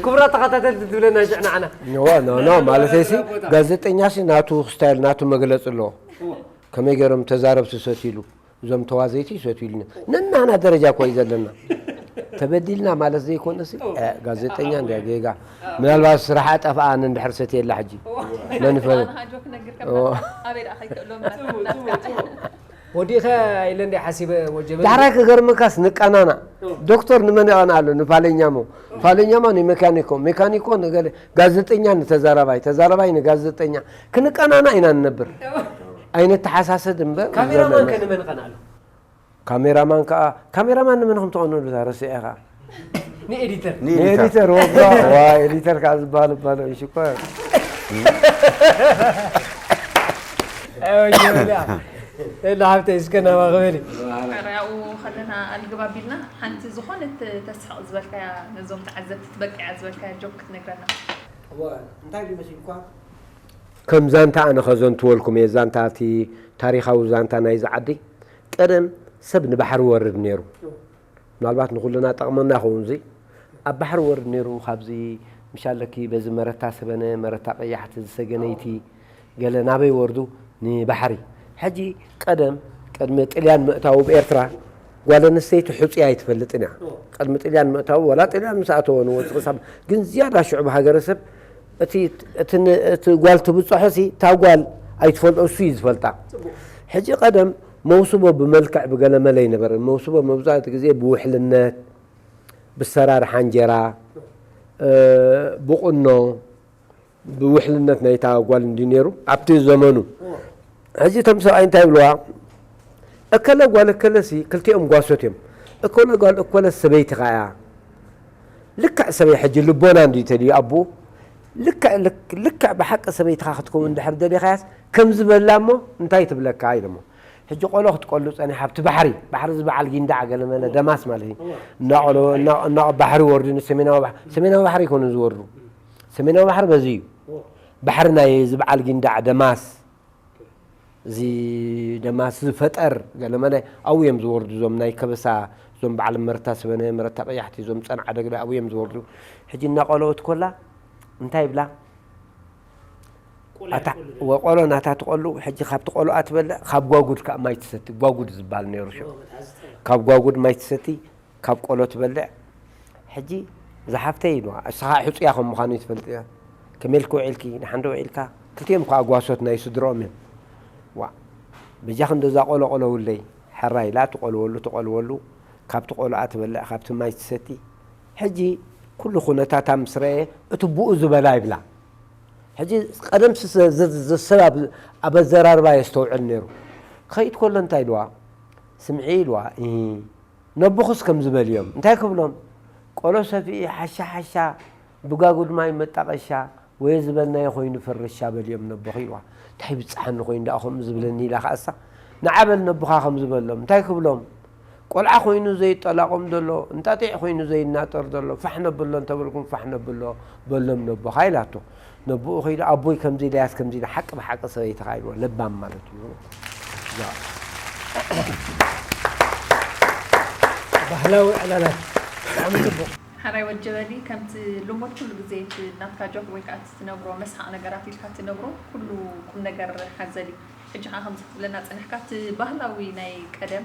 ክቡራት ተኸታተልቲ ትብለና ሽዕ ንዓና። ኖ ኖ ኖ ማለት ሲ ጋዜጠኛ ሲ ናቱ ስታይል ናቱ መግለፂ ኣለዎ። ከመይ ገይሮም ተዛረብቲ ሰትይሉ እዞም ተዋዘይቲ ይሰትዩልና ነናና ደረጃ እኮ እዩ ዘለና። ተበዲልና ማለት ዘይኮነሲ እ፣ ጋዜጠኛ እንድያ ጌጋ ምናልባት ስራሕ ኣጠፍኣ እንድሕር ሰትየላ ሕጂ መን ይፈልጥ? ኣነ ሓጆ ክነግር ኦ። ከበድካ ኣበይ ደኣ ከይትእሎም ወዲኻ ኢለ እንደ ሓሲበ ወጀበ ዳሕራይ ክገርመካስ ንቀናና ዶክተር ንመን ይቐና ኣሎ ንፋለኛሞ ፋለኛሞ ንሜካኒኮ ሜካኒኮ ንገለ ጋዜጠኛ ንተዛራባይ ተዛራባይ ንጋዜጠኛ ክንቀናና ኢና ንነብር። ኣይነተሓሳሰድ እምበር ካሜራማን ከ ንመን ይቐና ኣሎ? ካሜራማን ከዓ ካሜራማን ንመን ከም ትቐንሉ ረሲዐ ከዓ ንኤዲተር ንኤዲተር። ኤዲተር ወባ ዋ ኤዲተር ከዓ ዝበሃል ባለ ሽኮር ወጀበ ላ ሓብተይ እስከ ናባ ክበሊ ርኣኡ ከለና ኣልግብ ኣቢልና ሓንቲ ዝኾነት ተስሕቕ ዝበልካያ ነዞም ተዓዘብቲ ትበቅያ ዝበልካያ ጆክ ክትነግረና። እንታይ ይመስልኳ? ከም ዛንታ ኣነ ከዘንትወልኩም እየ ዛንታ እቲ ታሪኻዊ ዛንታ ናይዚ ዓዲ። ቀደም ሰብ ንባሕሪ ወርድ ነይሩ። ምናልባት ንኩልና ጠቕመና ይኸውን እዚ ኣብ ባሕሪ ወርድ ነይሩ። ካብዚ ምሻለኪ በዚ መረታ ሰበነ መረታ ቀያሕቲ ዝሰገነይቲ ገለ ናበይ ወርዱ ንባሕሪ። ሕጂ ቀደም ቅድሚ ጥልያን ምእታው ብኤርትራ ጓል ኣንስተይቲ ሕፁያ ኣይትፈልጥን እያ። ቅድሚ ጥልያን ምእታው ወላ ጥልያን ምስ ኣተወ ንወፅእ ክሳብ ግን ዝያዳ ሽዑ ብሃገረሰብ እቲ እቲ ን- እቲ ጓል ትብፅሖ ሲ እታ ጓል ኣይትፈልጦ እሱ እዩ ዝፈልጣ። ሕጂ ቀደም መውስቦ ብመልክዕ ብገለመለ ኣይነበረን። መውስቦ መብዛሕትኡ ግዜ ብውሕልነት፣ ብሰራርሓ እንጀራ፣ እ፣ ብቁኖ፣ ብውሕልነት ናይታ ጓል እንዲ ነይሩ ኣብቲ ዘመኑ። ሕጂ እቶም ሰብኣይ እንታይ ይብልዋ? እከለ ጓል እከለሲ ክልቲኦም ጓሶት እዮም። እከለ ጓል እኮለ ሰበይትኻ እያ። ልክዕ ሰበይ ሕጂ ልቦና እንዲ ተልዩ ኣቦኡ ልክዕ ልክ- ልክዕ ብሓቂ ሰበይትኻ ክትከውን እንድሕር ደሊኻያስ ከም ዝበላ እሞ እንታይ ትብለካ ኢሎሞ። ሕጂ ቆሎ ክትቆሉ ጸኒሓ ኣብቲ ባሕሪ ባሕሪ እዚ በዓል ጊንዳዕ ገለመለ ደማስ ማለት እዩ። እናቆሎ እና- እና ባሕሪ ወርዱ ንሰሜናዊ ባሕሪ ሰሜናዊ ባሕሪ ይኮኑ ዝወርዱ ሰሜናዊ ባሕሪ በዚ እዩ። ባሕሪ ናይ እዚ በዓል ጊንዳዕ ደማስ እዚ ደማስ ዝፈጠር ገለመለ ኣብኡ እዮም ዝወርዱ እዞም ናይ ከበሳ እዞም በዓል መረታ ሰበነ መረታ ቀያሕቲ እዞም ጸንዓ ደግለ ኣብኡ እዮም ዝወርዱ። ሕጂ እናቆለወት ኮላ እንታይ ይብላ ኣታ ወቆሎ ናታ ትቆሉ ሕጂ ካብ ትቆልኣ ትበልዕ ካብ ጓጉድ ከዓ ማይ ትሰቲ ጓጉድ ዝበሃል ነይሩ ሽዑ ካብ ጓጉድ ማይ ትሰቲ ካብ ቆሎ ትበልዕ ሕጂ ዝሓፍተይ ኢልዋ እስኻ ሕፁያ ከም ምዃኑ ትፈልጥ እያ ከመይ ኢልክ ውዒልኪ ንሓንዶ ውዒልካ ክልቲኦም ከዓ ጓሶት ናይ ስድርኦም እዮም ዋ በጃ ክንደዛ ቆሎ ቆለውለይ ሕራ ኢላ ትቆልወሉ ትቆልወሉ ካብ ትቆልኣ ትበልዕ ካብ ማይ ትሰቲ ሕጂ ኩሉ ኩነታታ ምስ ረአየ እቲ ብኡ ዝበላ ይብላ ሕጂ ቀደም ሰብ ኣብ ኣዘራርባ የስተውዕል ነይሩ። ክኸይድ ከሎ እንታይ ኢልዋ? ስምዒ ኢልዋ። እሂ። ነቦኹስ ከምዚ በልዮም። እንታይ ክብሎም? ቆሎ ሰፊኢ ሓሻ ሓሻ ብጋጉድ ማይ መጣቐሻ ወየ ዝበልናዮ ኮይኑ ፍርሻ በልዮም ነቦኺ ኢልዋ። እንታይ ብፀሓኒ ኮይኑ ደኣ ከምኡ ዝብለኒ ኢላ ከኣሳ ንዓ በል ነቦኻ ከምዚ በሎም። እንታይ ክብሎም? ቆልዓ ኮይኑ ዘይጠላቖም ዘሎ፣ እንጣጢዕ ኮይኑ ዘይናጠር ዘሎ፣ ፋሕ ነብሎ እንተበልኩም ፋሕ ነብሎ በሎም ነቦኻ ኢላቶ። ነቦኡ ከይዱ ኣቦይ ከምዚ ኢለያስ ከምዚ ኢለ ሓቂ ብሓቂ ሰበይትኻ ኢልዎ። ለባም ማለት እዩ። ባህላዊ ዕላላት ብጣዕሚ ጽቡቕ። ሓራይ ወጀበሊ ከምቲ ልሙድ ኩሉ ግዜ እቲ ናትካ ጆክ ወይ ከዓ እቲ ትነግሮ መስሓቕ ነገራት ኢልካ ትነግሮ ኩሉ ቁም ነገር ሓዘል እዩ። ሕጂ ከዓ ከምዚ ክትብለና ፀኒሕካ እቲ ባህላዊ ናይ ቀደም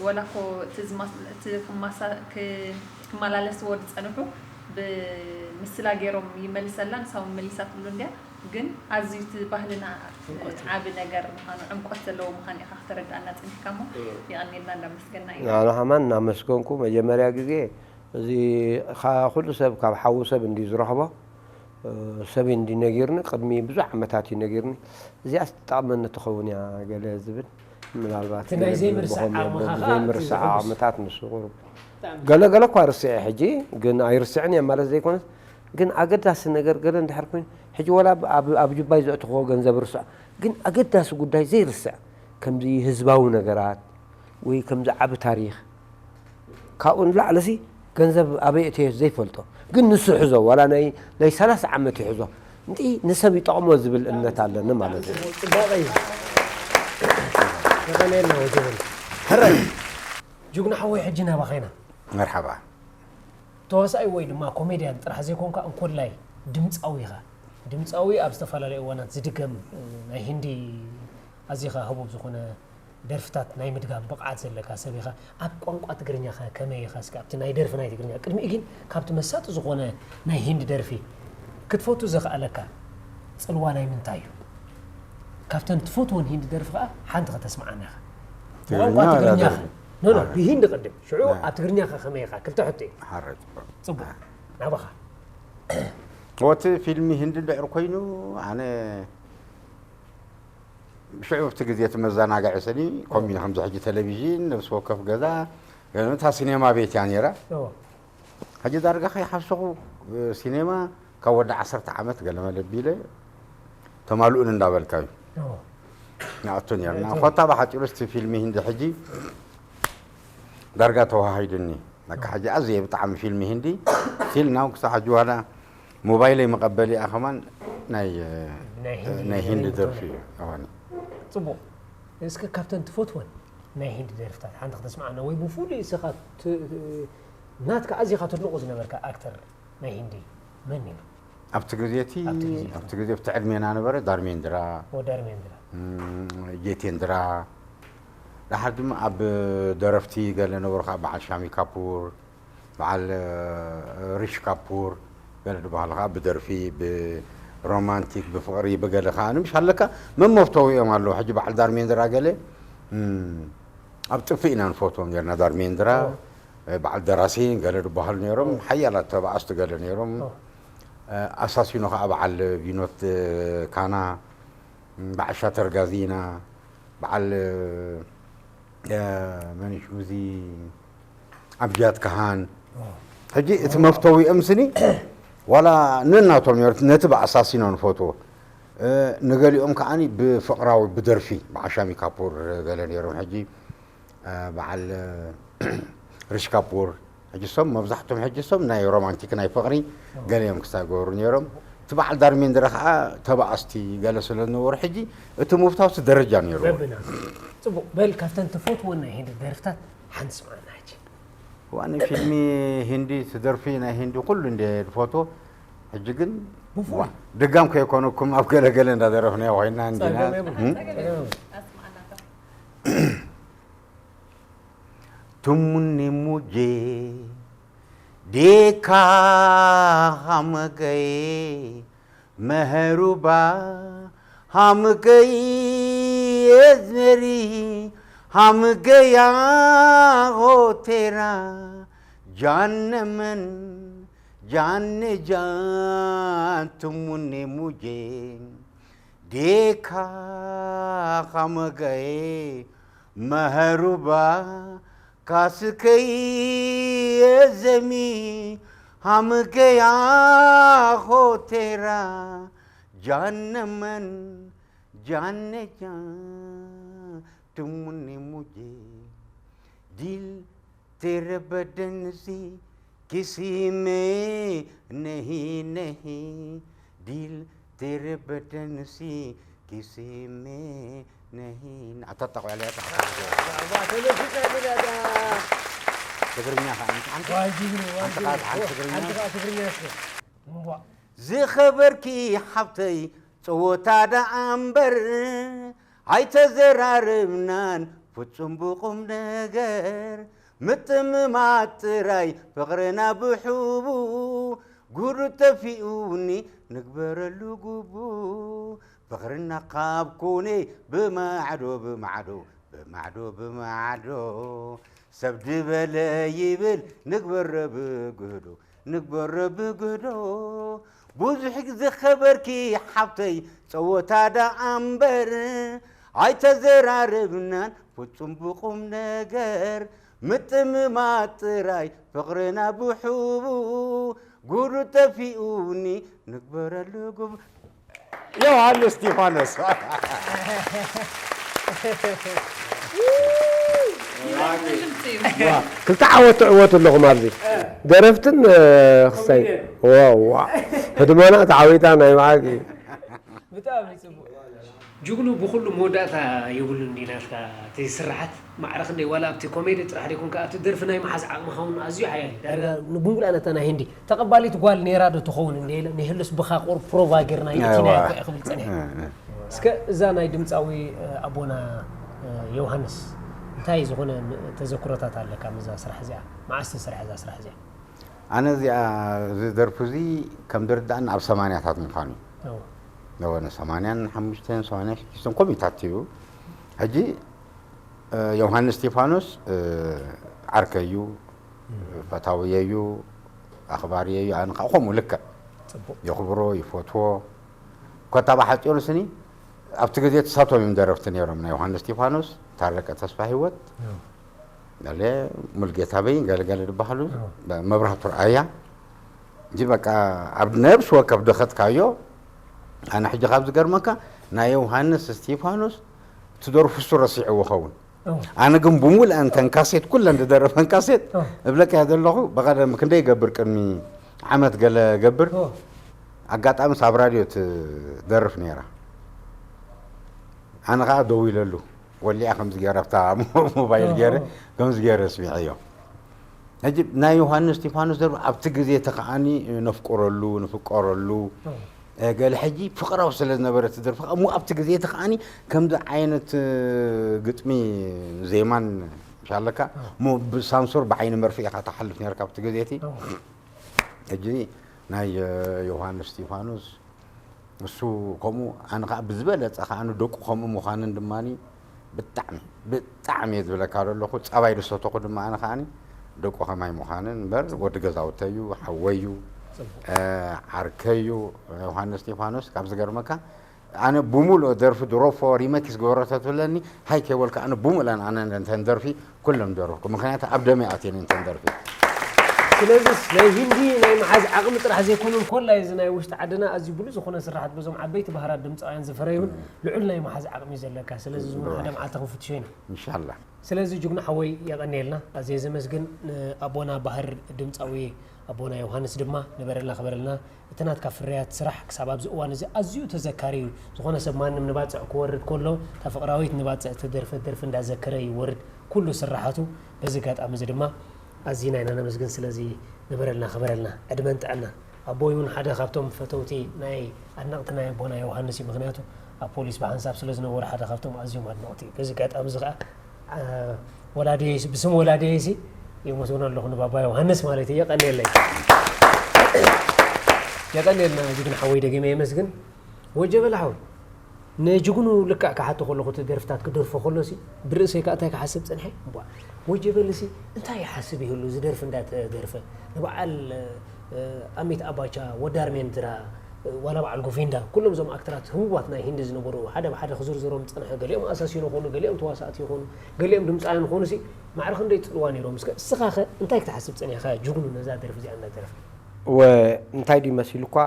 ወላ እኮ እቲ ዝማስ- እቲ ክማሳ- ክ- ክመላለስዎ ዝፀንሑ ብምስላ ገይሮም ይመልሰላ ንሳ እውን መሊሳትሉ እንድያ ግን ኣዝዩ እቲ ባህልና ዓቢ ነገር ምዃኑ ዕምቆት ዘለዎ ምዃኑ ኢኻ ክተረድኣና ፀኒሕካ እሞ የቐንየልና እንዳመስገና ኢና። ኣነ ከማን እናመስገንኩ መጀመርያ ግዜ እዚ ካ- ኩሉ ሰብ ካብ ሓዉ ሰብ እንድዩ ዝረኽቦ ሰብ እንዲ ነጊርኒ፣ ቅድሚ ብዙሕ ዓመታት እዩ ነጊርኒ። እዚኣስ ትጠቕመኒ ትኸውን እያ ገለ ዝብል፣ ምናልባት እቲ ናይ ገለ ዘይምርሳዕ ብኾም ዓቕምኻ የብሎ፣ ኸዓ እቲ ዘይምርሳዕ ዝሕጉስ። ዓቕምታት ንሱ ቁሩብ። ብጣዕሚ ገለ ገለ እኳ ርስዐ ሕጂ፣ ግን ኣይርስዕን እየ ማለት ዘይኮነስ፣ ግን ኣገዳሲ ነገር ገለ እንድሕር ኮይኑ፣ ሕጂ ወላ ኣብ፣ ኣብ፣ ኣብ ጁባይ ዘእትኽዎ ገንዘብ ርስዖ፣ ግን ኣገዳሲ ጉዳይ ዘይርስዕ፣ ከምዚ ህዝባዊ ነገራት ወይ ከምዚ ዓቢ ታሪኽ፣ ካብኡ ንላዕሊ ሲ ገንዘብ ኣበይ እተዮ ዘይፈልጦ፣ ግን ንሱ ሕዞ፣ ዋላ ናይ፣ ናይ ሰላሳ ዓመት ይሕዞ፣ እንዲ ንሰብ ይጠቕሞ ዝብል እምነት ኣለኒ ማለት እዩ። ጽቡቕ፣ ጽባቐ እዩ። የቐንየልና ወዲ በል። ሕራይ። ጅግና ሓወይ፣ ሕጂ ናባኻ ኢና። መርሓባ። ተዋሳኣይ ወይ ድማ ኮሜድያን ጥራሕ ዘይኮንካ፣ እንኮላይ ድምጻዊ ኢኻ። ድምጻዊ ኣብ ዝተፈላለዩ እዋናት ዝድገም፣ ናይ ሂንዲ ኣዚኻ ህቡብ ዝኾነ ደርፍታት ናይ ምድጋም ብቕዓት ዘለካ ሰብ ኢኻ። ኣብ ቋንቋ ትግርኛኸ ከመይ ኢኻ? እስከ ኣብቲ ናይ ደርፊ ናይ ትግርኛ፣ ቅድሚኡ ግን ካብቲ መሳጢ ዝኾነ ናይ ሂንዲ ደርፊ ክትፈቱ ዘኽኣለካ ጽልዋ ናይ ምንታይ እዩ? ካብተን ትፈትወን ሂንዲ ደርፊ ኸኣ ሓንቲ ከተስምዓና ኢኻ። ትግርኛ ብቋንቋ ወላ ትግርኛኸ? ደርፊ? ኖ፣ ኖ፣ ኣረ። ብሂንዲ ቅድም። ሽዑ ኣይ። ኣብ ትግርኛኸ ከመይ ኢኻ? ክልተ ሕቶ እዩ። ሓረ ጽቡቕ። ጽቡቕ። ኣይ። ናባኻ። ወቲ ፊልሚ ሂንዲ እንድሕር ኮይኑ፣ ኣነ ሽዑ ኣብቲ ግዜ እቲ መዘናግዒ ስኒ፣ ከምኡ ከምዚ ሕጂ ቴሌቪዥን፣ ነፍሲ ወከፍ ገዛ፣ ገለ እታ ሲኔማ ቤት እያ ነይራ። እዎ። ሕጂ ዳርጋ ከይሓሰኹ፣ ሲኔማ ካብ ወዲ ዓሰርተ ዓመት ገለ መለ ኣቢለ ተማልኡን እንዳበልካ እዩ እዎ። ንኣቱ ነይርና። እዎ። ኮታ ብሓጺሩ እቲ ፊልሚ ሂንዲ ሕጂ ዳርጋ ተዋሃሂዱኒ። በቃ ሕጂ ኣዝየ ብጣዕሚ ፊልሚ ሂንዲ፣ ስቲል ናው ክሳብ ሕጂ ዋላ ሞባይለይ መቐበሊኣ ከማን ናይ፣ ናይ ሂንዲ ናይ ሂንዲ ሪንግቶን ደርፊ እዩ። እዩ። እዋኒ። ጽቡቕ። እስከ ካብተን ትፈትወን ናይ ሂንዲ ደርፍታት ሓንቲ ከተስምዓና፣ ወይ ብፍሉይ እስኻ ት-፣ ናትካ ኣዚኻ ተድንቖ ዝነበርካ ኣክተር ናይ ሂንዲ መን ነይሩ? ኣብቲ ግዜ እቲ፣ ኣብቲ ግዜ እቲ። ኣብቲ ግዜ ኣብቲ ዕድሜና ነበረ ዳርሜንድራ፣ ኦ፣ ዳርሜንድራ። እም፣ ጄቴንድራ፣ ደሓር ድማ ኣብ ደረፍቲ ገለ ነበሩ፣ ከዓ በዓል ሻሚ ካፑር፣ በዓል፣ እ፣ ሪሽ ካፑር፣ ገለ ዝበሃሉ ከዓ ብደርፊ፣ ብሮማንቲክ፣ ብፍቕሪ፣ ብገለ ከዓ ንምሽ ኣለካ መመፍተዊ እዮም ኣለዉ። ሕጂ በዓል ዳርሜንድራ ገለ፣ እም፣ ኣብ ጥፍእ ኢና ንፈትዎም ነርና። ዳርሜንድራ፣ ኦ። እ፣ በዓል ደራሲ ገለ ዝበሃሉ ነይሮም፣ ኦ። ሓያላት ተባኣስቲ ገለ ነይሮም። ኦ። እ፣ ኣሳሲኖ ከዓ በዓል ቪኖት፣ እ፣ ካና፣ እም፣ በዓል ሻተር ጋዚና፣ በዓል፣ እ፣ መን እዩ ሽሙ እዚ ኣምጃድ ካሃን። ሕጂ እቲ መፍተዊኦም ስኒ ዋላ ነናቶም ነቲ ብኣሳሲኖ ንፈትዎ። እ፣ ንገሊኦም ከዓኒ ብፍቕራዊ ብደርፊ ብዓሻሚ ካፑር ገለ ነይሮም። ሕጂ፣ እ፣ በዓል፣ እ፣ ሪሽ ካፑር። ሕጂ ሶም መብዛሕቶም ሕጂ ሶም ናይ ሮማንቲክ ናይ ፍቕሪ ገለ እዮም ክሳብ ገበሩ ነይሮም። እቲ በዓል ዳርሜንድረ ከዓ ተባኣስቲ ገለ ስለ ዝነበሩ ሕጂ እቲ ምፍታው እቲ ደረጃ ነይርዎ። በብና። ጽቡቕ። በል ካብተን ትፈትወን ናይ ሂንዲ ደርፍታት ሓንቲ ስምዓና ሕጂ። ዋኒ ፊልሚ ሂንዲ ትደርፊ ናይ ሂንዲ ኩሉ እንደ ዝፈትዎ። ሕጂ ግን ብፍሉይ። ዋ፣ ድጋም ከይኮነኩም ኣብ ገለ ገለ እንዳደረፍናዮ ኮይና እንዲና። ጸገም የብሉን። እም? ጸገም የብሉን። ኣስምዓና ዶ። तुमने मुझे देखा हम गए महरुबा, हम गई अजमेरी, हम गया हो तेरा जान मन, जान जा तुमने मुझे देखा हम गए महरुबा, कास कई जमी हम गया हो तेरा जान मन, जान जा तुमने मुझे दिल तेरे बदन से किसी में नहीं, नहीं, दिल तेरे बदन से किसी में नहीं። ኣታ ጠቕላላ ተሓታ። ዋ፣ ተመሲጠ ብለዳ። ትግርኛ ከኣ ሓንቲ፣ ሓንቲ፣ ዋይ፣ ጅግና፣ ዋይ፣ ሓንቲ ጅግና። ከኣ ሓንቲ ትግርኛ። ሓንቲ ከኣ ትግርኛ እስከ። እምቧ። ዝኸበርኪ ሓብተይ፣ ጸወታ ደኣ እምበር ኣይተዘራረብናን ፍጹም ብቑም ነገር። ምጥምማት ጥራይ ፍቕርና ብሕቡ፣ ጉዱ ጠፊኡኒ ንግበረሉ ግቡ። ፍቕርና ካብ ኮነ ብማዕዶ ብማዕዶ፣ ብማዕዶ ብማዕዶ፣ ሰብ ድበለ ይብል ንግበሮ ብግህዶ፣ ንግበሮ ብግህዶ። ብዙሕ ዝኸበርኪ ሓብተይ፣ ጸወታ ደኣ እምበር ኣይተዘራረብናን ፍጹም ብቑም ነገር። ምጥምማት ጥራይ ፍቕርና ብሕቡ፣ ጉዱ ጠፊኡኒ ንግበረሉ ጉብ። ዮሃንስ እስጢፋኖስ። ክልተ ዓወት ትዕወቱ ኣለኹም ኣብዚ ደረፍትን ክስታይ። ህድሞና ተዓዊታ ናይ መዓልቲ። ጅግኑ ብኩሉ መወዳእታ የብሉን ድዩ ናትካ እቲ ስርሓት? ማዕረ ክንደይ ዋላ ኣብቲ ኮሜዲ ጥራሕ ደይኮንካ ኣብቲ ደርፊ ናይ ምሓዝ ዓቕምኻ እውን ኣዝዩ ሓያል እዩ። ዳርጋ ንጉንጉላ ነታ ናይ ህንዲ ተቐባሊት ጓል ነይራ ዶ ትኸውን እንደ ኢለ ንህሉስ ብኻ ቁር ፕሮቫ ጌርና ይእቲናያ እኮ እየ ክብል ጸኒሐ። እስከ እዛ ናይ ድምፃዊ ኣቦና ዮሃንስ እንታይ ዝኾነ ተዘክሮታት ኣለካ ምስዛ ስራሕ እዚኣ? መዓስ ተሰሪሐ እዛ ስራሕ እዚኣ? ኣነ እዚኣ እዚ ደርፊ እዚ ከም ዝርዳእኒ ኣብ ሰማንያታት ምዃኑ እዩ። ለወነ ሰማንያን ሓሙሽተን ሰማንያን ሽዱሽተን ኮሚታት እዩ። ሕጂ ዮሃንስ እስጢፋኖስ ዓርከይ እዩ፣ ፈታውየ እዩ፣ ኣኽባርየ እዩ። ኣነ ከዓ ከምኡ ልክዕ የኽብሮ ይፈትዎ። ኮታ ብሓፂሩ ስኒ ኣብቲ ግዜ ትሳቶም እዮም ደረፍቲ ነይሮም ናይ ዮሃንስ እስጢፋኖስ፣ ታረቀ ተስፋ ህይወት፣ ገለ ሙልጌታ በይ ገለገለ ዝበሃሉ፣ መብራህቱ ረኣያ። እንጂ በቃ ኣብ ነብሲ ወከፍ ደኸትካዮ። ኣነ ሕጂ ካብ ዝገርመካ ናይ ዮሃንስ እስቲፋኖስ ትደርፉ እሱ ረሲዕዎ ኸውን። ኣነ ግን ብሙልኣን ተን ካሴት ኩለን ዝደረፈን ካሴት እብለካ ዘለኹ። በቐደም ክንደይ ይገብር ቅድሚ ዓመት ገለ ገብር ኣጋጣሚ ኣብ ራድዮ ትደርፍ ነይራ። ኣነ ከዓ ደው ኢለሉ ወሊዓ ከምዚ ገይረ ኣብታ ሞባይል ገይረ ከምዚ ገይረ ስሚዐዮ። ሕጂ ናይ ዮሃንስ እስቲፋኖስ ደርፊ ኣብቲ ግዜ እቲ ከዓኒ ነፍቅረሉ ንፍቀረሉ ገለ ሕጂ ፍቅራዊ ስለ ዝነበረ እቲ ደርፊ እሞ ኣብቲ ግዜ እቲ ከዓኒ ከምዚ ዓይነት ግጥሚ ዜማን ሻለካ እሞ ብሳንሱር ብዓይኒ መርፍእ ኢኻ ትሓልፍ ነርካ ኣብቲ ግዜ እቲ ሕጂ ናይ ዮሃንስ እስቲፋኖስ እሱ ከምኡ ኣነ ከዓ ብዝበለፀ ከዓ ንደቁ ከምኡ ምዃንን ድማ ብጣዕሚ ብጣዕሚ እየ ዝብለካ ዘለኹ። ፀባይ ዝሰተኹ ድማ ኣነ ከዓ ደቁ ከማይ ምዃንን እምበር ወዲ ገዛውተዩ ሓወዩ ዓርከዩ ዮሃንስ እስጢፋኖስ ካብ ዝገርመካ ኣነ ብሙሉእ ደርፊ ድሮፎ ሪመክስ ገበረቶ ትብለኒ ሃይ ከይበልካ ኣነ ብሙሉኣን ኣነ እንተን ደርፊ ኩሎም ደረፍኩ ምክንያቱ ኣብ ደመይ ኣትየን እንተን ደርፊ። ስለዚስ ናይ ሂንዲ ናይ ምሓዝ ዓቕሚ ጥራሕ ዘይኮኑን ኮላ እዚ ናይ ውሽጢ ዓድና ኣዝዩ ብሉጽ ዝኾነ ስርሓት በዞም ዓበይቲ ባህራት ድምጻውያን ዝፈረዩን ልዑል ናይ ምሓዝ ዓቕሚ እዩ ዘለካ። ስለዚ እዚ እውን ሓደ መዓልቲ ክንፍትሾ ኢና። ኢንሻላህ። ስለዚ ጅግና ሓወይ የቐንየልና ኣዝየ ዘመስግን ንኣቦና ባህር ድምጻዊ ኣቦና ዮሃንስ ድማ ንበረልና ክበረልና። እቲ ናትካ ፍርያት ስራሕ ክሳብ ኣብዚ እዋን እዚ ኣዝዩ ተዘካሪ እዩ። ዝኾነ ሰብ ማንም ንባጽዕ ክወርድ ከሎ እታ ፍቕራዊት ንባጽዕ እተደርፈት ደርፊ እንዳዘከረ ይወርድ ኩሉ ስርሓቱ። በዚ ኣጋጣሚ እዚ ድማ ኣዚና ኢና ነመስግን። ስለዚ ንበረልና ክበረልና ዕድመን ጥዕናን። ኣቦይ እውን ሓደ ካብቶም ፈተውቲ ናይ ኣድነቕቲ ናይ ኣቦና ዮሃንስ እዩ። ምኽንያቱ ኣብ ፖሊስ ብሓንሳብ ስለ ዝነበሩ ሓደ ካብቶም ኣዝዮም ኣድነቕቲ እዩ። በዚ ኣጋጣሚ እዚ ከዓ ወላዲየይሲ ብስም ወላዲየይሲ የመስግኖ ኣለኹ ንባባ ዮሃንስ ማለት እዩ። የቐንየለይ የቐንየልና ጅግና ሓወይ ደጊመ የመስግን። ወጀበል ሓወይ ንጅግኑ ልክዕ ክሓቶ ከለኹ እቲ ደርፍታት ክደርፎ ከሎ ሲ ብርእሰይ ከዓ እንታይ ክሓስብ ፅንሐ እምቧ ወጀበል ሲ እንታይ ይሓስብ ይህሉ ዝደርፍ እንዳተደርፈ ንበዓል ኣሚት ኣባቻ ወዳር ሜንትራ ዋላ በዓል ጎፌንዳ ኩሎም እዞም ኣክተራት ህቡባት ናይ ሂንዲ ዝነበሩ ሓደ ብሓደ ክዝርዝሮም ዝፀንሐ ገሊኦም ኣሳሲኖ ኾኑ ገሊኦም ተዋሳእቲ ይኾኑ ገሊኦም ድምፃውያን ኾኑ ሲ ማዕረ ክንደይ ፅልዋ ነይሮም እስከ እስኻ ኸ እንታይ ክትሓስብ ፀኒሕካ ጅግኑ ነዛ ደርፊ እዚኣ እንዳደረፍካ ወ እንታይ ድዩ መሲሉ እኳ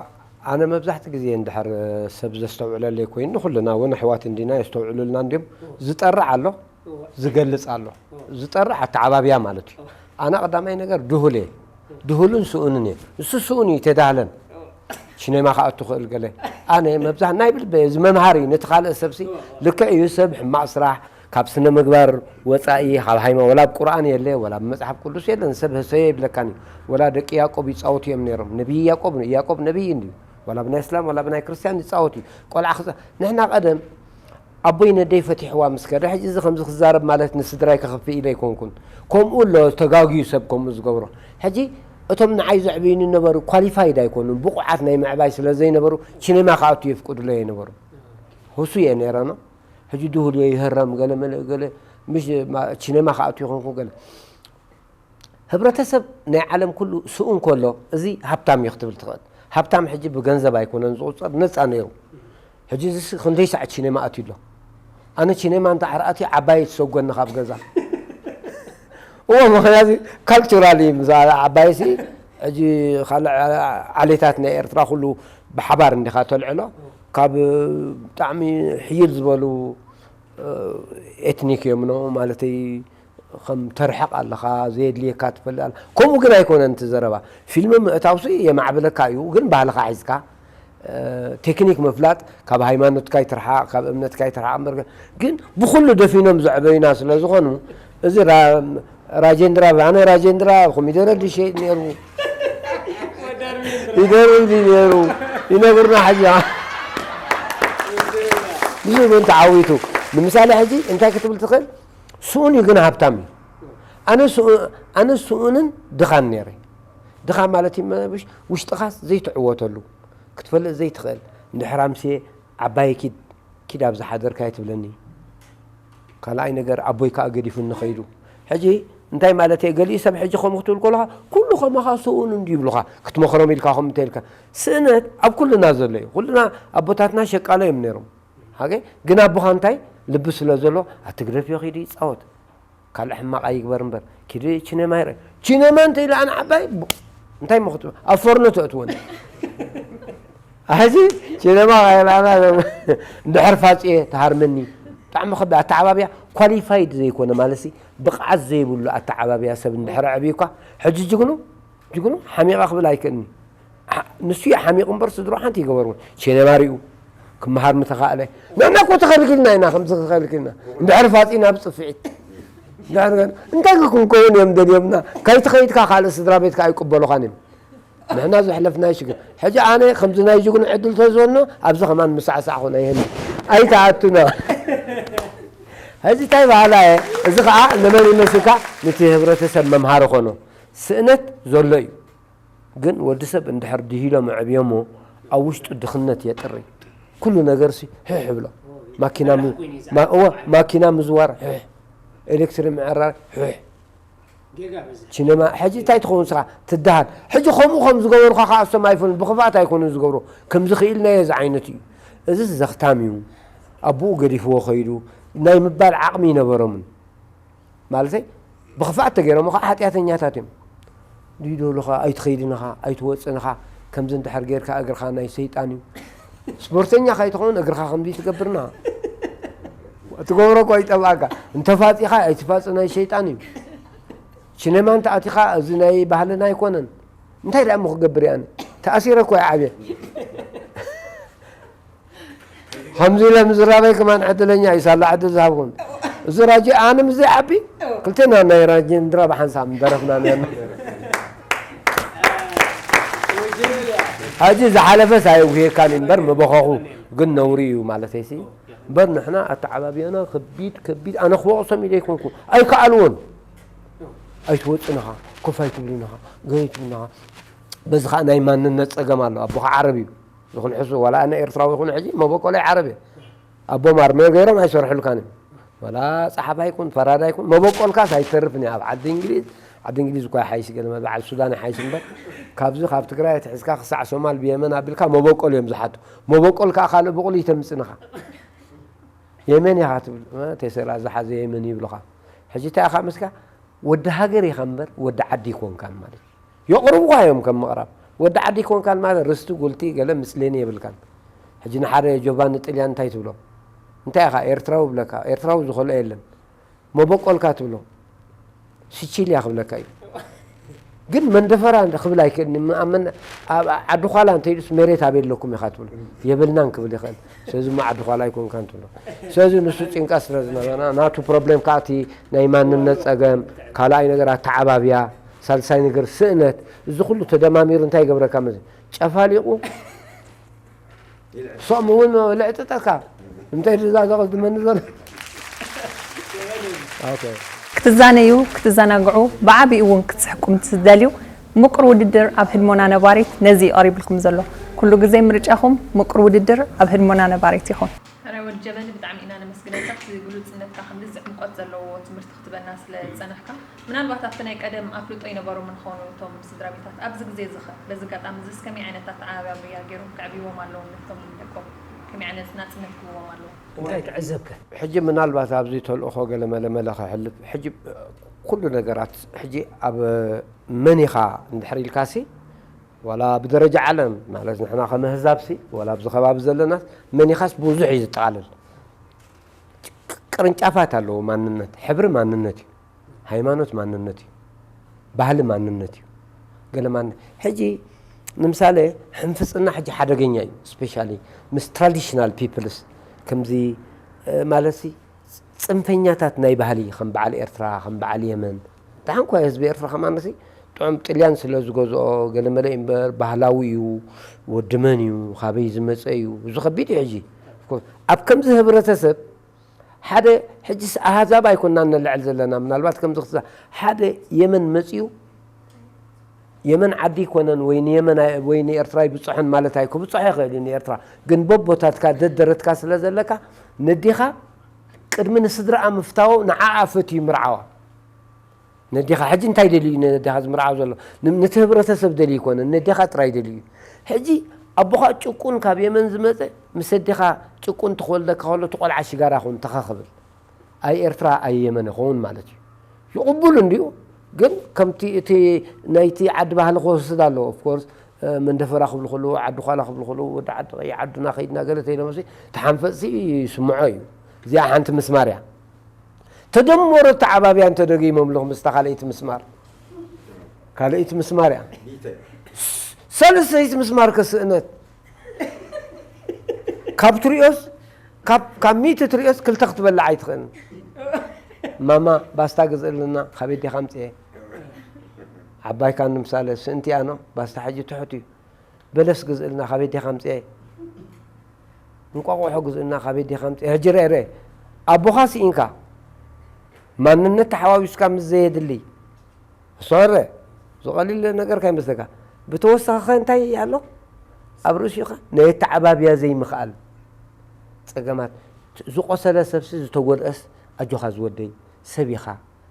ኣነ መብዛሕቲ ግዜ እንድሕር ሰብ ዘስተውዕለለይ ኮይኑ ንኩልና እውን ኣሕዋት እንዲና የስተውዕሉልና እንዲዮም ዝጠርዕ ኣሎ ዝገልፅ ኣሎ ዝጠርዕ ኣተዓባብያ ማለት እዩ ኣነ ቀዳማይ ነገር ድሁል እየ ድሁልን ስኡንን እየ ንሱ ስኡን እዩ ተዳህለን ሽኔማ ከዓ እትኽእል ገለ ኣነ መብዛሕ ናይ ብልበ እዚ መምሃር እዩ ነቲ ካልእ ሰብሲ ልክዕ እዩ ሰብ ሕማቕ ስራሕ ካብ ስነ ምግባር ወፃኢ ካብ ሃይማ ወላ ኣብ ቁርኣን የለ ወላ ኣብ መፅሓፍ ቅዱስ የለን ሰብ ህሰዮ ይብለካን እዩ ወላ ደቂ ያቆብ ይፃወቱ እዮም ነይሮም ነቢይ ያቆብ ያቆብ ነቢይ እንድዩ ወላ ብናይ እስላም ወላ ብናይ ክርስትያን ይፃወት እዩ ቆልዓ ክፃ ንሕና ቀደም ኣቦይ ነደይ ፈቲሕዋ ምስ ከደ ሕጂ እዚ ከምዚ ክዛረብ ማለት ንስድራይ ከኽፍእ ኢለ ኣይኮንኩን ከምኡ ኣሎ ተጋግዩ ሰብ ከምኡ ዝገብሮ ሕጂ እቶም ንዓይ ዘዕብዩኒ ነበሩ ኳሊፋይድ ኣይኮኑን ብቑዓት ናይ ምዕባይ ስለ ዘይነበሩ ቺኔማ ክኣቱ የፍቅዱለይ ኣይነበሩ ህሱ እየ ነይረኖ ሕጂ ድሁል እየ ይህረም ገለ መለ ገለ ምሽ ቺኔማ ክኣቱ ይኾንኩ ገለ ህብረተሰብ ናይ ዓለም ኩሉ ስኡ እንከሎ እዚ ሃብታም እዩ ክትብል ትኽእል ሃብታም ሕጂ ብገንዘብ ኣይኮነን ዝቑጸር፣ ነጻ ነይሩ። ሕጂ እዚ ክንደይ ሰዓት ሲኔማ ኣትዩ ኣሎ? ኣነ ሲኔማ እንተ ዓርኣቲ ዓባይ ትሰጎኒ ካብ ገዛ። እዎ፣ ምኽንያቱ ካልቸራሊ ምስ ዓባይሲ፣ ሕጂ ካልእ ዓሌታት ናይ ኤርትራ ኩሉ ብሓባር እንዲኻ ተልዕሎ። ካብ ብጣዕሚ ሕይል ዝበሉ ኤትኒክ እዮም፣ ኖ ማለተይ፣ ከም ተርሕቕ ኣለኻ፣ ዘየድልየካ ትፈልጥ ኣለ። ከምኡ ግን ኣይኮነን እቲ ዘረባ። ፊልም ምእታውሲ የማዕብለካ እዩ፣ ግን ባህልኻ ሒዝካ፣ እ፣ ቴክኒክ ምፍላጥ፣ ካብ ሃይማኖትካ ይትርሓቕ፣ ካብ እምነትካ ይትርሓቕ እምበር፣ ግን ብኹሉ ደፊኖም ዘዕበዩና ስለ ዝኾኑ፣ እዚ ራ-፣ ራጀንድራ፣ ኣነ ራጀንድራ ኮሚደረ ድሸይጥ ነይሩ፣ ይደርብ ድዩ ነይሩ፣ ይነግሩና ሕጂ። ብዙ እውን ተዓዊቱ። ንምሳሌ ሕጂ እንታይ ክትብል ትኽእል? ስኡን እዩ ግን ሃብታም እዩ። ኣነ ስኡ-፣ ኣነ ስኡንን ድኻን ነይረ። ድኻ ማለት እዩ መ-፣ ውሽ-፣ ውሽጥኻስ ዘይትዕወተሉ፣ ክትፈልጥ ዘይትኽእል። እንድሕር ኣምስየ ዓባየ ኪድ፣ ኪድ ኣብ ዝሓደርካዮ ትብለኒ። ካልኣይ ነገር ኣቦይ ከኣ ገዲፉኒ ኸይዱ። ሕጂ እንታይ ማለት እየ? ገሊኡ ሰብ ሕጂ ከምኡ ክትብል ከለኻ፣ ኩሉ ከማኻ ስኡን እንድዩ ይብሉኻ። ክትመኽሮም ኢልካ ከምኡ እንተኢልካ። ስእነት ኣብ ኩልና ዘሎ እዩ። ኩልና ኣቦታትና ሸቃሎ እዮም ነይሮም። ሃገ ግን ኣቦኻ እንታይ ልቢ ስለ ዘሎ፣ ኣቲ ግደፍዮ ኪዲ ይጻወት። ካልእ ሕማቕ ኣይግበር እምበር፣ ኪዲ ቺነማ ይረ-፣ ቺነማ እንተ ኢለ ኣነ ዓባይ፣ ቡ-፣ እንታይ እሞ ክትብል? ኣብ ፎርኖ ተእትወኒ። ሕጂ ቺነማ ከይበላዕና እንድሕር ፋጽየ ትሃርመኒ። ብጣዕሚ ከቢድ ኣተዓባብያ፣ ኳሊፋይድ ዘይኮነ ማለትሲ፣ ብቕዓት ዘይብሉ ኣተዓባብያ ሰብ እንድሕር ኣዕብዩካ፣ ሕጂ ጅግኑ፣ ጅግኑ ሓሚቐ ክብል ኣይክእልኒ። ሓ-፣ ንሱ እዩ ሓሚቑ እምበር ስድሮ ሓንቲ ይገበርዎ። ቼነባሪኡ ክመሃር ምተኻእለ። ንሕና እኮ ተኸልኪልና ኢና፣ ከምዚ ተኸልኪልና። እንድሕር ፋጺና ብጽፍዒት። እንድሕር ገ-፣ እንታይ ክን-፣ ክንከውን እዮም ደልዮምና? ከይትኸይድካ ካልእ ስድራ ቤትካ ኣይቅበሉኻን እዮም። ንሕና ዘሕለፍናዮ ሽግር። ሕጂ ኣነ ከምዚ ናይ ጅግኑ ዕድል ተዝወኖ፣ ኣብዚ ከማን ምሳዕሳዕ ኾነ ይህኒ። ኣይተኣቱና። ሕጂ እንታይ በሃላ እየ? እዚ ኸዓ ንመን ይመስልካ? ንቲ ህብረተሰብ መምሃሪ ኾኖ። ስእነት ዘሎ እዩ። ግን ወዲ ሰብ እንድሕር ድሂሎም ኣዕብዮሞ፣ ኣብ ውሽጡ ድኽነት የጥሪ። ኩሉ ነገርሲ ሕሕ ብሎ። ማኪና ም-፣ ማ-፣ እወ፣ ማኪና ምዝዋር ሕሕ። ኤሌክትሪ ምዕራር ሕሕ። ጌጋ በዝሕ። ሲነማ፣ ሕጂ እንታይ ትኸውን ንስኻ? ትደሃል። ሕጂ ከምኡ ከም ዝገበሩኻ ኸዓ እሶም ኣይፈሉን። ብኽፍኣት ኣይኮኑን ዝገብሩ። ከምዚ ክኢልናዮ ዝዓይነቱ እዩ። እዚ ዘኽታም እዩ። ኣቦኡ ገዲፍዎ ኸይዱ። ናይ ምባል ዓቕሚ ኣይነበሮምን። ማለተይ፣ ብኽፍኣት ተገይሮም ኸዓ ሓጢኣተኛታት እዮም። ድዩ ዶ ኢኻ፣ ኣይትኸይድን ኢኻ፣ ኣይትወፅን ኢኻ፣ ከምዚ እንድሕር ጌርካ እግርኻ ናይ ሰይጣን እዩ። ስፖርተኛ ከይትኸውን እግርኻ ከምዚ ትገብርና። ትገብሮ እኮ ይጠብኣካ። እንተፋፂኻ ኣይትፋፂ ናይ ሸይጣን እዩ። ሲኔማ እንተኣቲኻ እዚ ናይ ባህልና ኣይኮነን። እንታይ ደኣ እሞ ክገብር እየ ኣነ? ተኣሲረ እኮ እየ ዓብየ። ከምዚ ኢለ ምዝራበይ ከማን ዕድለኛ እዩ፣ ሳላ ዕድል ዝሃብኩም። እዚ ራጂ ኣነ ምስ ዘይዓቢ፣ ክልቴና ናይ ራጂ እንድራ ብሓንሳብ ምደረፍና ነርና። ሕጂ ዝሓለፈስ ኣየጉህየካን እዩ እምበር፣ ምበኸኹ ግን ነውሪ እዩ ማለተይሲ። እምበር ንሕና ኣተዓባብያና ከቢድ፣ ከቢድ፣ ኣነ ክወቕሶም ኢለ ኣይኮንኩ፣ ኣይከኣልዎን። ኣይትወፅን ኢኻ፣ ኮፍ ኣይትብልን ኢኻ፣ ገለ ኣይትብልን ኢኻ። በዚ ኸዓ ናይ ማንነት ጸገም ኣሎ። ኣቦኻ ዓረብ እዩ። ይኹን ሕሱ፣ ዋላ ኣነ ኤርትራዊ ይኹን ሕጂ መበቆለይ ዓረብ እየ። ኣቦም ኣርመዮ ገይሮም ኣይሰርሑልካን እዮም። ዋላ ጸሓፋይ ኩን፣ ፈራዳይ ኩን፣ መበቆልካስ ኣይተርፍን እያ። ኣብ ዓዲ እንግሊዝ፣ ዓዲ እንግሊዝ እኳ ይሓይሽ፣ ገለ በዓል ሱዳን ይሓይሽ እምበር፣ ካብዚ ካብ ትግራይ ኣትሒዝካ ክሳዕ ሶማል ብየመን ኣቢልካ መበቆል እዮም ዝሓቱ። መበቆል ከኣ ካልእ ብቑል ይተምጽን ኢኻ። የመን ኢኻ ትብል፣ እ፣ ቴሰላ ዝሓዘ የመን ይብሉኻ። ሕጂ እንታይ ኢኻ መስካ? ወዲ ሃገር ኢኻ እምበር ወዲ ዓዲ ኣይኮንካን ማለት እዩ። የቕርቡኻ እዮም ከም ምቕራብ። ወዲ ዓዲ ኣይኮንካን ማለት ርስቲ፣ ጉልቲ፣ ገለ ምስሌኒ የብልካን። ሕጂ ንሓደ ጆቫኒ ጥልያን እንታይ ትብሎ? እንታይ ኢኻ ኤርትራዊ ብለካ? ኤርትራዊ ዝኾሎ የለን። መበቆልካ ትብሎ። ሲቺልያ ክብለካ እዩ። ግን መንደፈራ እንደ ክብል ኣይክእልን። ም-፣ ኣብ መን-፣ ኣብ ዓዲ ዃላ እንተይሉስ መሬት ኣበይ ኣለኩም ኢኻ ትብሎ። የብልናን ክብል ይኽእል። ስለዚ እሞ ዓዲ ዃላ ኣይኮንካን ትብሎ። ስለዚ ንሱ ጭንቀት ስለ ዝነበረ፣ ናቱ ፕሮብሌም ከኣ እቲ ናይ ማንነት ጸገም፣ ካልኣይ ነገር ኣተዓባብያ፣ ሳልሳይ ነገር ስእነት፣ እዚ ኩሉ ተደማሚሩ እንታይ ይገብረካ መዚ? ጨፋሊቑ ሶም እውን ልዕጥጠካ። እንታይ ትዛዘቕ ዝመኒ ዘሎ? ኦኬ። ክትዛነዩ፣ ክትዘናግዑ፣ ብዓቢኡ እውን ክትስሕቁ እንትትደልዩ፣ ምቁር ውድድር ኣብ ህድሞና ነባሪት ነዚ እዩ ቀሪብልኩም ዘሎ። ኩሉ ግዜ ምርጫኹም ምቁር ውድድር ኣብ ህድሞና ነባሪት ይኹን። ጀበሊ፣ ብጣዕሚ ኢና ነመስግነካ፣ እቲ ግሉጽነትካ፣ ከምዚ ዕምቆት ዘለዎ ትምህርቲ ክትበና ስለ ዝጸናሕካ። ምናልባት ኣብቲ ናይ ቀደም ኣፍልጦ ይነበሮም እንኾኑ እቶም ስድራ ቤታት፣ ኣብዚ ግዜ እዚ ኸ? በዚ ኣጋጣሚ እዚስ ከመይ ዓይነት ኣተዓባብያ ገይሮም ከዕብይዎም ኣለዎም ነቶም ደቆም? ከመይ ዓይነት ናጽነት ክህብዎም ኣለዎም? እንታይ ትዕዘብከ? ሕጂ ምናልባት ኣብዚ ተልእኾ ገለ መለ መለ ከሕልፍ፣ ሕጂ ኩሉ ነገራት ሕጂ ኣብ መን ኢኻ እንድሕር ኢልካሲ፣ ዋላ ብደረጃ ዓለም ማለት ንሕና ከም ኣህዛብሲ፣ ዋላ ኣብዚ ከባቢ ዘለናስ፣ መን ኢኻስ ብዙሕ እዩ ዝጠቓለል። ቅርንጫፋት ኣለዎ ማንነት፣ ሕብሪ ማንነት እዩ፣ ሃይማኖት ማንነት እዩ፣ ባህሊ ማንነት እዩ። ገለ ማን-፣ ሕጂ ንምሳሌ ሕንፍጽና ሕጂ ሓደገኛ እዩ፣ ስፔሻሊ ምስ ትራዲሽናል ፒፕልስ ከምዚ፣ እ፣ ማለትሲ ጽንፈኛታት ናይ ባህሊ ከም በዓል ኤርትራ፣ ከም በዓል የመን፣ ደሓን እኳ ህዝቢ ኤርትራ ከማንሲ ጥዑም ጥልያን ስለ ዝገዝኦ ገለመለ እዩ እምበር፣ ባህላዊ እዩ፣ ወዲ መን እዩ፣ ካበይ ዝመጸ እዩ፣ እዚ ከቢድ እዩ። ሕጂ ኣብ ከምዚ ህብረተሰብ ሓደ፣ ሕጂስ ኣህዛብ ኣይኮናን ነልዕል ዘለና፣ ምናልባት ከምዚ ክሳ-፣ ሓደ የመን መጽዩ፣ የመን ዓዲ ይኮነን ወይ ንየመን ኣይ-፣ ወይ ንኤርትራ ይብጽሖን ማለት ኣይ-፣ ክብጽሖ ይኽእል እዩ ንኤርትራ፣ ግን በቦታትካ ደደረትካ ስለ ዘለካ ነዲኻ ቅድሚ ንስድራኣ ምፍታው ንዓኣ ፈትዩ ምርዓዋ። ነዲኻ ሕጂ እንታይ ደልዩ እዩ ነዲኻ ዝምርዓው ዘሎ? ን-፣ ነቲ ህብረተሰብ ደልዩ ይኮነን፣ ነዲኻ ጥራይ ደልዩ እዩ። ሕጂ ኣቦኻ ጭቁን ካብ የመን ዝመጸ ምስ ኣዴኻ ጭቁን ትኸወልደካ ከሎ እቲ ቆልዓ ሽጋራ ኹን ተኸኽብል። ኣይ ኤርትራ ኣይ የመን ይኸውን ማለት እዩ። ይቕቡል እንድዩ፣ ግን ከምቲ እቲ ናይቲ ዓዲ ባህሊ ክወስድ ኣለዎ። ኦፍ ኮርስ፣ እ፣ መንደፈራ ክብሉ ከለዉ፣ ዓዲ ዃላ ክብሉ ከለዉ፣ ወዲ ዓዲ ቀይ ዓድና ከይድና ገለ ተይሎምሲ፣ እቲ ሓንፈጽሲ ይስምዖ እዩ። እዚኣ ሓንቲ ምስማር እያ። ተደመሮ ኣተዓባብያ እንተ ደጊሞምልኹ ምስታ ካልኣይቲ ምስማር። ካልኣይቲ ምስማር እያ። ሰለስተይቲ ምስማር ከስእነት። ካብ ትሪኦስ፣ ካብ፣ ካብ ሚእቲ ትሪኦስ ክልተ ክትበልዕ ኣይትኽእልን። ማማ፣ ባስታ ግዝእልና፣ ካበይ ዲኻ ኣምጽኤ? ዓባይካ ንምሳሌ፣ ስእንቲ እያ ኖ፣ ባስታ ሕጂ ትሑት እዩ። በለስ ግዝእልና፣ ካበይ ዲኻ ኣምጽኤ? እንቋቑሖ ግዝእልና፣ ካበይ ዲኻ ኣምጽኤ? ሕጂ ርአ፣ ርአ። ኣቦኻ ስኢንካ፣ ማንነት ተሓዋዊስካ ምስ ዘየድሊ፣ እሱ ርአ። ዝቐሊል ነገር ካይመስለካ። ብተወሳኺ ኸ እንታይ ኣሎ? ኣብ ርእሲኻ ናይ ኣተዓባብያ ዘይምኽኣል ጸገማት። ዝቆሰለ ሰብሲ ዝተጎድኣስ፣ ኣጆኻ ዝወደይ፣ ሰብ ኢኻ፣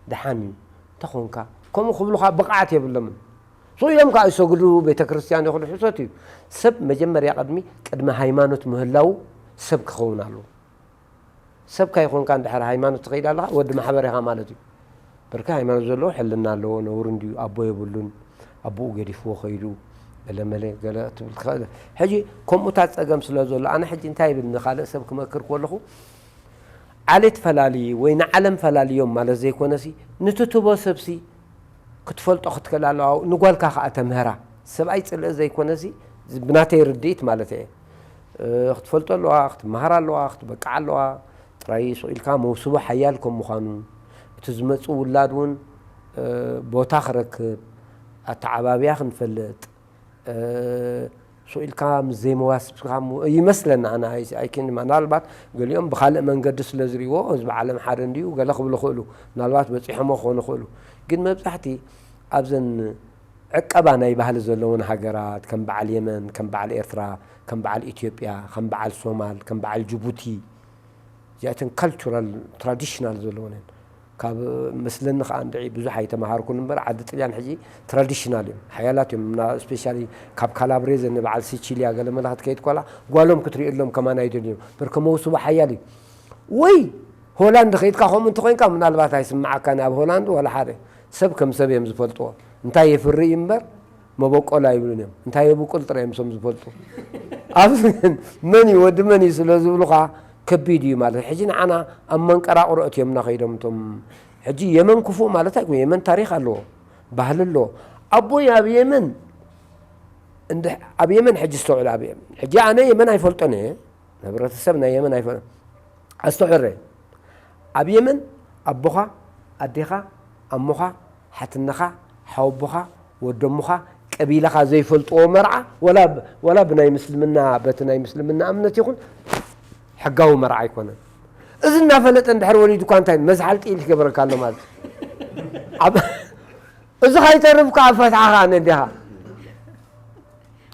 ደሓን እዩ፣ እንተኾንካ፣ ከምኡ ክብሉኻ ብቕዓት የብሎምን። ሱቕ ኢሎም ከኣ ይሰግዱ፣ ቤተ ክርስቲያን ይኸዱ፣ ሕሶት እዩ። ሰብ መጀመርያ ቅድሚ፣ ቅድሚ ሃይማኖት ምህላዉ ሰብ ክኸውን ኣለዎ። ሰብ ካይኾንካ እንድሕር ሃይማኖት ትኸይድ ኣለኻ፣ ወዲ ማሕበር ኢኻ ማለት እዩ። በርካ ሃይማኖት ዘለዎ ሕልና ኣለዎ፣ ነውሪ እንድዩ፣ ኣቦ የብሉን፣ ኣቦኡ ገዲፍዎ ኸይዱ፣ ገለ መለ፣ ገለ ክትብል ትኽእል። ሕጂ ከምኡታት ጸገም ስለ ዘሎ፣ ኣነ ሕጂ እንታይ ይብል ንኻልእ ሰብ ክመክር ከለኹ፣ ዓሌት ፈላሊ ወይ ንዓለም ፈላልዮም ማለት ዘይኮነሲ፣ ንትትቦ ሰብሲ ክትፈልጦ ክትክእል ኣለዋ፣ ንጓልካ ከኣ ተምህራ። ሰብኣይ ጽልኢ ዘይኮነሲ፣ ብናተይ ርድኢት ማለት እየ። እ፣ ክትፈልጦ ኣለዋ፣ ክትመሃር ኣለዋ፣ ክትበቅዕ ኣለዋ። ጥራይ ስቕ ኢልካ መውስቦ ሓያል ከም ምዃኑ፣ እቲ ዝመጽእ ውላድ እውን፣ እ፣ ቦታ ክረክብ፣ ኣተዓባብያ ክንፈልጥ፣ እ፣ ስቕ ኢልካ ምስ ዘይመዋስብካ ሙ-፣ ይመስለኒ ኣነ፣ ኣይ-፣ ኣይኪን፣ ምናልባት ገሊኦም ብኻልእ መንገዲ ስለ ዝርእይዎ፣ ህዝቢ ዓለም ሓደ እንድዩ፣ ገለ ክብሉ ይኽእሉ፣ ምናልባት በጺሖሞ ክኾኑ ይኽእሉ። ግን መብዛሕቲ ኣብዘን ዕቀባ ናይ ባህሊ ዘለወን ሃገራት፣ ከም በዓል የመን፣ ከም በዓል ኤርትራ፣ ከም በዓል ኢትዮጵያ፣ ከም በዓል ሶማል፣ ከም በዓል ጅቡቲ፣ እዚኣተን ካልቹራል፣ ትራዲሽናል ዘለወን እየን። ካብ መስለኒ ከኣ እንድዒ ብዙሕ ኣይተመሃርኩን እምበር፣ ዓዲ ጥልያን ሕጂ ትራዲሽናል እዮም፣ ሓያላት እዮም። እና ስፔሻሊ ካብ ካላብሬዘ ንበዓል ሲቺልያ ገለ መለ ክትከይድ ኮላ፣ ጓሎም ክትርእየሎም ከማን ኣይደልዩ እዮም። በርከ መውስቦ ሓያል እዩ። ወይ ሆላንድ ከይድካ ከምኡ እንተኾይንካ፣ ምናልባት ኣይስምዓካን። ኣብ ሆላንድ ዋላ ሓደ ሰብ ከም ሰብ እዮም ዝፈልጥዎ። እንታይ የፍሪ እዩ እምበር፣ መበቆል ኣይብሉን እዮም። እንታይ የብቁል ጥራይ እዮም እሶም ዝፈልጡ። ኣብዚ ግን መን እዩ ወዲ መን እዩ ስለ ዝብሉኻ ከቢድ እዩ ማለት። ሕጂ ንዓና ኣብ መንቀራቕሮ እትዮምና ከይዶም እቶም፣ ሕጂ የመን ክፉእ ማለት ኣይኮነ። የመን ታሪኽ ኣለዎ፣ ባህሊ ኣለዎ። ኣቦይ ኣብ የመን እንድ-፣ ኣብ የመን ሕጂ ዝተውዕለ ኣብ የመን። ሕጂ ኣነ የመን ኣይፈልጦን እየ። ንህብረተሰብ ናይ የመን ኣይፈ-፣ ኣስተውዕል። ኣብ የመን ኣቦኻ፣ ኣዴኻ፣ ኣሞኻ፣ ሓትነኻ፣ ሓወቦኻ፣ ወደሙኻ፣ ቀቢላኻ ዘይፈልጥዎ መርዓ፣ ወላ ብ-፣ ወላ ብናይ ምስልምና፣ በቲ ናይ ምስልምና እምነት ይኹን፣ ሕጋዊ መርዓ ኣይኮነን። እዚ እናፈለጠ እንድሕር ወሊዱ እኳ እንታይ መዝሓል ጥይል ይገበረካ ኣሎ ማለት እዩ። ኣብ-፣ እዚ ካይተርፍ ከኣ ፈትሓኻ ነዴኻ።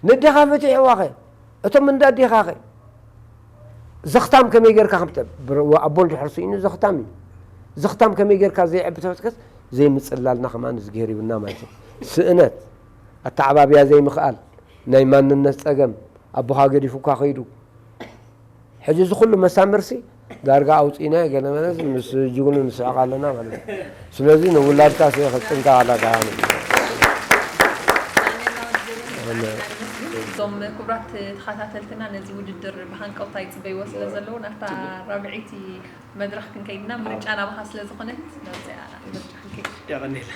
ነዴኻ ፈቲሕዋ ኸ? እቶም እንዳ ኣዴኻ ኸ? ዘኽታም ከመይ ጌርካ ከም ተ-፣ ብር-፣ ኣቦ እንድሕር ስኢኑ ዘኽታም እዩ። ዘኽታም ከመይ ጌርካ ዘይዕቢ ተበትከስ ዘይምጽላልና ከማን እዝግሄር ይብልና ማለት እዩ። ስእነት፣ ኣተዓባብያ ዘይምኽኣል፣ ናይ ማንነት ጸገም፣ ኣቦኻ ገዲፉካ ከይዱ። ሕጂ እዚ ኩሉ መሳምርሲ ዳርጋ ኣውጺእናዮ ገለ መለስ ምስ ጅግኑ ንስሕቕ ኣለና ማለት እዩ። ስለዚ ንውላድካ ስኢኺ ክትጥንቀቕ ኣለካ። እዞም ክቡራት ተኸታተልትና ነዚ ውድድር ብሃንቀውታ ይጽበይዎ ስለ ዘለዉ ናብታ ራብዐይቲ መድረኽ ክንከይድና ምርጫ ናባኻ ስለ ዝኾነት ናብዚኣ ምርጫ ክንከይድ። የቐንየልና።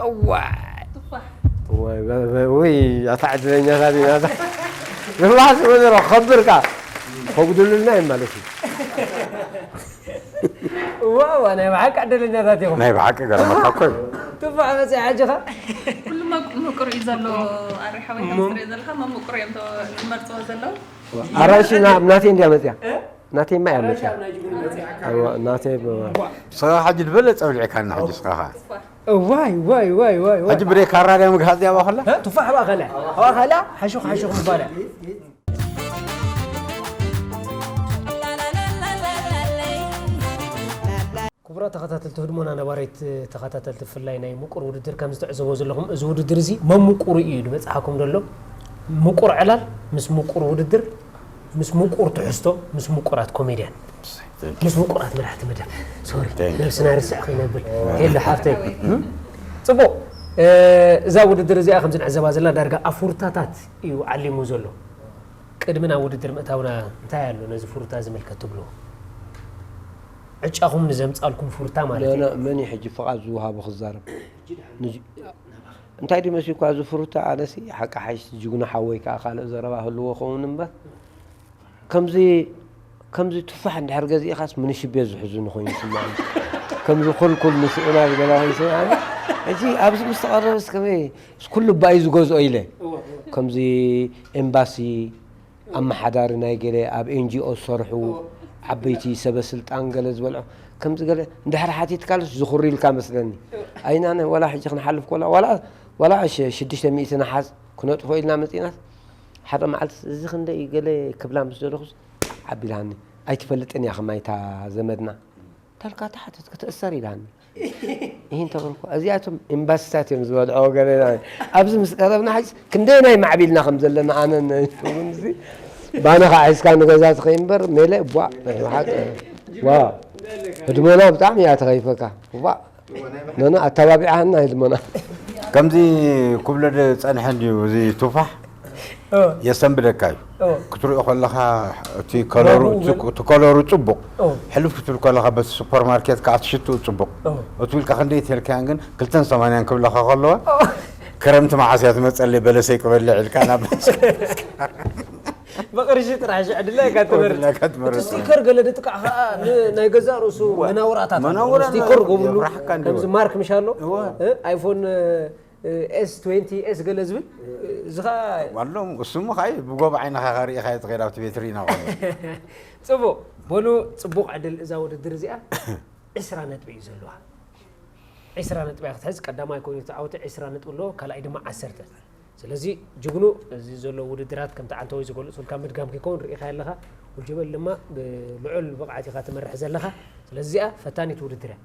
እዋይ። ቱፋሕ። እዋይ፣ በ-፣ በ-፣ ውይ፣ ኣታ ዕድለኛታት ኢና። እታ ንባስ ወዘሮ ከብርካ ከጉድሉልና እዩ ማለት እዩ። እዋ፣ እዋ፣ ናይ ብሓቂ ዕድለኛታት ኢኹም። ናይ ብሓቂ ገርመካ እኮ እዩ። ቱፋሕ መፅእ ሓጅኻ። ኩሉ መ-፣ ምቁር እዩ ዘሎ። ኣሪ ሓወይ፣ ከም እሞ ትሪኦ ዘለኻ መ-፣ ምቁር እዮም ተ-፣ ዝመርፅዎ ዘለዉ። ኣራንሺ ና-፣ ናተይ እንድያ መፅያ። እ? ናተይማ እያ መፅያ። ኣራንሺ ኣብ ናይ ጅግኑ መፅያ። እዋ፣ ናተይ ብ-፣ ስኻ ሕጂ ዝበለፀ ብልዕካና ሕጂ ስኻ ኸዓ። እዋይ፣ ዋይ፣ ዋይ፣ ዋይ፣ ዋይ። ሕጂ ብሬክ ኣራርያ ምግሃፅ እያ ባኸላ? እ? ቱፋሕ ባኸላ። ባኸላ፣ ሓሹኽ፣ ሓሹኽ ምባላ። ክቡራት ተኸታተልቲ ህድሞና፣ ነባሪት ተኸታተልቲ ብፍላይ ናይ ምቁር ውድድር ከም ዝተዕዘቦ ዘለኹም፣ እዚ ውድድር እዚ መምቁሩ እዩ ዝበጽሓኩም ዘሎ። ምቁር ዕላል ምስ ምቁር ውድድር፣ ምስ ምቁር ትሕዝቶ፣ ምስ ምቁራት ኮሜድያን፣ ምስ ምቁራት መራሕቲ መድረኽ። ሶሪ፣ Thank you. ነብስና ርስዕ ከይነብል። ሄሎ ሓፍተይ። እም? ጽቡቕ። እ፣ እዛ ውድድር እዚኣ ከም ዝንዕዘባ ዘለና ዳርጋ ኣፉርታታት እዩ ዓሊሙ ዘሎ። ቅድሚ ናብ ውድድር ምእታውና እንታይ ኣሎ ነዚ ፍሩታ ዝምልከት ትብልዎ? ዕጫኹም ንዘምጻልኩም ፍሩታ ማለት እዩ። ነ-፣ መን እዩ ሕጂ ፍቓድ ዝወሃቦ ክዛረብ? ንጅ-፣ እንታይ ድዩ መሲልኳ እዚ ፍሩታ? ኣነሲ ሓቂ ሓይሽ ጅግና ሓወይ ከኣ ካልእ ዘረባ ህልዎ ኸውን እምበር፣ ከምዚ፣ ከምዚ ቱፋሕ እንድሕር ገዚእኻስ ምንሽቤ ዝሕዙ ንኾይኑ ይስምዓኒ። ከምዚ ኩልኩል ንስእና ዝገባ ኮይኑ ይስምዓኒ። ሕጂ ኣብዚ ምስ ተቐረበስ ከመይ፣ ኩሉ ባይ ዝገዝኦ ኢለ። እወ፣ እወ። ከምዚ ኤምባሲ፣ ኣመሓዳሪ ናይ ገለ ኣብ ኤን ጂ ኦ ዝሰርሑ እወ። ዓበይቲ ሰበ ስልጣን ገለ ዝበልዑ ከምዚ ገለ እንድሕር ሓቲትካልስ ዝኹሪ ኢልካ መስለኒ። እወ። ኣይናነ ወላ ሕጂ ክንሓልፍ ኮላ ዋላ፣ ዋላ ሸ-፣ ሽዱሽተ ሚእቲ ነሓስ ክነጥፎ ኢልና መጺናስ ሓደ መዓልቲ እዚ ክንደይ ገለ ክብላ ምስ ዘለኹስ ዓቢላኒ። ኣይትፈልጥን እያ ከማይታ ዘመድና። ተልካ ተሓተት ክትእሰር ኢላኒ። ይህን ተበልኩ። እዚኣቶም ኤምባሲታት እዮም ዝበልዑ ወገነና። ኣብዚ ምስ ቀረብና ሓይስ ክንደይ ናይ ማዕቢልና ከም ዘለና ኣነ ን-፣ እዚ ባነ ከዓ ሒዝካ ንገዛ ትኸይ እምበር ሜለ ቧ ናይ ብሓቂ ዋ ህድሞና ብጣዕሚ እያ ተኸይፈካ። ዋ ነነ ኣተባቢዓና ህድሞና። ከምዚ ክብሎ ዶ ጸንሐ እንድዩ እዚ ቱፋሕ? እ። የሰንብደካ እዩ። እ። ክትሪኦ ከለኻ እቲ ከለሩ፣ ባቡኡ እቲ፣ ግን እቲ ከለሩ ጽቡቕ። እ። ሕልፍ ክትብል ከለኻ በቲ ሱፐርማርኬት ከኣ እቲ ሽትኡ ጽቡቕ። እ። እቱ ኢልካ ክንደይ ተልካያን ግን ክልተን ሰማንያን ክብለኻ ከለዋ፣ እ። ክረምቲ መዓስ እያ ትመጸለይ በለሰይ ክበልዕ ኢልካ ናብ በቕርሺ ጥራሕ ሽዕ ድላይካ ትመርጽ። ድላይካ ትመርጽ። እቲ ስቲከር ገለ ድጥቃዕ ከኣ ን-፣ ናይ ገዛእ ርእሱ እወ። መናውራታት ኣለዎ። መናውራ ስቲከር ገብርሉ የፍራሕካ እንዲወ። ከምዚ ማርክ ምሽ ኣሎ። እወ። እ፣ ኣይፎን፣ እ፣ ኤስ ትዌንቲ ኤስ ገለ ዝብል፣ እዚ ኸኣ ዋሎም፣ እሱም ኸኣ ብጎብ ዓይንኻ ኸርእኻ እየ ትኸይድ ኣብቲ ቤት ሪና ኾሎ። ጽቡቕ። በሉ፣ ጽቡቕ ዕድል እዛ ውድድር እዚኣ። ዕስራ ነጥቢ እዩ ዘለዋ። ዕስራ ነጥቢ እያ ክትሕዝ፣ ቀዳማይ ኮይኑ ተዓወተ ዕስራ ነጥቢ ኣለዎ፣ ካልኣይ ድማ ዓሰርተ። ስለዚ ጅግኑ፣ እዚ ዘሎ ውድድራት ከምቲ ዓንተወይ ዝገለጹልካ ምድጋም ከይከውን ርኢኻ ኣለኻ። ውልጀበል ድማ ብልዑል ብቕዓት ኢኻ ትመርሕ ዘለኻ። ስለዚ እዚኣ ፈታኒት ውድድር እያ።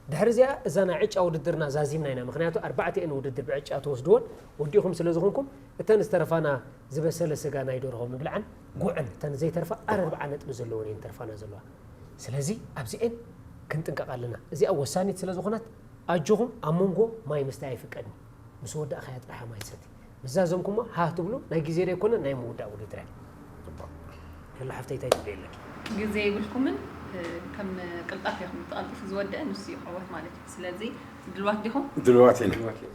ድሕሪ እዚኣ እዛ ናይ ዕጫ ውድድርና ዛዚምና ኢና። ምኽንያቱ ኣርባዕተ እየን ውድድር ብዕጫ ትወስድወን፣ ወዲእኹም ስለ ዝኾንኩም፣ እተን ዝተረፋና ዝበሰለ ስጋ ናይ ደርሆ ምብላዕን ጉዕን፣ እተን ዘይተርፋ ኣርብዓ ነጥቢ ዘለወን እየን ተርፋና ዘለዋ። ስለዚ ኣብዚኤን ክንጥንቀቕ ኣለና። እዚኣ ወሳኒት ስለ ዝኾነት፣ ኣጆኹም ኣብ መንጎ ማይ ምስታይ ኣይፍቀድን። ምስ ወዳእኻያ ጥራሕ ማይ ትሰቲ። ምስ ዛዘምኩሞ ሃህ ትብሉ፣ ናይ ግዜ ዶ ኣይኮነን፣ ናይ ምውዳእ ውድድር እያ። ጽቡቕ። ሄሎ ሓፍተይ፣ እንታይ ትብሊ ኣለኪ? ግዜ የብልኩምን፣ እ፣ ከም ቅልጣፍ ኢኹም፣ እቲ ቀልጢፉ ዝወደአ ንሱ እዩ ክዕወት ማለት እዩ። ስለዚ ድልዋት ዲኹም? ድልዋት ኢና።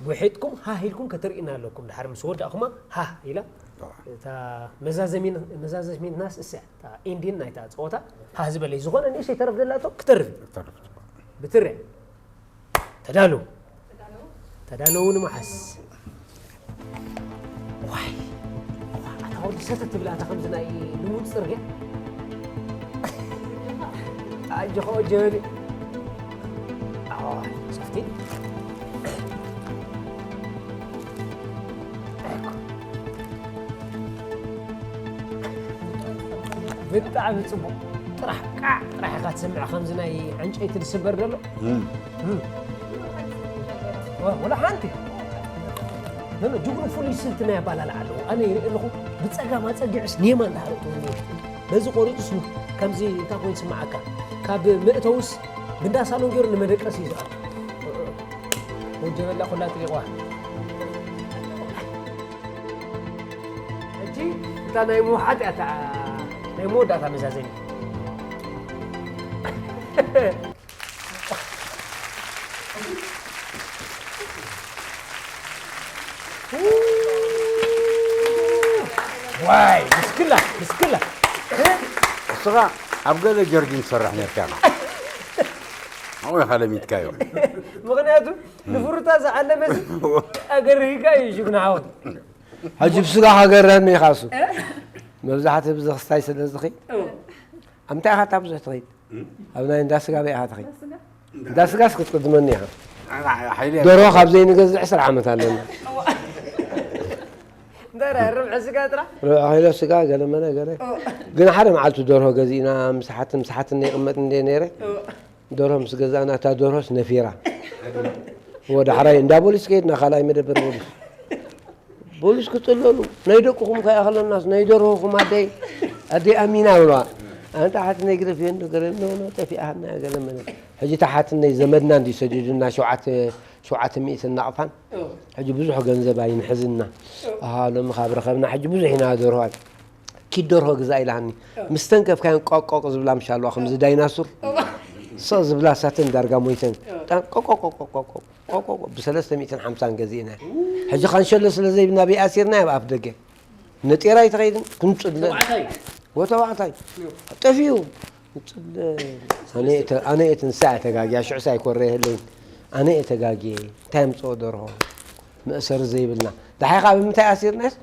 ውሒጥኩም ሃህ ኢልኩም ከተርእዩና ኣለኩም። ድሓር ምስ ወዳእኩማ ሃህ ኢላ፣ እዋ። እታ መዛዘሚን-፣ መዛዘሚናስ እሳ፣ እታ ኢንዲን ናይታ ጸወታ ሃህ ዝበለ እዩ። ዝኾነ ንእሽተይ ተረፍ ደላቶ ክተርፍ እዩ። ተረፍ፣ ጽቡቕ። ብትርያ። ተዳለዉ። ተዳለዉ ንምሓዝ። ዋይ። ዋ፣ ኣታ ወዲ ሰተት ትብል ኣታ ከምዚ ናይ ልሙድ ጽርግያ። ኣጆኻ ጀበሊ። ኣዋ፣ ሶፍቲ። ብጣዕሚ ጽቡቕ። ጥራሕ ቃዕ ጥራሕ ኢኻ ትሰምዕ፣ ከምዚ ናይ ዕንጨይቲ ዝስበር ዘሎ። እም። እም። ወ-፣ ወላ ሓንቲ። ኖ፣ ኖ፣ ጅግኑ ፍሉይ ስልቲ ናይ ኣባላልዓ ኣለዎ። ኣነ ይርኢ ኣለኹ፣ ብጸጋም ኣጸጊዑስ ኔማ እንዳሃረጡ። በዚ ቆሪጡስ ከምዚ እንታይ ኮይኑ ይስምዓካ? ካብ መእተውስ ብንዳ ሳሎን ገይሩ ንመደቀሲ እዩ ዝኣቱ። ወጀበላ ኩላ ጥሊቕዋ። ሕጂ እታ ናይ ምውሓጥ እያ እታ ናይ መወዳእታ መዛዘሚ። ዋይ፣ ምስክላ፣ ምስክላ። እስኻ ኣብ ገለ ጀርዲን ትሰርሕ ነርካ ኢኻ። ኣብኡ ኢኻ ለሚድካዮ። ምኽንያቱ ንፍሩታ ዝዓለመ ሲ ኣገርህካ እዩ፣ ጅግና ሓወይ። ሕጂ ብስጋ ከገርህኒ ኢኻ እሱ። መብዛሕትኡ ብዚ ክስታይ ስለ ዝኽእል፣ ኣብ ምንታይ ኢኻ እታ ብዙሕ ትኸይድ? ኣብ ናይ እንዳ ስጋ በይ ኢኻ ትኸይድ? እንዳ ስጋስ ክትቅድመኒ ኢኻ። ሓይሊ ደርሆ ካብ ዘይንገዝእ ዕስራ ዓመት ኣለና። እንታይ ደኣ፣ ርብዒ ስጋ ጥራሕ? ርብዒ ኪሎ ስጋ፣ ገለ መለ ገለ። ግን ሓደ መዓልቲ ደርሆ ገዚእና፣ ምስ ሓትን፣ ምስ ሓትን ይቕመጥ እንደ ነይረ። ደርሆ ምስ ገዛእና፣ እታ ደርሆስ ነፊራ። እወ፣ ዳሕራይ እንዳ ቦሊስ ከይድና፣ ካልኣይ መደበር ቦሊስ። ቦሊስ ክጽለሉ፣ "ናይ ደቅኹም ከይኣኽለናስ፣ ናይ ደርሆኹም ኣደይ፣ ኣደይ ኣሚና" ብለዋ። ኣንታ ሓትነይ ግደፍዮ፣ እንዶ ገለ፣ ኖ፣ ኖ፣ ጠፊኣና፣ ገለ መለ። ሕጂ እታ ሓትነይ ዘመድና እንድዩ ሰዲዱና፣ ሸውዓተ፣ ሸውዓተ ሚእትን ናቕፋን። ሕጂ ብዙሕ ገንዘብ ኣይንሕዝና። ኣሃ፣ ሎሚ ካብ ረኸብና፣ ሕጂ ብዙሕ ኢና ደርሆ። "ኪድ ደርሆ ግዛእ" ኢላኒ። ምስ ተንከፍካየን ቆቅ ቆቅ ዝብላ ምሽ ኣለዋ፣ ከምዚ ዳይናሱር። ሰቕ ዝብላ ሳተን ዳርጋ ሞይተን። ጣን ቆቅ ቆቅ ቆቅ ቆቅ ቆቅ ቆቅ ቆቅ ብሰለስተ ሚእትን ሓምሳን ገዚእና። ሕጂ ካንሸሎ ስለ ዘይብልና ብይ ኣሲርና ኣብ ኣፍ ደገ። ነጢራ ኣይትኸይድን፣ ክንጽለ። ተባዕታይ። ወተባዕታይ። ጠፊኡ። ንጽለ። ኣነ እየ ተ-፣ ኣነ እየ ትንሳኤ ተጋግያ፣ ሽዑስ ኣይኮረ የህለይን። ኣነ እየ ተጋግየ። እንታይ ኣምጽኦ ደርሆ? መእሰሪ ዘይብልና። ደሓይ ኸዓ ብምንታይ ኣሲርናስ?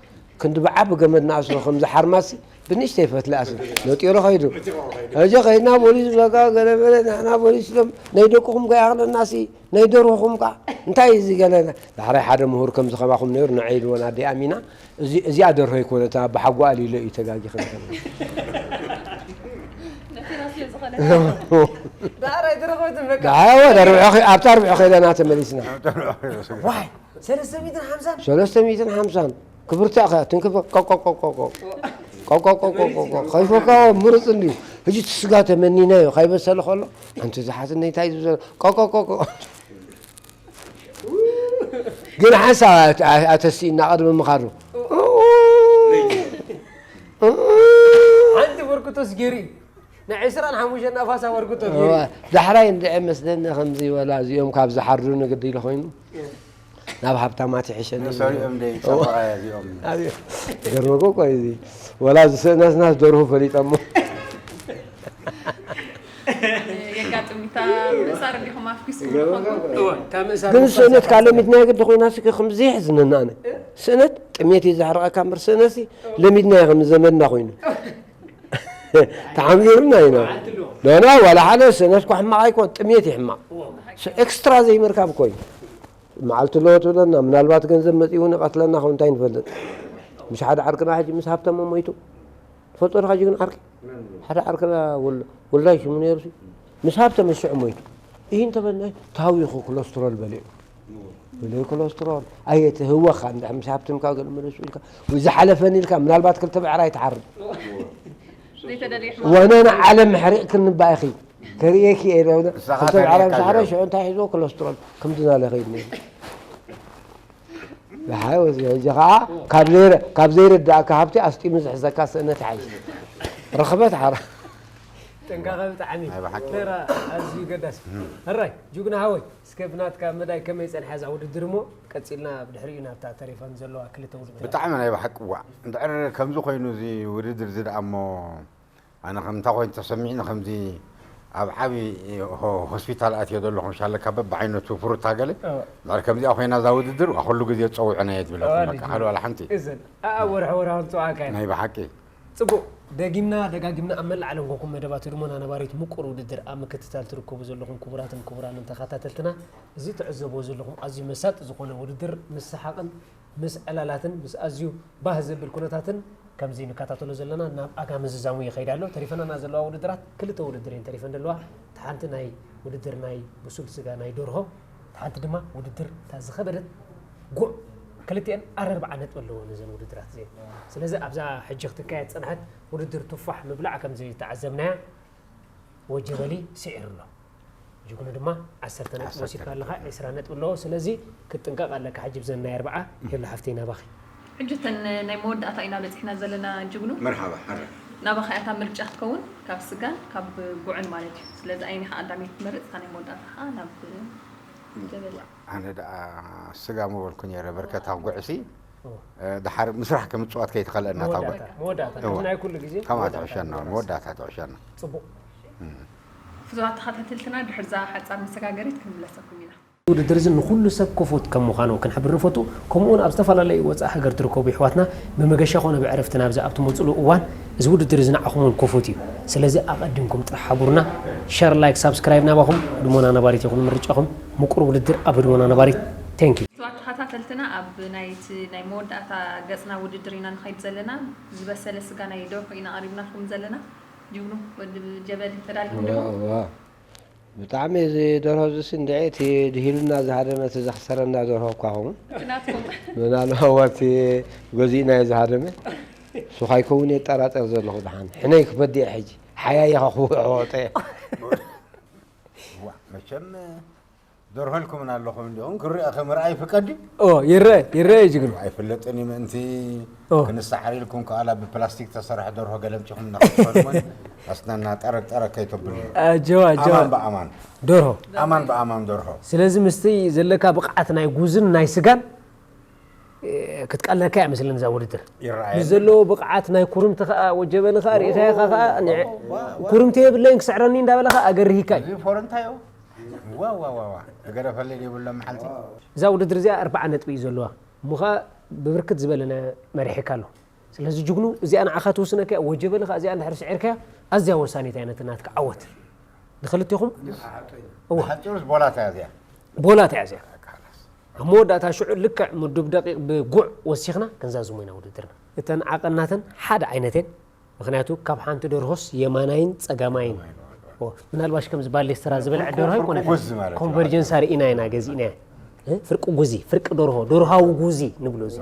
ክንዲ ብዓቢ ገመድ ንኣስሮ፣ ከምዚ ሓርማሲ ብንእሽተይ ፈትሊ ኣስር። ነጢሩ ኸይዱ። ሕጂ ኸይድና ፖሊስ በቃ ገለ በለ፣ ንሕና ፖሊስ ኢሎም፣ "ናይ ደቅኹም ከይኣኽለናሲ፣ ናይ ደርሆኹም ከኣ እንታይ እዩ እዚ ገለ?" ዳሕራይ ሓደ ምሁር ከምዚ ኸማኹም ነይሩ፣ ንዐ ኢልዎን ኣደይ ኣሚና፣ "እዚ-፣ እዚኣ ደርሆ ኣይኮነትን፣ ኣባሓጎኣ ኣሊሎ እዩ ተጋጊ ኸም-" ነቲራ ስለ ዝኾነ። ዳሕራይ ደርሆ ትበቃ። ዳሕራይ ወደ ርብዖ ኸ-፣ ኣብታ ርብዖ ኸይደና ተመሊስና። ዋይ! ሰለስተ ሚእትን ሓምሳን? ሰለስተ ሚእትን ሓምሳን። ክብርቲ ኢኻ፣ ትንክፍ፣ ቆቆቆቆቆ። ቆቆቆቆቆ። ከይፈካዎ ምሩጽ እንድዩ። ሕጂ እቲ ስጋ ተመኒናዮ፣ ከይበሰለ ከሎ፣ ኣንቲ ዝሓትነይ እንታይ እዩ ዝብሎ? ቆቆቆቆ። ግን ሓንሳብ ኣተ-፣ ኣተስኢና ቅድሚ ምኻዱ። ሓንቲ በርክቶስ ገይሩ እዩ። ንዕስራን ሓሙሽተን ናፋሳ ወርጉቶ ገይሩ። እዋ፣ ዳሕራይ እንድዒ መስለኒ ከምዚ ወላ እዚኦም ካብ ዝሓርዱ ንግዲ ኢሉ ኮይኑ፣ ናብ ሃብታማት ይሕሸኒ። ሰሪኦም ደይ ሰብኣያ እዚኦም። ኣብዮ። ገርመኮ እኮ እዩ እዚ። ወላ ዝስእነስናስ ደርሁ ፈሊጠሞ። የጋጥም፣ እታ ምእሳር እንዲኹም ኣፍኪስኩም ትኾንኩም። እዋ፣ እታ ምእሳር ግን ናፋሳ ስእነት ካብ ለሚድናዮ ግዲ ኮይና ስከ ከምዚ የሕዝነና ኣነ። ስእነት ጥሜት እዩ ዘሕርቐካ እምበር ስእነትሲ ለሚድናዮ ከም ዘመድና ኮይኑ። ተሓሚሩና ኢና። ኖ፣ ኖ፣ ዋላ ሓደ ስእነት እኮ ሕማቕ ኣይኮን፣ ጥሜት እዩ ሕማቕ። ስ-፣ ኤክስትራ ዘይምርካብ እኮ እዩ። መዓልቲ ኣለዎ ትብለና፣ ምናልባት ገንዘብ መጺኡ እውን ይቐትለና ኸውን እንታይ ንፈልጥ። ምሽ ሓደ ዓርክና ሕጂ ምስ ሃብተሞ ሞይቱ። ትፈልጦ ዲኻ ጅግና ዓርኪ? ሓደ ዓርክና ወል-፣ ወልዳይ ሽሙ ነይሩ ሲ። ምስ ሃብተመ ሽዑ ሞይቱ። ይህ እንተበልና ታዊኹ ኮለስትሮል በሊዑ። ብለይ ኮለስትሮል ኣየትህወኻ እንድሕር ምስ ሃብትምካ ገለ መለሱ ኢልካ ወይ ዝሓለፈን ኢልካ ምናልባት ክልተ ብዕራይ ትሓርድ። ዘይተደልየ ሕማም። ወነን ዓለም ሕሪቕ ክንባ ኢኺ። ከርእየኪ እየ ኢለ ንስኻ ክልተ ብዕራይ ምስ ተሪእካ ሓረ እዚኦም። ሽዑ እንታይ ሒዝዎ ኮለስትሮል። ከምዚ ናለ ኸይድ ነይሩ። ደሓር ወፂኡ። ሕጂ ኸዓ ካብ ዘይረ-፣ ካብ ዘይርዳእካ ሃብቲ ኣስጢሙ ዝሕዘካ ስእነት ይሓይሽ። ርኽበት ሓራ። ጥንቃቐ ብጣዕሚ ናይ ብሓቂ። ተራ ኣዝዩ ገዳስ። እም። ሕራይ፣ ጅግና ሓወይ፣ እስከ ብናትካ መዳይ ከመይ ጸንሓ እዛ ውድድር እሞ፣ ቀጺልና ብድሕሪኡ ናብታ ተሪፈን ዘለዋ ክልተ ውድድራት። ብጣዕሚ ናይ ብሓቂ ዋዕ። እንድሕር ከምዚ ኮይኑ እዚ ውድድር እዚ ደኣ እሞ፣ ኣነ ከም እንታይ ኮይኑ ተሰሚዕኒ፣ ከምዚ ኣብ ዓቢ ሆ-፣ ሆስፒታል ኣትዮ ዘለኹ፣ ሻለካ በብዓይነቱ ፍሩታ ገለ። እወ። እንድሕር ከምዚኣ ኮይና እዛ ውድድር፣ ዋ፣ ኩሉ ግዜ ጸውዑና እየ ዝብለኩም፣ እወ፣ በቃ፣ ድዩ። ካልእ ዋላ ሓንቲ። እዘን፣ ኣኣ፣ ወርሒ ወርሒ ክንጽውዓካ ኢና። ናይ ብሓቂ። ጽቡቕ፣ ደጊምና ደጋጊምና ኣብ መላእ ዓለም ኮንኩም መደባት ህድሞና ነባሪት ምቁር ውድድር ኣብ ምክትታል ትርከቡ ዘለኹም ክቡራትን ክቡራንን ተኸታተልትና፣ እዚ ትዕዘብዎ ዘለኹም ኣዝዩ መሳጢ ዝኾነ ውድድር ምስ ሰሓቕን ምስ ዕላላትን ምስ ኣዝዩ ባህ ዘብል ኩነታትን ከምዚ ንከታተሎ ዘለና ናብ ኣጋ ምዝዛሙ ይኸይድ ኣሎ። ተሪፈናና ዘለዋ ውድድራት ክልተ ውድድር እየን ተሪፈን ዘለዋ። እቲ ሓንቲ ናይ ውድድር ናይ ብሱል ስጋ ናይ ደርሆ፣ እቲ ሓንቲ ድማ ውድድር እታ ዝኸበደት ጉዕ። ክልቲአን ኣረርብዓ ነጥቢ ኣለዎ ነዘን ውድድራት እዚአን። ስለዚ ኣብዛ ሕጂ ክትካየድ ዝጸንሐት ውድድር ቱፋሕ ምብላዕ ከም ዝተዓዘብናያ ወጀበሊ ስዒሩ ኣሎ። ጅግኑ ድማ ዓሰርተ ነጥቢ ዓሰርተ ወሲድካ ኣለኻ፣ ነጥቢ። ዕስራ ነጥቢ ኣለዎ። ስለዚ ክትጥንቀቕ ኣለካ። ሕጂ ብዘን ናይ ኣርብዓ የሎ ሓፍተይ ናባኺ። ሕጂ እተን ናይ መወዳእታ ኢና በፂሕና ዘለና ጅግኑ። መርሓባ፣ ሓረ። ናባኻ እያ እታ ምርጫ ክትከውን፣ ካብ ስጋን ካብ ጉዕን ማለት እዩ። ስለዚ ኣየኒኻ ቀዳመይቲ ትመርጽ? እታ ናይ መወዳእታ ኸዓ ናብ ጀበሊ። ኣነ ደኣ ስጋ ምበልኩ ነይረ፣ በርከታ ጉዕሲ። ኦ። እ፣ ድሓር ምስራሕ ከምጽዋት ከይትኸለና እታ ጉዕ። መወዳእታ፣ መወዳእታ። እወ። ናይ ኩሉ ግዜ ከምኣ መወዳእታ ትዕሸና፣ ትመርጽ። መወዳእታ ትዕሸና። ጽቡቕ። እም። ፍቱዋት ተኸታተልትና፣ ድሕርዛ ሓጻር መሰጋገሪት ክንምለሰኩም ኢና። ውድድር እዚ ንኹሉ ሰብ ክፉት ከም ምዃኑ ክንሕብር ንፈቱ። ከምኡውን ኣብ ዝተፈላለዩ ወጻኢ ሃገር ትርከቡ ይሕዋትና ብመገሻ ኮነ ብዕረፍቲ ናብዚ ኣብ ትመጽሉ እዋን እዚ ውድድር እዚ ንዓኹም እውን ክፉት እዩ። ስለዚ ኣቐዲምኩም ጥራሕ ሓቡርና። ሸር፣ ላይክ፣ ሳብስክራይብ ናባኹም። ህድሞና ነባሪት ይኹን ምርጫኹም። ምቁር ውድድር ኣብ ህድሞና ነባሪት። ቴንክ ዩ። ክቡራት ተኸታተልትና፣ ኣብ ናይቲ ናይ መወዳእታ ገጽና ውድድር ኢና ንኸይድ ዘለና። ዝበሰለ ስጋ ናይ ደርሆ ኢና ቀሪብናልኩም ዘለና። ጅግኑ ወዲ ጀበሊ፣ ተዳሊኹም ዲኹም? እዋ፣ እዋ። ብጣዕሚ እዚ ደርሆ እዚ ስንድዒ እቲ ድሂሉና ዝሃደመ እቲ ዘኽሰረና ደርሆ እኳ ኸውን። እቲ ናትኩም። ምናልባት እቲ ገዚእናዮ ዝሃደመ። እሱ ካይከውን የጠራጠር ዘለኹ። ደሓን ሕነይ ክበድየ ሕጂ። ሓያየ ከኽውዖ ወጠየ። ዋ፣ መቸም ደርሆ ኢልኩምና ኣለኹም እንዲኹም። ክሪኦ ከምርኣይ ፍቀድ ድዩ? ኦ፣ ይረአ፣ ይረአ እዩ ጅግኑ። ኣይፍለጥን እዩ ምእንቲ ኦ። ክንሰሓር ኢልኩም ከኣላ ብፕላስቲክ ተሰርሐ ደርሆ ገለምጪኹም እናኸፈሉሞን ኣስናና ጠረቅ ጠረቅ ከይተብሉ። ኣጀዋ፣ ኣጀዋ። ኣማን ብኣማን። ደርሆ። ኣማን ብኣማን ደርሆ። ስለዚ ምስቲ ዘለካ ብቕዓት ናይ ጉዝን ናይ ስጋን፣ እ፣ ክትቀለካ እያ መስለኒ እዛ ውድድር። ይረኣየኒ። ምስ ዘለዎ ብቕዓት ናይ ኩርምቲ ኸኣ ወጀበሊ ኸኣ ሪእኻዮ ኸኣ ኸኣ ዋ፣ ዋ፣ ዋ። ኩርምቲ የብለይን ክስዕረኒ እንዳበለ ኸኣ ኣገርሂካ እዩ። እዚ ፎረንታዮ። ዋ፣ ዋ፣ ዋ፣ ዋ። እገደፈለይ ዘይብሎም መዓልቲ። እዛ ውድድር እዚኣ ኣርብዓ ነጥቢ እዩ ዘለዋ። እሞ ኸኣ ብብርክት ዝበለ ነ-፣ መሪሕካ ኣሎ። ስለዚ ጅግኑ እዚኣ ንዓኻ ትውስነካ እያ። ወጀበሊ ኸኣ እዚኣ እንድሕር ስዒርካያ ኣዝያ ወሳኒት እያ ነቲ ናትካ ዓወት። ንኽልቴኹም? እዋ። ብሓጺሩስ ቦላታ እያ እዚኣ። ቦላታ እያ እዚኣ። ኣብ መወዳእታ ሽዑ ልክዕ ምዱብ ደቂቕ ብጉዕ ወሲኽና ክንዛዝሞ ኢና ውድድርና። እተን ዓቐናተን ሓደ ዓይነት እየን። ምኽንያቱ ካብ ሓንቲ ደርሆስ የማናይን ጸጋማይን። ኦ፣ ምናልባሽ ከምዚ ባሌስትራ ዝበልዐ ደርሆ ኣይኮነትን። ፍርቂ ጉዚ ማለት እዩ። ኮንቨርጀንስ ኣርኢና ኢና ገዚእናያ። እ? ፍርቂ ጉዚ፣ ፍርቂ ደርሆ፣ ደርሃዊ ጉዚ ንብሎ እዚ።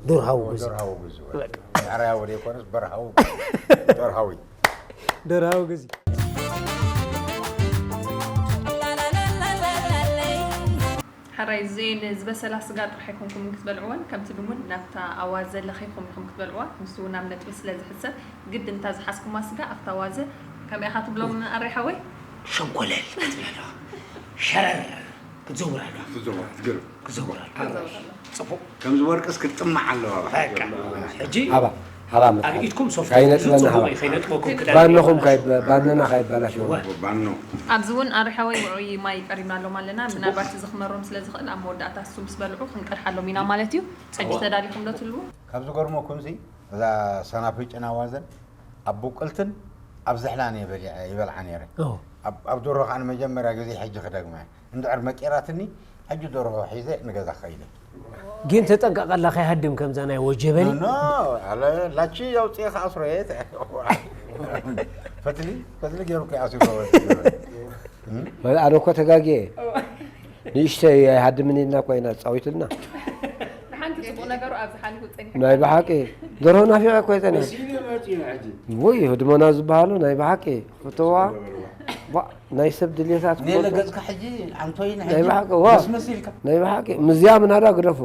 ደርሃዊ ጉዚ። ደርሃዊ ጉዚ። በቃ። ማሕራያዊ ዘይኮነስ በርሃዊ። ደርሃዊ። ደርሃዊ ጉዚ። ሕራይ፣ እዚ ዝበሰላ ስጋ ጥራሕ ኣይኮንኩምን ክትበልዕወን፣ ከምቲ ልሙድ ናብታ ኣዋዘ ለኺኹም ኢኹም ክትበልዕዋ። ንሱ እውን ኣብ ነጥቢ ስለ ዝሕሰብ፣ ግድን እታ ዝሓዝኩማ ስጋ ኣብታ ኣዋዘ፣ ከመይ ኢኻ ትብሎም ኣረይ ሓወይ? ሸንኮለል ክትብል ኣለዋ። ሸረር ክትዘውር ኣለዋ። ክትዘውር፣ ክትገርም። ክትዘውር ኣለዋ። ክትዘውር ኣለዋ። ጽቡቕ። ከምዚ ወርቅስ ክትጥማዕ ኣለዋ። በቃ። ሕጂ ሃባ፣ ሃባ ኣብ መጥሓን። ኢድኩም ሶፍት ካይነጥበና ጽቡቕ ሃባ። እዩ፣ ከይነጥበኩም ክዳን ባንኹም ይበላሽ። ካይ-፣ ባንና ካይበላሽ። ወ- ባኖ። ኣብዚ እውን ኣረሓወይ ውዑይ ማይ ቀሪብናሎም ኣለና። ምናልባት እዚ ክመሮም ስለ ዝኽእል ኣብ መወዳእታ እሱ ምስ በልዑ ክንቀድሓሎም ኢና ማለት እዩ። ሕጂ ተዳሊኹም ዶ ትህልዉ? ካብ ዝገርመኩምሲ እዛ ሰናፍጭን ኣዋዘን ኣብ ቡቅልትን ኣብ ዝሕላን እየ በሊዐ፣ ይበልዓ ነይረ። ኦ። ኣብ፣ ኣብ ደርሆ ከዓ ንመጀመርያ ግዜ ሕጂ ክደግማ እየ። እንድሕር መቂራትኒ፣ ሕጂ ደርሆ ሒዘ ንገዛ ክኸይድ እየ። ግን ተጠንቀቐላ ከይሃድም ከምዛ ናይ ወጀበሊ። ኖ፣ ኣለ ላቺ ኣውፅኤ ክኣስሮ እየ። ፈትሊ፣ ፈትሊ ገይሩ ከይኣስሮ። ኣነ እኮ ተጋግየ። ንእሽተይ ኣይሃድምን ኢልና እኮ ኢና ተፃዊትልና። ንሓንቲ ጽቡቕ ነገሩ ኣብዚ ሓሊፉ ጸኒሑ። ናይ ብሓቂ ደርሆ ናፊቐ እኮ እየ ጸኒሐ። መሲሉ መጺኡ ሕጂ። ውይ፣ ህድሞና ዝበሃሉ ናይ ብሓቂ ፍተዋ። ዋ፣ ናይ ሰብ ድሌታት ኔለ ክፈልጡ። ገጽካ ሕጂ ኣንቶይን ናይ ሕጂ ብሓቂ፣ ዋ። መስመስ ኢልካ። ናይ ብሓቂ፣ ምዝያ ምናዳ ግደፎ።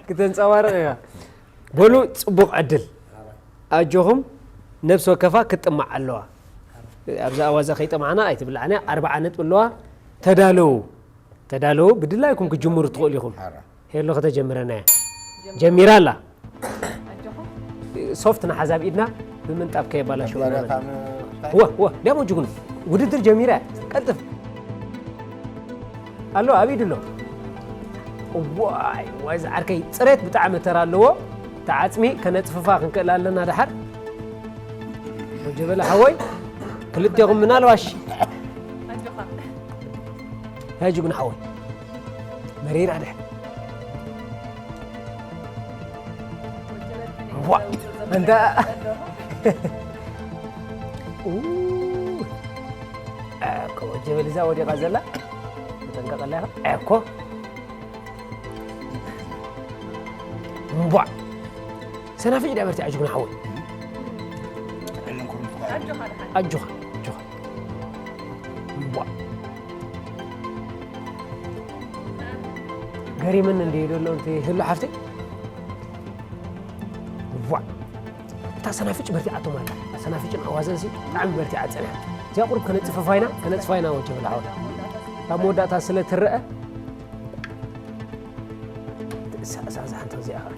ክተንጸባርቕ ኢኻ። በሉ፣ ጽቡቕ ዕድል። ኣጆኹም፣ ነብሲ ወከፋ ክትጥማዕ ኣለዋ። ኣብዛ ኣዋዛ ከይጠማዕና ኣይትብላዕና፣ ኣርብዓ ነጥቢ ኣለዋ። ተዳለዉ። ተዳለዉ፣ ብድላይኩም ክትጅምሩ ትኽእሉ ኢኹም። ሓራ። ሄሎ ከተጀምረና እያ። ጀሚራ ኣላ። ኣጆኹም። ሶፍት ንሓዝ ኣብ ኢድና፣ ብምንጣፍ ከየባላሸወና። ጀሚራ ታም-፣ ወ-፣ ወ-፣ ዲያሞ ጅግኑ። ውድድር ጀሚራ እያ። ቀልጥፍ። ኣሎ፣ ኣብ ኢድ ኣሎ። እዋይ፣ እዋይ፣ ዝዓርከይ፣ ጽሬት ብጣዕሚ ተራ ኣለዎ። እታ ዓጽሚ ከነጽፍፋ ክንክእል ኣለና ደሓር። ወጀበለ ሓወይ፣ ክልቴኹም ምናልባሽ። ኣጆኻ። ያ ጅግና ሓወይ። መሪራ ድሕ። ዋ። እንተ እኮ ጀበል እዛ ወዲቓ ዘላ ተጠንቀቐላ ኢኻ። እኮ እምቧ ሰናፍጭ ዳበርቲ ኣጅጉና ሓወይ። ኣጆኻ ኣጆኻ። እምቧ ገሪምን እንዲ ደሎ እንተ ህሉ ሓፍቲ ዋ እታ ሰናፍጭ በርቲዓቶም ኣላ። ሰናፍጭን ኣዋዘንሲ ብጣዕሚ በርቲዓ ጸኒሓ። እዚኣ ቁሩብ ከነጽፍፋ ኢና፣ ከነጽፋ ኢና ወጀበላ ሓወይ። ካብ መወዳእታ ስለ ትረአ እሳ እዛ ሓንቲ እዚኣ ኸዓ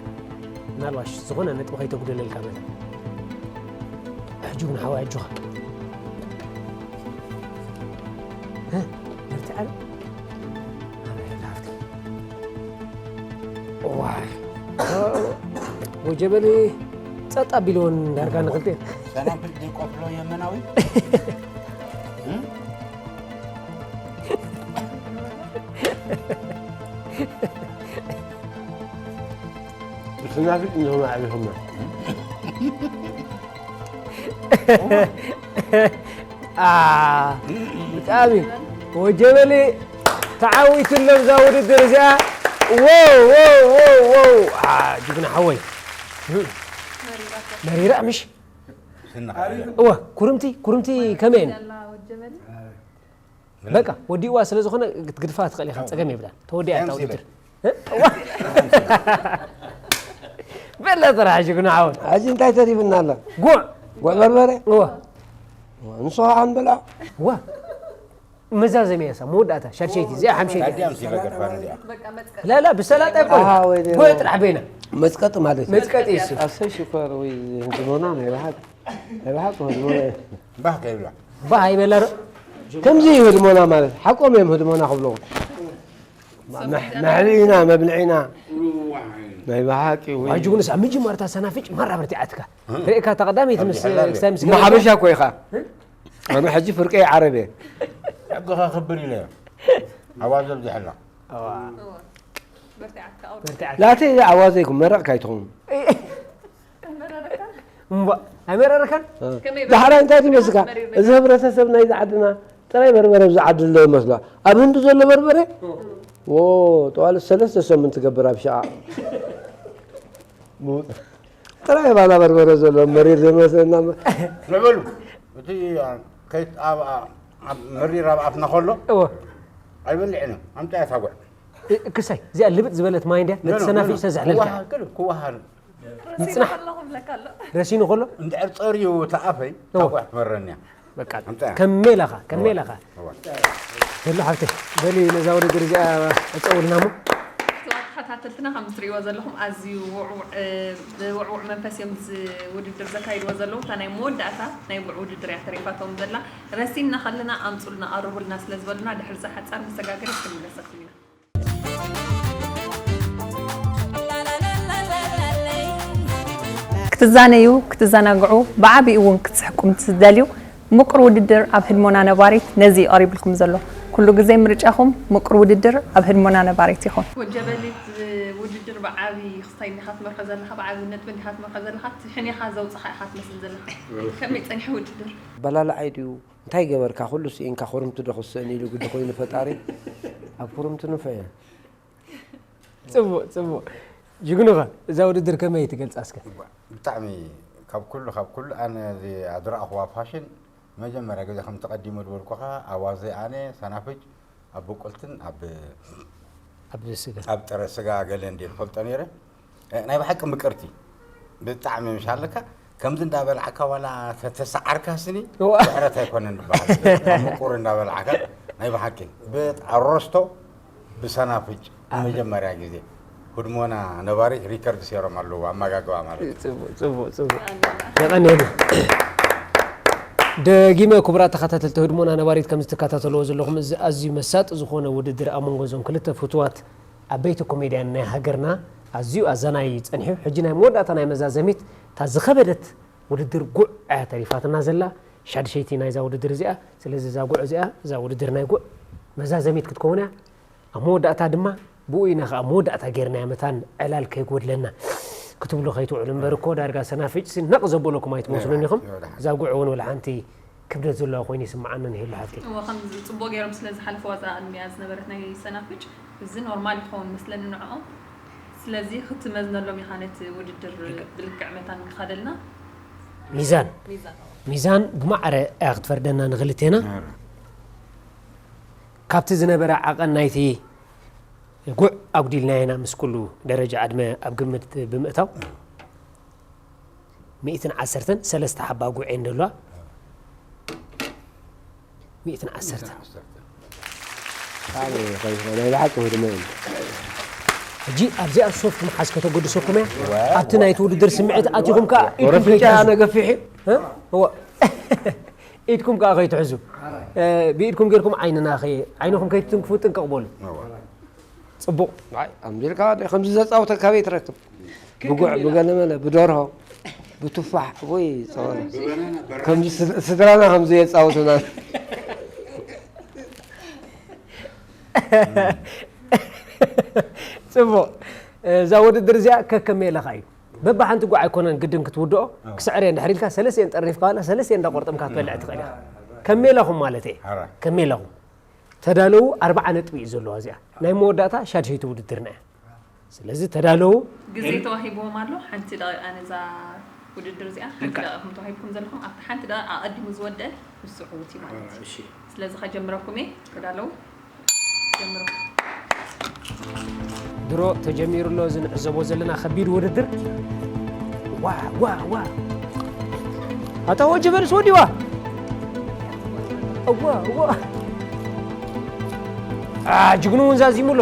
ምናልባሽ ዝኾነ ነጥቢ ከይተጉደለልካ መለ። ሕጂ እውን ሓወይ ኣጆኻ። እ? በርቲዓ ኣላ። ኣነ ሓፍቲ። ዋይ። ወጀበሊ ጸጥ ኣቢልዎን ዳርጋ ንኽልቴን። ሰላም ዘይቆፍሎ የመናዊ? ስናፍጭ እንዲኹም ኣዕቢኹምና። ኣ፣ ብጣዕሚ ወጀበሊ ተዓዊቱ ኣሎ እዛ ውድድር እዚኣ። ዎው፣ ዎው፣ ዎው፣ ዎው። ኣ፣ ጅግና ሓወይ። መሪራ ምሽ? ስንኻ እወ፣ ኩርምቲ፣ ኩርምቲ ከመይ እየን? በቃ፣ ወዲእዋ ስለ ዝኾነ ክትግድፋ ትኽእል ኢኻ፣ ጸገም የብላን። ተወዲኣ እታ ውድድር። እ? በላ ጥራሕ ሽግኑ ዓወት። ሕጂ እንታይ ተሪፍና ኣሎ? ጉዕ። ጉዕ በርበረ? እወ። ንሱ ከዓ ንበልዖ። እወ። መዛዘሚያ እሳ መወዳእታ፣ ሻድሸይቲ፣ እዚኣ ሓምሸይቲ። ታዲያ ምስ ይበገር ፋን እዚኣ። ላላ፣ ብሰላጣ ይኮነ። ኣሃ፣ ወይ ደሞ። ጉዕ ጥራሕ በይና። መጽቀጢ ማለት እዩ። መጽቀጢ እሱ። ኣሰይ ሽኮር ወይ ህድሞና ናይ ብሓቂ። ናይ ብሓቂ ህድሞና እዩ። ባህ ከይብላ። ባህ ኣይበላ ዶ? ከምዚ እዩ ህድሞና ማለት። ሓቆም እዮም ህድሞና ክብለዉ። መሕ-፣ መሕብኢና፣ መብልዒና። ናይ ብሓቂ ወይ። ዋጅቡንስ ኣብ ምጅማርታ ሰናፍጭ ማራ በርቲዓትካ። ርእካ እታ ቀዳመይቲ ምስ፣ ኣብዚ ሕላል ክሳይ ምስ እሞ ገበርካ። ሓበሻ እኮ ኢኻ። ኣነ ሕጂ ፍርቀይ ዓረብ እየ። ሕግኻ ክብር ኢለ እየ። ኣዋዘ ኣብዚሐላ። ኣዋ። በርቲዓትካ ኣውራ። በርቲዓትካ። ላተይ ኣዋዘ ይኩን መረቕካ ኣይትኹን። እምባ፣ ኣይመረረካን? እ። ከመይ ዳሕራይ እንታይ ትመስልካ? መሪር ነገር። እዚ ህብረተሰብ ናይዚ ዓድና ጥራይ በርበረ ኣብዚ ዓዲ ኣሎ ይመስሎ። ኣብ ህንዲ ዘሎ በርበረ? እ። ዎ፣ ጠዋሊ ሰለስተ ሰሙን ትገብር ኣብ ሸቓቕ። ጥራይ ባላ በርበረ ዘሎ መሪር ዘይመስለና። ንበሉ፣ እቲ፣ አ፣ ከይት-፣ ኣብ፣ ኣ፣ ኣብ መሪር ኣብ ኣፍና ከሎ እወ። ኣይበልዕን እዩ። ኣምጣ እያ ታጓዕ። እ፣ ክሳይ፣ እዚኣ ልብጥ ዝበለት ማይ እንድያ፣ ነቲ ኖ፣ ኖ፣ ሰናፊጭ ኖ። ተዘሕለልካ። ክወሃር፣ ክል-፣ ክወሃር። ረሲኑ ይጽናሕ። ከለኹ ብለካ ኣሎ። ረሲኑ ከሎ? እንድሕር ጸርዩ እቲ ኣፈይ፣ እወ። ታጓዕ ትመረኒ እያ። በቃ፣ ኣምጣ። ከመይ ኢለኻ፣ ከመይ እወ። ኢለኻ? እወ። ዘሎ ሓብተይ፣ በሊ ነዛ ውድድር እዚኣ ዕጸውልና እሞ። ክቡራት ተኸታተልትና፣ ከም እትርእይዎ ዘለኹም ኣዝዩ ውዕውዕ፣ እ፣ ብውዕውዕ መንፈስ እዮም እዚ ውድድር ዘካይድዎ ዘለዉ። እታ ናይ መወዳእታ ናይ ጉዕ ውድድር እያ ተሪፋቶም ዘላ። ረሲንና ከለና ኣምጹልና፣ ኣቕርቡልና ስለ ዝበሉና፣ ድሕሪ እዛ ሓጻር መሰጋገሪት ክንምለሰኩም ኢና። ክትዛነዩ፣ ክትዘናግዑ፣ ብዓቢኡ እውን ክትስሕቁ ምስ ትደልዩ፣ ምቁር ውድድር ኣብ ህድሞና ነባሪት ነዚ እዩ ቀሪብልኩም ዘሎ። ኩሉ ግዜ ምርጫኹም ምቁር ውድድር ኣብ ህድሞና ነባሪት ይኹን። ወጀበሊት ውድድር ብዓቢ ክስታይ እንዲኻ ትመርሖ ዘለኻ፣ ብዓቢ ነጥቢ እንዲኻ ትመርሖ ዘለኻ፣ ትሕን ኢኻ ዘውጽኻ ኢኻ ትመስል ዘለኻ። ከመይ ጸኒሑ ውድድር? ኣበላልዓይ ድዩ? እንታይ ገበርካ? ኩሉ ስኢንካ፣ ኩርምቲ ዶ ክስእን ኢሉ ግዲ ኮይኑ ፈጣሪ? ኣብ ኩርምቲ ንፉዕ እየ። ጽቡቕ፣ ጽቡቕ። ጅግኑኻ፣ እዛ ውድድር ከመይ ትገልጻ እስከ? ብጣዕሚ ካብ ኩሉ፣ ካብ ኩሉ ኣነ እዚ ዝረኣኽዋ ፋሽን መጀመርያ ግዜ ከም ተቐዲሙ ዝበልኩኻ ኣዋዘ ኣነ ሰናፍጭ ኣብ ብቁልትን ኣብ ኣብ ስጋ። ኣብ ጥረ ስጋ ገለ እንድየ ዝፈልጦ ነይረ። እ፣ ናይ ብሓቂ ምቅርቲ። ብጣዕሚ ምሽ ኣለካ። ከምዚ እንዳበላዕካ ዋላ ተተሰዓርካ ስኒ እዋ። ድሕረት ኣይኮነን ዝበሃል። ኣብ ምቁር እንዳበላዕካ ናይ ብሓቂ። ብጣ-፣ ሮስቶ ብሰናፍጭ ኣረ። ንመጀመርያ ግዜ። ህድሞና ነባሪት ሪከርድ ሴሮም ኣለዉ፣ ኣመጋግባ ማለት እዩ። ጽቡቕ፣ ጽቡቕ፣ ጽቡቕ። የቐንየልና። ደጊመ ክቡራት ተኸታተልቲ ህድሞና ነባሪት ከም ዝትከታተልዎ ዘለኹም፣ እዚ ኣዝዩ መሳጢ ዝኾነ ውድድር ኣብ መንጎ እዞም ክልተ ፍቱዋት ዓበይቲ ኮሜድያን ናይ ሃገርና ኣዝዩ ኣዛናዪ ጸኒሑ። ሕጂ ናይ መወዳእታ ናይ መዛዘሚት እታ ዝኸበደት ውድድር ጉዕ እያ ተሪፋትና ዘላ፣ ሻድሸይቲ ናይዛ ውድድር እዚኣ። ስለዚ እዛ ጉዕ እዚኣ፣ እዛ ውድድር ናይ ጉዕ መዛዘሚት ክትከውን እያ። ኣብ መወዳእታ ድማ ብኡ ኢና ኸዓ መወዳእታ ጌርናያ መታን ዕላል ከይጎድለና። ክትብሉ ከይትውዕሉ እምበር እኮ ዳርጋ ሰናፍጭ ሲ ነቕ ዘበለኩም ኣይትመስሉን ኢኹም። እዛ ጉዕ እውን ወላ ሓንቲ ክብደት ዘለዋ ኮይኑ ይስምዓኒ ንሄሉ ሓፍተይ። እወ ከም ጽቡቅ ገይሮም ስለ ዝሓልፈዋ እዛ ቅድሚኣ ዝነበረት ናይ ሰናፍጭ እዚ ኖርማል ይኸውን መስለኒ ንዕኦም። ስለዚ ክትመዝነሎም ኢኻ ነቲ ውድድር ብልክዕ መታን ክኸደልና ሚዛን ሚዛን ሚዛን ብማዕረ እያ ክትፈርደና ንኽልቴና። ካብቲ ዝነበረ ዓቐን ናይቲ ጉዕ ኣጉዲልናዮ ኢና ምስ ኩሉ ደረጃ ዕድመ ኣብ ግምት ብምእታው። ሚእትን ዓሰርተን ሰለስተ ሓባ ጉዕ እየን ዘለዋ። ሚእትን ዓሰርተን ኣበይ ኸይኾነ ናይ ብሓቂ ህድሞ እዩ። ሕጂ ኣብዚኣ ሶፍት ምሓዝ ከተገድሰኩም እያ። ኣብቲ ናይቲ ውድድር ስምዒት ኣቲኹም ከኣ ኢድኩም ወረፍጫ ከይትሕዙ። ኣነ ገፊሕ እዩ። እ? እወ። ኢድኩም ከኣ ከይትሕዙ። እ፣ ብኢድኩም ጌርኩም ዓይንና ከይ ዓይንኹም ከይትትንክፉ ጥንቅቕ በሉ። ጽቡቕ። ኣይ ኣምቢልካ ከምዚ ዘጻውተካ ካበይ ትረክብ? ብጉዕ ብገለመለ ብደርሆ ብቱፋሕ ወይ ጸወረ ከምዚ ስድ- ስድራና ከምዚ የጻውቱና። ጽቡቕ። እዛ ውድድር እዚኣ ከከም ሜላኻ እዩ። በብሓንቲ ጓዕ ኣይኮነን ግድን ክትውድኦ። ክስዕር እየ እንድሕር ኢልካ ሰለስተ እየን ጠሪፍካ ዋላ ሰለስተ እየን እንዳቆርጠምካ ትበልዕ ትኽእል ኢኻ። ከም ሜላኹም ማለት እየ። ሓራይ። ከም ሜላኹም። ተዳለዉ ኣርብዓ ነጥቢ እዩ ዘለዋ እዚኣ። ናይ መወዳእታ ሻድሸይቲ ውድድርና እያ። ስለዚ ተዳለዉ። ግዜ ተዋሂብዎም ኣሎ ሓንቲ ደቂቃ ነዛ ውድድር እዚኣ ሓንቲ ደቂቃ ከም ተዋሂብኩም ዘለኹም ኣብቲ ሓንቲ ደቂቃ ኣቐዲሙ ዝወደአ ንሱ ዕውት እዩ ማለት እዩ። ስለዚ ከጀምረኩም እየ ተዳለዉ። ጀምሩ። ድሮ ተጀሚሩ ኣሎ እዚ ንዕዘቦ ዘለና ከቢድ ውድድር። ዋ ዋ ዋ ኣታ ወጀበልስ ወዲዋ እዋ እዋ ጅግኑ እውን ዛዚሙ ኣሎ።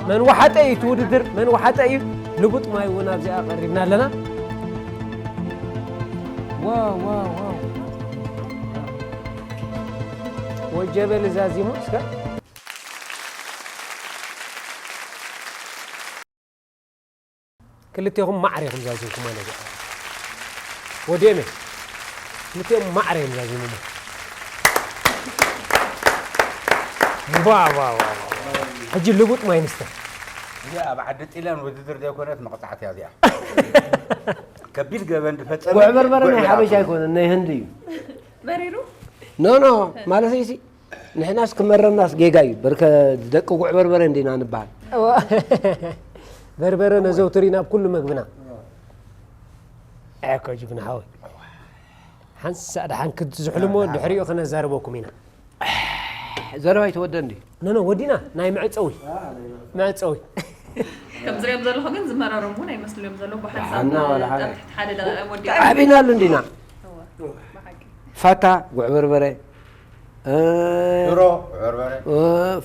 መን ወሓጠ እዩ እቲ ውድድር መን ወሓጠ እዩ። ልቡጥ ማይ እውን ኣብዚኣ ቀሪብና ኣለና። ዋው ዋው ዋው ወጀበል ዛዚሙ እስከ ክልቴኹም ማዕረ ኢኹም ዛዚምኩማ ነዚኣ ወዲኦም እዮም። ክልቲኦም ማዕረ እዮም ዛዚሞሞ። ዋ ዋ ዋ ዋ። ሕጂ ልቡጥ ማይ ንስተ። እዚኣ ኣብ ዓዲ ጢልያን ውድድር ዘይኮነት መቕፃዕቲ እያ እዚኣ። ከቢድ ገበን ዝፈፀመ ጉዕ በርበረ ናይ ጉዕ ሓበሻ በርበረ። ኣይኮነን ናይ ህንዲ እዩ። መሪሩ ኖ ኖ ማለት ሲ ንሕናስ ክመረናስ ጌጋ እዩ። በርከ ደቂ ጉዕ በርበረ እንዲና ንበሃል። በርበረ ነዘውትር ኢና ኣብ ኩሉ መግብና። ኣኮ ጅግና ሓወይ ሓንሳእ ደሓን ክትዝሕልሞ ድሕሪኡ ክነዛርበኩም ኢና። ዘረባ ይተወደ እንዲ ኖ ኖ ወዲና ናይ መዕፀዊ መዕፀዊ ከም ዝሪኦም ዘለኹ ግን ዝመረሮም እውን ኣይመስልዮም ዘለዉ ብሓንሳብ ሓና ዋላ ሓደ። ትሕቲ ሓደ ደቂቃ ወዲኦም ዓቢና ኣሉ እንዲና እወ፣ ብሓቂ። ፋታ ጉዕ በርበረ እ፣ ሽሮ በርበረ እ፣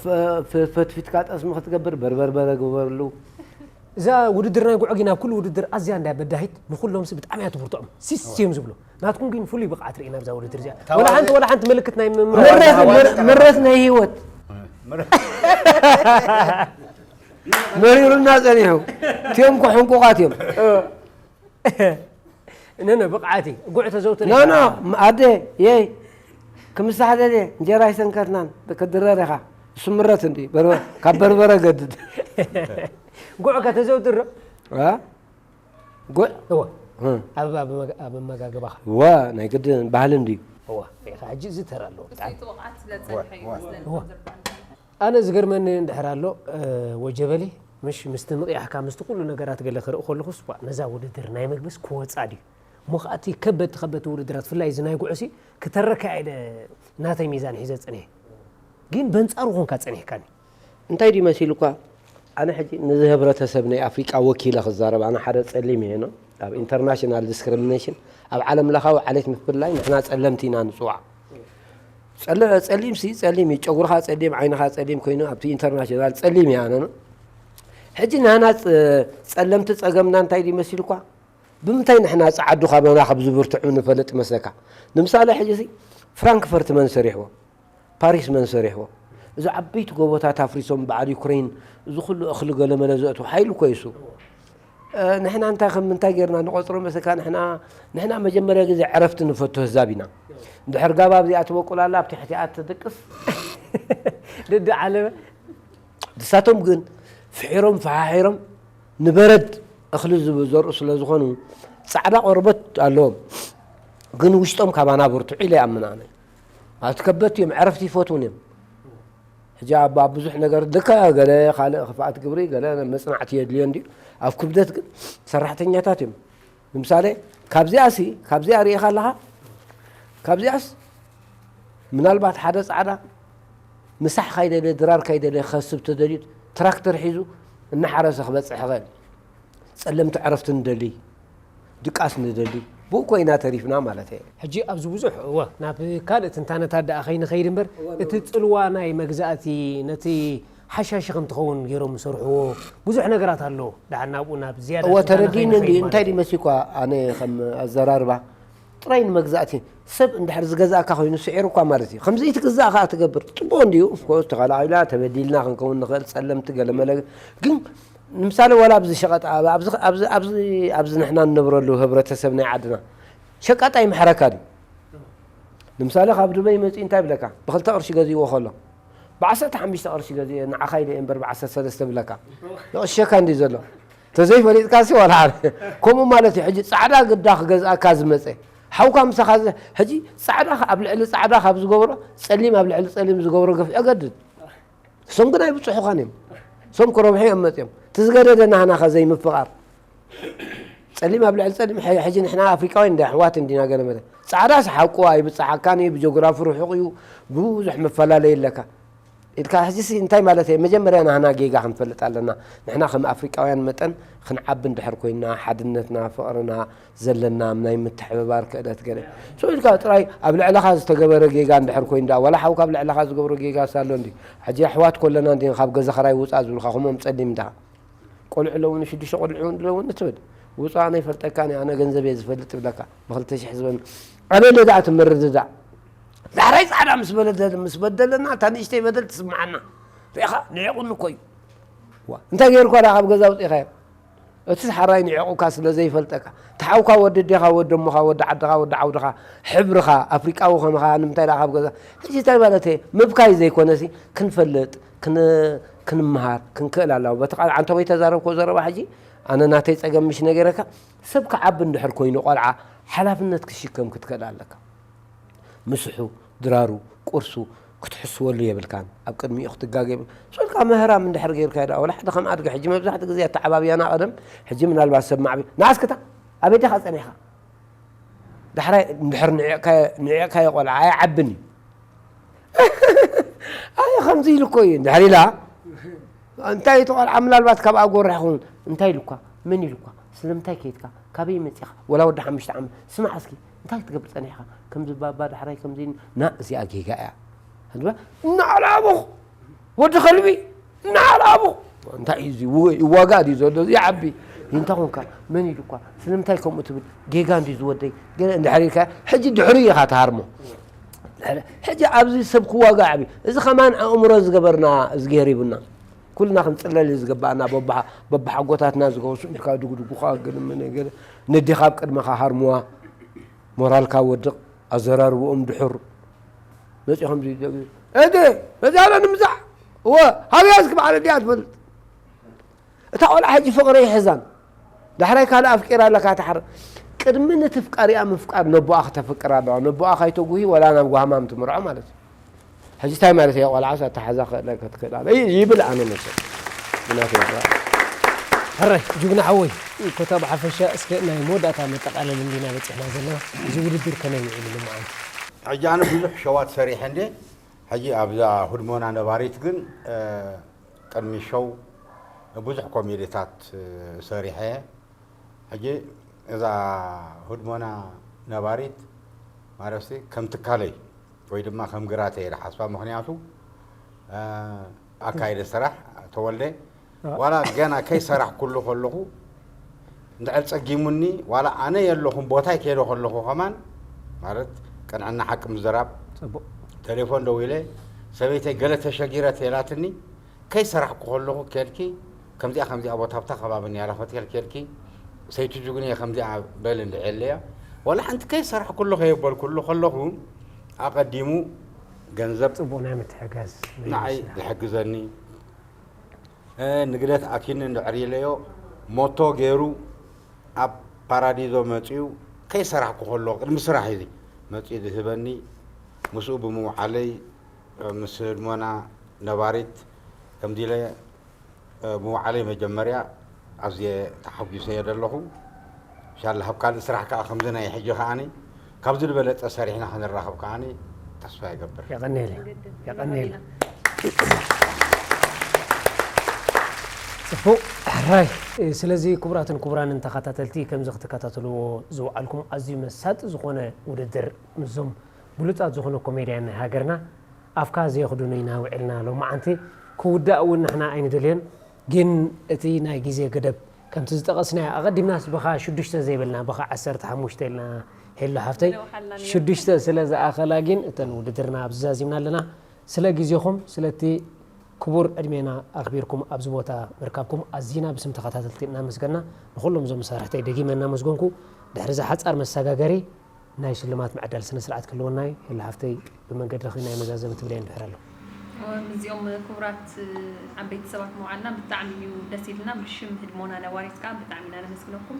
ፈ- ፈ- ፈትፊትካ ጠስሚ ክትገብር በርበርበረ ግበርሉ። እዛ ውድድር ናይ ጉዕጊ ናብ ኩሉ ውድድር ኣዝያ እንዳ በዳሂት ንኩሎምሲ ብጣዕሚ እያ ትብርትዖም ሲስ እዮም ዝብሉ። ናትኩም ግን ፍሉይ ብቕዓት ርኢና ኣብዛ ውድድር እዚኣ። ወላ ሓንቲ ወላ ሓንቲ ምልክት ናይ ምምራቕ ምረት ምር- ምረት ናይ ህይወት መሪሩና ጸኒሑ። እቲኦም እኮ ሕንቁቓት እዮም። ነነ ብቕዓት እዩ። ጉዕ ተዘውትር ኖ ኖ ኣደ የይ ክምሳሕ ደልየ እንጀራ ኣይሰንከትናን ክትድረር ኢኻ። እሱ ምረት እንዲ በርበ- ካብ በርበረ ገድድ ጉዕ ከተዘውትር ዶ? እ? ጉዕ እወ እ። ኣብ ኣብ መጋ- ኣብ መጋገባኻ ዋ ናይ ግድን ባህሊ እንድዩ። እወ ሪኢኻ ሕጂ እዚ ተራ ኣለዎ ብጣዕሚ ብሰይቲ ወቕዓት ስለ ዝጸንሐ እዩ ዋ- ስለ ዋ- ዝዘርባን ኣነ ዝገርመኒ እንድሕር ኣሎ እ፣ ወጀበሊ ምሽ ምስቲ ምቕያሕካ ምስቲ ኩሉ ነገራት ገለ ክርኢ ከለኹስ ዋ ነዛ ውድድር ናይ መግብስ ክወፃ ድዩ እሞ ከኣቲ ከበድቲ ከበድቲ ውድድራት ፍላይ እዚ ናይ ጉዕሲ ክተረካ ኢለ ናተይ ሚዛን ሒዘ ፀኒሐ ግን በንፃሩ ኮንካ ፀኒሕካኒ እንታይ ድዩ መሲሉኳ ኣነ ሕጂ ነዚ ህብረተሰብ ናይ ኣፍሪቃ ወኪለ ክዛረብ ኣነ ሓደ ጸሊም እየ ኖ ኣብ ኢንተርናሽናል ዲስክሪሚኔሽን ኣብ ዓለም ለኻዊ ዓሌት ምፍላይ ንሕና ጸለምቲ ኢና ንጽዋዕ ጸለ- ጸሊም ሲ ጸሊም እዩ ጨጉርኻ ጸሊም ዓይንኻ ጸሊም ኮይኑ ኣብቲ ኢንተርናሽናል ጸሊም እየ ኣነ ኖ ሕጂ ናና ጸ- ጸለምቲ ጸገምና እንታይ ድዩ መሲልኳ ብምንታይ ንሕና ጸዓዱ ካባና ካብ ዝብርትዑ ንፈልጥ መስለካ ንምሳሌ ሕጂ ሲ ፍራንክፈርት መን ሰሪሕዎ ፓሪስ መን ሰሪሕዎ? እዚ ዓበይቲ ጎቦታት ኣፍሪሶም በዓል ዩክሬን እዚ ኩሉ እኽሊ ገለመለ ዘእትው ሓይሊ እኮ እዩ እሱ። እ፣ ንሕና እንታይ ከም ምንታይ ጌርና ንቆጽሮ መሰካ ንሕና ንሕና መጀመርያ ግዜ ዕረፍቲ ንፈቱ ህዛብ ኢና። እንድሕር ጋባ ኣብዚኣ ትበቁል ኣላ ኣብ ትሕቲኣ ትድቅስ ደዲ ዓለመ ንሳቶም ግን ፍሒሮም ፈሓሒሮም ንበረድ እኽሊ ዝዘርኡ ስለ ዝኾኑ ጻዕዳ ቆርበት ኣለዎም፣ ግን ውሽጦም ካባና ብርትዑ ኢለ ይኣምን ኣነ። ኣትከበድቲ እዮም፣ ዕረፍቲ ይፈትዉን እዮም። ሕጂ ኣብ ኣብ ብዙሕ ነገር ልካ ገለ ካልእ ክፍኣት ግብሪ ገለ መጽናዕቲ የድልዮ እንድዩ። ኣብ ክብደት ግን ሰራሕተኛታት እዮም። ንምሳሌ ካብዚኣሲ ካብዚኣ ርኢኻ ኣለኻ፣ ካብዚኣስ ምናልባት ሓደ ጻዕዳ ምሳሕ ካይደለ ድራር ካይደለ ክኸስብ ተደልዩ ትራክተር ሒዙ እናሓረሰ ክበጽሕ ይኽእል። ጸለምቲ ዕረፍቲ ንደሊ፣ ድቃስ ንደሊ፣ ብኡ ኮይና ተሪፍና ማለት እየ። ሕጂ ኣብዚ ብዙሕ እወ ናብ ካልእ ትንታነታት ደኣ ከይንኸይድ እምበር እቲ ጽልዋ ናይ መግዛእቲ ነቲ ሓሻሺ ከም ትኸውን ገይሮም ዝሰርሕዎ ብዙሕ ነገራት ኣሎ። ደሓን ናብኡ ናብ ዝያዳ እወ ትንታነ ተረዲኒ እንዲ ከይንኸይድ ማለት እንታይ እዩ። ድመሲኳ ኣነ ከም ኣዘራርባ ጥራይ ንመግዛእቲ ሰብ እንድሕር ዝገዛእካ ኮይኑ ስዒሩ እኳ ማለት እዩ። ከምዚ ትግዛእ ከኣ ትገብር ጽቡቕ እንድዩ። ኦፍኮርስ ተኸላኢላ ተበዲልና ክንከውን ንኽእል ጸለምቲ ገለመለ ግን ንምሳሌ ዋላ ኣብዚ ሸቐጥ ኣብ- ኣብዚ ኣብዚ- ኣብዚ- ኣብዚ ንሕና ንነብረሉ ህብረተሰብ ናይ ዓድና ሸቃጣ ይምሕረካ ድዩ? ንምሳሌ ካብ ዱበይ መፂኡ እንታይ ይብለካ? ብክልተ ቅርሺ ገዚእዎ ከሎ ብዓሰርተ ሓሙሽተ ቅርሺ ገዚኤ ንዓኻ ኢለ እየ እምበር ብዓሰርተ ሰለስተ ብለካ ይቕሸካ እንዲ ዘሎ ተዘይፈሊጥካ ሲ ዋላ ሓደ ከምኡ ማለት እዩ። ሕጂ ፃዕዳ ግዳ ክገዝኣካ ዝመፀ ሓውካ ምሳኻ ዝ- ሕጂ ፃዕዳ ኣብ ልዕሊ ፃዕዳ ካብ ዝገብሮ ፀሊም ኣብ ልዕሊ ፀሊም ዝገብሮ ግፍዒ ገድድ እሶም ግን ኣይብፅሑኻን እዮም። እሶም ክረብሑ እዮም መፅኦም። እቲ ዝገደደ ናህናኸ ዘይምፍቓር ጸሊም ኣብ ልዕሊ ጸሊም ሕጂ ንሕና ኣፍሪቃውያን እንዲ ኣሕዋት እንዲና ገለ መለ ጻዕዳስ ሓቁ ኣይብጽሓካን እዩ ብጆግራፊ ርሑቕ እዩ ብዙሕ መፈላለየ ኣለካ ኢልካ ሕጂሲ እንታይ ማለት እየ መጀመርያ ናህና ጌጋ ክንፈልጥ ኣለና ንሕና ከም ኣፍሪቃውያን መጠን ክንዓቢ እንድሕር ኮይንና ሓድነትና ፍቕርና ዘለና ናይ ምትሕብባር ክእለት ገለ so ኢልካ ጥራይ ኣብ ልዕለኻ ዝተገበረ ጌጋ እንድሕር ኮይኑ ደኣ ዋላ ሓውካ ኣብ ልዕለኻ ዝገብሮ ጌጋ ሳሎ እንዲ ሕጂ ኣሕዋት ኮለና እንዲ ካብ ገዛ ኸራይ ውፃእ ዝብልካ ከምኦም ጸሊም እንዳ ቆልዑ ኣለውኒ ሽዱሽተ ቆልዑ ኣለውኒ ትብል ውፃእ ናይ ፈልጠካ ኣነ ገንዘብ እየ ዝፈልጥ ትብለካ ብክልተ ሽሕ ዝበን ኣበለ ደኣ ትምርድዳእ ዳሕራይ ፃዕዳ ምስ በለደ ምስ በደለና እታ ንእሽተይ በደል ትስምዓና ሪኢኻ ንዒቑኒ እኮ እዩ እንታይ ገይርኳ ደኣ ካብ ገዛ ውፅኢኻዮ እቲ ሓራይ ንዒቑካ ስለ ዘይፈልጠካ፣ እቲ ሓውካ ወዲ ኣዴኻ፣ ወዲ እሞኻ፣ ወዲ ዓድኻ፣ ወዲ ዓውድኻ፣ ሕብርኻ፣ ኣፍሪቃዊ ከም ምዃንኻ፣ ንምንታይ ደኣ ካብ ገዛ፣ ሕጂ እንታይ ማለት እየ? ምብካይ ዘይኮነሲ ክንፈልጥ፣ ክን-፣ ክንመሃር፣ ክንክእል ኣለዎ። በቲ ቃል ዓንተቦይ ተዛረብኮ ዘረባ ሕጂ፣ ኣነ ናተይ ጸገም ምሽ ነጊረካ፣ ሰብ ክዓቢ እንድሕር ኮይኑ ቆልዓ፣ ሓላፍነት ክሽከም ክትክእል ኣለካ። ምስሑ፣ ድራሩ፣ ቁርሱ ክትሕስወሉ የብልካን። ኣብ ቅድሚኡ ክትጋገ የብልካን። ስቕ ኢልካ ምህራም እንድሕር ገይርካዮ ደኣ፣ ወላ ሓደ ከም ኣድጊ፣ ሕጂ መብዛሕትኡ ግዜ ኣተዓባብያና ቀደም፣ ሕጂ ምናልባት ሰብ ማዕቢ፣ ንኣስክታ ኣበይ ዲኻ ጸኒሕካ? ዳሕራይ እንድሕር ንዒቕካዮ፣ ንዒቕካዮ ቆልዓ ኣይዓብን እዩ። ኣይ ከምዚ ኢሉ እኮ እዩ። እንድሕር ኢላ፣ እንታይ እቲ ቆልዓ ምናልባት ካብ ኣጎርሕ ይኸውን፣ እንታይ ኢሉኳ? መን ኢሉኳ? ስለምንታይ ከይድካ? ካበይ መጺኻ? ወላ ወዲ ሓሙሽተ ዓመት። ስማዕ እስኪ፣ እንታይ ክትገብር ጸኒሕካ? ከምዚ ባባ ዳሕራይ ከምዚ ኢሉ፣ ና እዚኣ ጌጋ እያ። ህዝባ፣ እናዓላ ኣቦኹ፣ ወዲ ከልቢ፣ እናዓላ ኣቦኹ። እንታይ እዩ እዚ? ው-፣ ይዋጋእ ድዩ ዘሎ? እዚ ይዓቢ። እንታይ ኾንካ? መን ኢሉኳ? ስለምንታይ ከምኡ ትብል? ጌጋ እንድዩ ዝወደይ። ገለ እንድሕር ኢልካ፣ ሕጂ ድሕሪኡ ኢኻ ትሃርሞ። ሕጂ ኣብዚ ሰብ ክዋጋእ ዓቢ። እዚ ኸማን ኣእምሮ ዝገበርና እዝግሄር ሂቡና። ኩልና ክንጽለል እዩ ዝግባኣና። በባ-፣ በባሓጎታትና ዝገብሩ ስቕ ኢልካ ድጉድጉኻ ገለ መለ ገለ ነዴኻ ኣብ ቅድመኻ ሃርምዋ። ሞራልካ ወድቕ። ኣዘራርብኦም ድሑር። መጺኦም ከምዚ ይብሉ። እደ፣ መዛረ ንምዛዕ። እወ፣ ሃብያ እስኪ በዓል ኣዲኣ ትፈልጥ። እታ ቆልዓ ሕጂ ፍቕሪ ይሕዛን። ዳሕራይ ካልእ ኣፍቂራ ኣለካ ትሓር-፣ ቅድሚ ነቲ ፍቃሪኣ ምፍቃር ነቦኣ ክተፍቅር ኣለዋ። ነቦኣ ካይተጉሂ ወላ ናብ ጓህማም ትምርዖ ማለት እዩ። ሕጂ እንታይ ማለት እያ ቆልዓስ ኣተሓዛ ክእለካ ትክእል ኣለ። ይ-፣ ይብል ኣነ መቸም። ብናተይ ይብላ። ሕራይ፣ ጅግና ሓወይ፣ ኮታ ብሓፈሻ እስከ ናይ መወዳእታ መጠቓለሊ እንዲና በጺሕና ዘለና። እዚ ውድድር ከመይ ውዒሉ ልምዓንቱ? ሕጂ ኣነ ብዙሕ ሸዋት ሰሪሐ እንዴ፣ ሕጂ ኣብዛ ሁድሞና ነባሪት ግን፣ እ፣ ቅድሚ ሸው ብዙሕ ኮሜዲታት፣ እ፣ ሰሪሐ እየ። ሕጂ እዛ ሁድሞና ነባሪት ማለትሲ ከም ትካለይ ወይ ድማ ከም ግራት እየ ዝሓስባ። ምኽንያቱ፣ እ፣ ኣካይደ ስራሕ ተወልደ፣ እ። ዋላ ገና ከይሰራሕኩሉ ከለኹ፣ እንድሕር ጸጊሙኒ፣ ዋላ ኣነ የለኹን ቦታይ ከይደ ከለኹ ከማን፣ ማለት ቅንዕና ሓቂ ምዝራብ፣ ጽቡቕ። ቴሌፎን ደዊለ፣ ሰበይተይ ገለ ተሸጊረ ተይላትኒ፣ ከይሰራሕኩ ከለኹ ኬድኪ፣ ከምዚኣ ከምዚኣ ቦታ ኣብታ ከባቢ እኒኣ ኢላ ፈትየል ኬድኪ፣ ሰይቲ ጅጉንየ ከምዚኣ በል እንድዒ ኣለያ። ዋላ ሓንቲ ከይሰራሕኩሉ ከየበልኩሉ ከለኹ፣ ኣቐዲሙ ገንዘብ ጽቡቕ ናይ ምትሕጋዝ ንዓይ ይመስል። ዝሕግዘኒ፣ እ፣ ንግደት ኣኪኒ እንድዕር ኢለዮ፣ ሞቶ ገይሩ ኣብ ፓራዲዞ መጺኡ ከይሰራሕኩ ከሎ ቅድሚ ስራሕ እዚ መጺኡ ዝህበኒ ምስኡ ብምውዓለይ ምስ ህድሞና ነባሪት ከምዚ ኢለ ምውዓለይ መጀመርያ ኣዝየ ተሓጒሰ እየ ዘለኹ። ኢንሻላህ ኣብ ካልእ ስራሕ ከዓ ከምዚ ናይ ሕጂ ከዓኒ ካብዚ ዝበለጸ ሰሪሕና ክንራኸብ ከዓኒ ተስፋ ይገብር። የቐንየለይ። የቐንየለይ። ጽቡቕ ሕራይ። ስለዚ ክቡራትን ክቡራንን ተኸታተልቲ ከምዚ ክትከታተልዎ ዝወዓልኩም ኣዝዩ መሳጢ ዝኾነ ውድድር ምስዞም ብሉጻት ዝኾነ ኮሜድያን ናይ ሃገርና ኣፍካ ዘየኽድኑ ኢና ውዒልና ሎማዓንቲ ክውዳእ እውን ንሕና ኣይንደልዮን። ግን እቲ ናይ ግዜ ገደብ ከምቲ ዝጠቐስናዮ ኣቐዲምናስ ብኻ ሽዱሽተ ዘይበልና ብኻ ዓሰርተ ሓሙሽተ ኢልና ሄሎ ሓፍተይ ሽዱሽተ ስለ ዝኣኸላ ግን እተን ውድድርና ኣብዚ ዛዚምና ኣለና። ስለ ግዜኹም ስለቲ ክቡር ዕድሜና ኣኽቢርኩም ኣብዚ ቦታ ምርካብኩም ኣዚና ብስም ተኸታተልቲ እናመስገና ንኹሎም እዞም መሳርሕተይ ደጊመ እናመስገንኩ ድሕሪ እዛ ሓጻር መሰጋገሪ ናይ ሽልማት ምዕዳል ስነ ስርዓት ክህልወና እዩ። ሄሎ ሓፍተይ ብመንገድኺ ናይ መዛዘሚ ትብለየን ድሕር ኣሎ። ምስዚኦም ክቡራት ዓበይቲ ሰባት ምውዓልና ብጣዕሚ እዩ ደስ ኢልና። ብሽም ህድሞና ነባሪት ከዓ ብጣዕሚ ኢና ነመስግነኩም።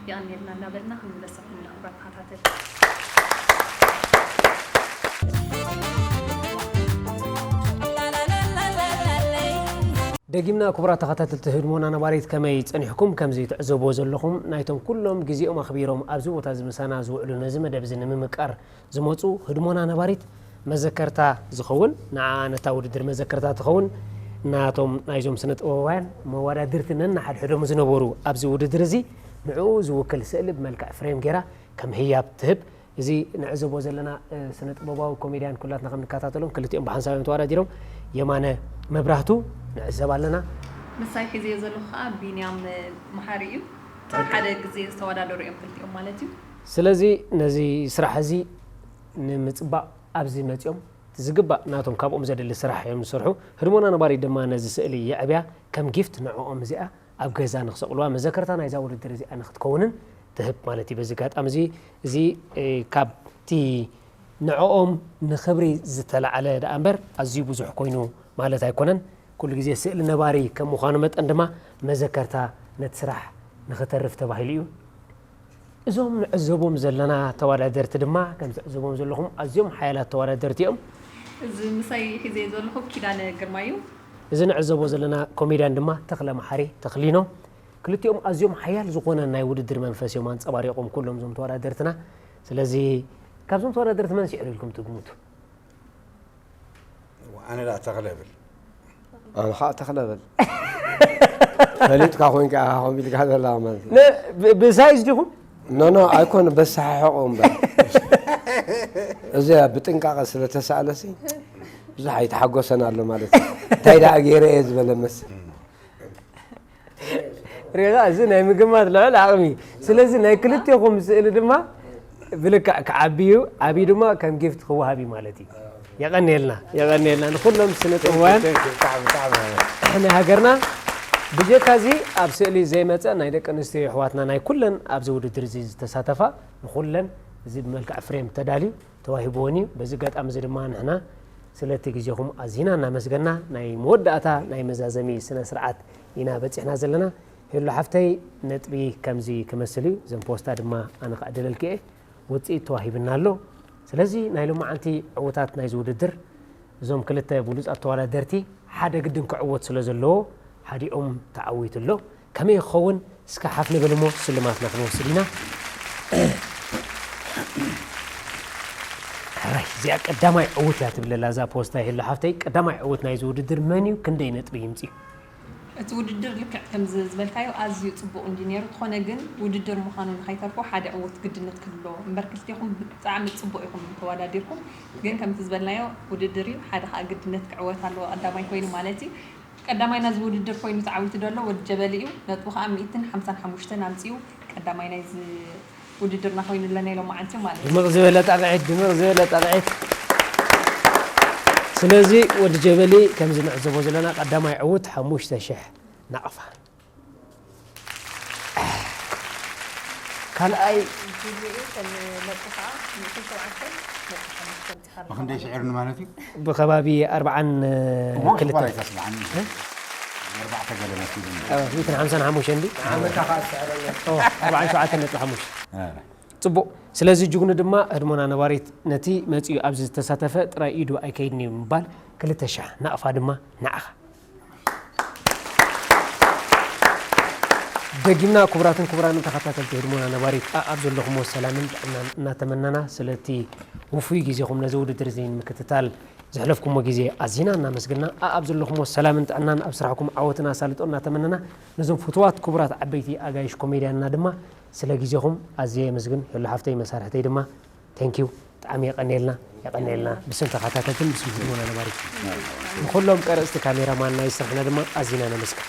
የቐንየልና እናበልና ክንምለሰኩም ኢና ክቡራት ተኸታተልቲ። ደጊምና ክቡራት ተኸታተልቲ ህድሞና ነባሪት ከመይ ጸኒሕኩም? ከምዚ ትዕዘብዎ ዘለኹም ናይቶም ኩሎም ግዜኦም ኣኽቢሮም ኣብዚ ቦታ እዚ ምሳና ዝውዕሉ ነዚ መደብ እዚ ንምምቃር ዝመጹ ህድሞና ነባሪት መዘከርታ ዝኸውን ንዓ ነታ ውድድር መዘከርታ ትኸውን ናቶም ናይዞም ስነ ጥበባውያን መወዳድርቲ ነንሓድሕዶም ዝነበሩ ኣብዚ ውድድር እዚ ንዕኡ ዝውክል ስእሊ ብመልክዕ ፍሬም ገይራ ከም ህያብ ትህብ። እዚ ንዕዘቦ ዘለና ስነ ጥበባዊ ኮሜድያን ኩላትና ከም ንከታተሎም ክልቲኦም ብሓንሳብ እዮም ተወዳዲሮም። የማነ መብራህቱ ንዕዘብ ኣለና። ምሳይ ሒዘዮ ዘለኹ ከዓ ቢንያም መሓሪ እዩ። ሓደ ግዜ ዝተወዳደሩ እዮም ክልቲኦም ማለት እዩ። ስለዚ ነዚ ስራሕ እዚ ንምፅባቕ ኣብዚ መፂኦም እቲ ዝግባእ ናቶም ካብኦም ዘድሊ ስራሕ እዮም ዝሰርሑ። ህድሞና ነባሪት ድማ ነዚ ስእሊ የዕብያ ከም ጊፍት ንዕኦም እዚኣ ኣብ ገዛ ንክሰቕልዋ መዘከርታ ናይዛ ውድድር እዚኣ ንክትከውንን ትህብ ማለት እዩ። በዚ ኣጋጣሚ እዚ እዚ ካብቲ ንዕኦም ንክብሪ ዝተላዕለ ደኣ እምበር ኣዝዩ ብዙሕ ኮይኑ ማለት ኣይኮነን። ኩሉ ግዜ ስእሊ ነባሪ ከም ምዃኑ መጠን ድማ መዘከርታ ነቲ ስራሕ ንክተርፍ ተባሂሉ እዩ። እዞም ንዕዘቦም ዘለና ተወዳደርቲ ድማ ከም ትዕዘቦም ዘለኹም ኣዝዮም ሓያላት ተወዳደርቲ እዮም። እዚ ምሳይ ሒዘዮ ዘለኹ ኪዳነ ግርማ እዩ። እዚ ንዕዘቦ ዘለና ኮሜድያን ድማ ተኽለ መሓሪ ተኽሊኖ። ክልቲኦም ኣዝዮም ሓያል ዝኾነ ናይ ውድድር መንፈስ እዮም ኣንጸባሪቖም ኩሎም እዞም ተወዳደርትና። ስለዚ ካብዞም ተወዳደርቲ መን ስዒሩ ኢልኩም ትግምቱ? ኣነ ደኣ ተኽለ እብል። ኣነ ከዓ ተኽለ በል። ፈሊጥካ ኮንካ ኢኻ ከምኡ ኢልካ ዘለኻ ማለት እዩ። ብ- ብሳይዝ ዲኹም? ኖ ኖ ኣይኮነ በሰሓሕቖ እምበር። እዚኣ ብጥንቃቐ ስለ ተሳእለሲ ብዙሕ ኣይተሓጎሰን ኣሎ ማለት እዩ። እንታይ ደኣ ገይረ እየ ዝበለ መስል። ሪኢኻ፣ እዚ ናይ ምግማት ልዑል ዓቕሚ እዩ። ስለዚ ናይ ክልቴኹም ስእሊ ድማ ብልክዕ ክዓቢ እዩ፣ ዓብዩ ድማ ከም ጊፍት ክወሃብ እዩ ማለት እዩ። የቐንየልና፣ የቐንየልና ንኹሎም ስነ ጥበባውያን ናይ ሃገርና። ብጀካ እዚ ኣብ ስእሊ ዘይመፀ ናይ ደቂ ኣንስትዮ የሕዋትና ናይ ኩለን ኣብዚ ውድድር እዚ ዝተሳተፋ ንኹለን እዚ ብመልክዕ ፍሬም ተዳልዩ ተዋሂብወን እዩ። በዚ ኣጋጣሚ እዚ ድማ ንሕና ስለቲ ግዜኹም ኣዚና እናመስገና ናይ መወዳእታ ናይ መዛዘሚ ስነ ስርዓት ኢና በፂሕና ዘለና። ሄሉ ሓፍተይ ነጥቢ ከምዚ ክመስል እዩ። እዘን ፖስታ ድማ ኣነ ክዕድለልኪ እየ። ውፅኢት ተዋሂብና ኣሎ። ስለዚ ናይ ሎማዓንቲ ዕዉታት ናይዚ ውድድር እዞም ክልተ ብሉፃት ተወዳደርቲ ሓደ ግድን ክዕወት ስለ ዘለዎ ሓዲኦም ተዓዊቱ ኣሎ። ከመይ ክኸውን እስከ ሓፍ ንበል እሞ ስልማትና ክንወስድ ኢና። ሕራይ እዚኣ ቀዳማይ ዕዉት እያ ትብለላ እዛ ፖስታ ይህሉ ሓፍተይ ቀዳማይ ዕዉት ናይዚ ውድድር መን እዩ ክንደይ ነጥቢ ይምፅእ? እቲ ውድድር ልክዕ ከምዚ ዝበልካዮ ኣዝዩ ፅቡቕ እንድዩ ነይሩ። እንተኾነ ግን ውድድር ምዃኑ ንኸይተርፎ ሓደ ዕዉት ግድነት ክህልዎ እምበር ክልቴኹም ብጣዕሚ ፅቡቕ ኢኹም ተወዳዲርኩም። ግን ከምቲ ዝበልናዮ ውድድር እዩ፣ ሓደ ከዓ ግድነት ክዕወት ኣለዎ ቀዳማይ ኮይኑ ማለት እዩ። ቀዳማይ ናዚ ውድድር ኮይኑ ተዓዊቱ ዘሎ ወዲ ጀበሊ እዩ። ነጥቡ ከዓ ሚእትን ሓምሳን ሓሙሽተን ኣምፂኡ ቀዳማይ ናይዚ ውድድርና ኮይኑ ኣለና ኢሎም መዓልቲ ማለት እዩ። ድምቕ ዝበለ ጣቕዒት፣ ድምቕ ዝበለ ጣቕዒት። ስለዚ ወዲ ጀበሊ ከምዚ ንዕዘቦ ዘለና ቀዳማይ ዕዉት ሓሙሽተ ሽሕ ናቕፋ። ካልኣይ ብኸባቢ ኣርብዓን ክልተን ኣርባዕተ ገለ መሲሉኒ። ሚእትን ሓምሳን ሓሙሽተ እንዲ ዓመታ ከዓ ዝስዕረና። ኣርባዓን ሸውዓተን ነጥቢ ሓሙሽተ። ጽቡቕ። ስለዚ ጅግኑ ድማ ህድሞና ነባሪት ነቲ መጺኡ ኣብዚ ዝተሳተፈ ጥራይ ኢዱ ኣይከይድን እዩ ምባል ክልተ ሽሕ ናቕፋ ድማ ንዓኻ። ደጊምና ክቡራትን ክቡራንን ተኸታተልቲ ህድሞና ነባሪት ኣኣብ ዘለኹሞ ሰላምን ጥዕናን እናተመናና ስለቲ ውፉይ ግዜኹም ነዚ ውድድር እዚ ንምክትታል ዘሕለፍኩሞ ግዜ ኣዚና እናመስግና ኣኣብ ዘለኹሞ ሰላምን ጥዕናን ኣብ ስራሕኩም ዓወትን ኣሳልጦ እናተመነና ነዞም ፍቱዋት ክቡራት ዓበይቲ ኣጋይሽ ኮሜድያንና ድማ ስለ ግዜኹም ኣዝየ የመስግን። ሄሉ ሓፍተይ መሳርሕተይ ድማ thank you ብጣዕሚ የቐንየልና የቐንየልና ብስም ተኸታተልትን ብስም ህድሞና ነባሪት ንኹሎም ቀረፅቲ ካሜራማን ናይ ስራሕና ድማ ኣዚና ነመስግን።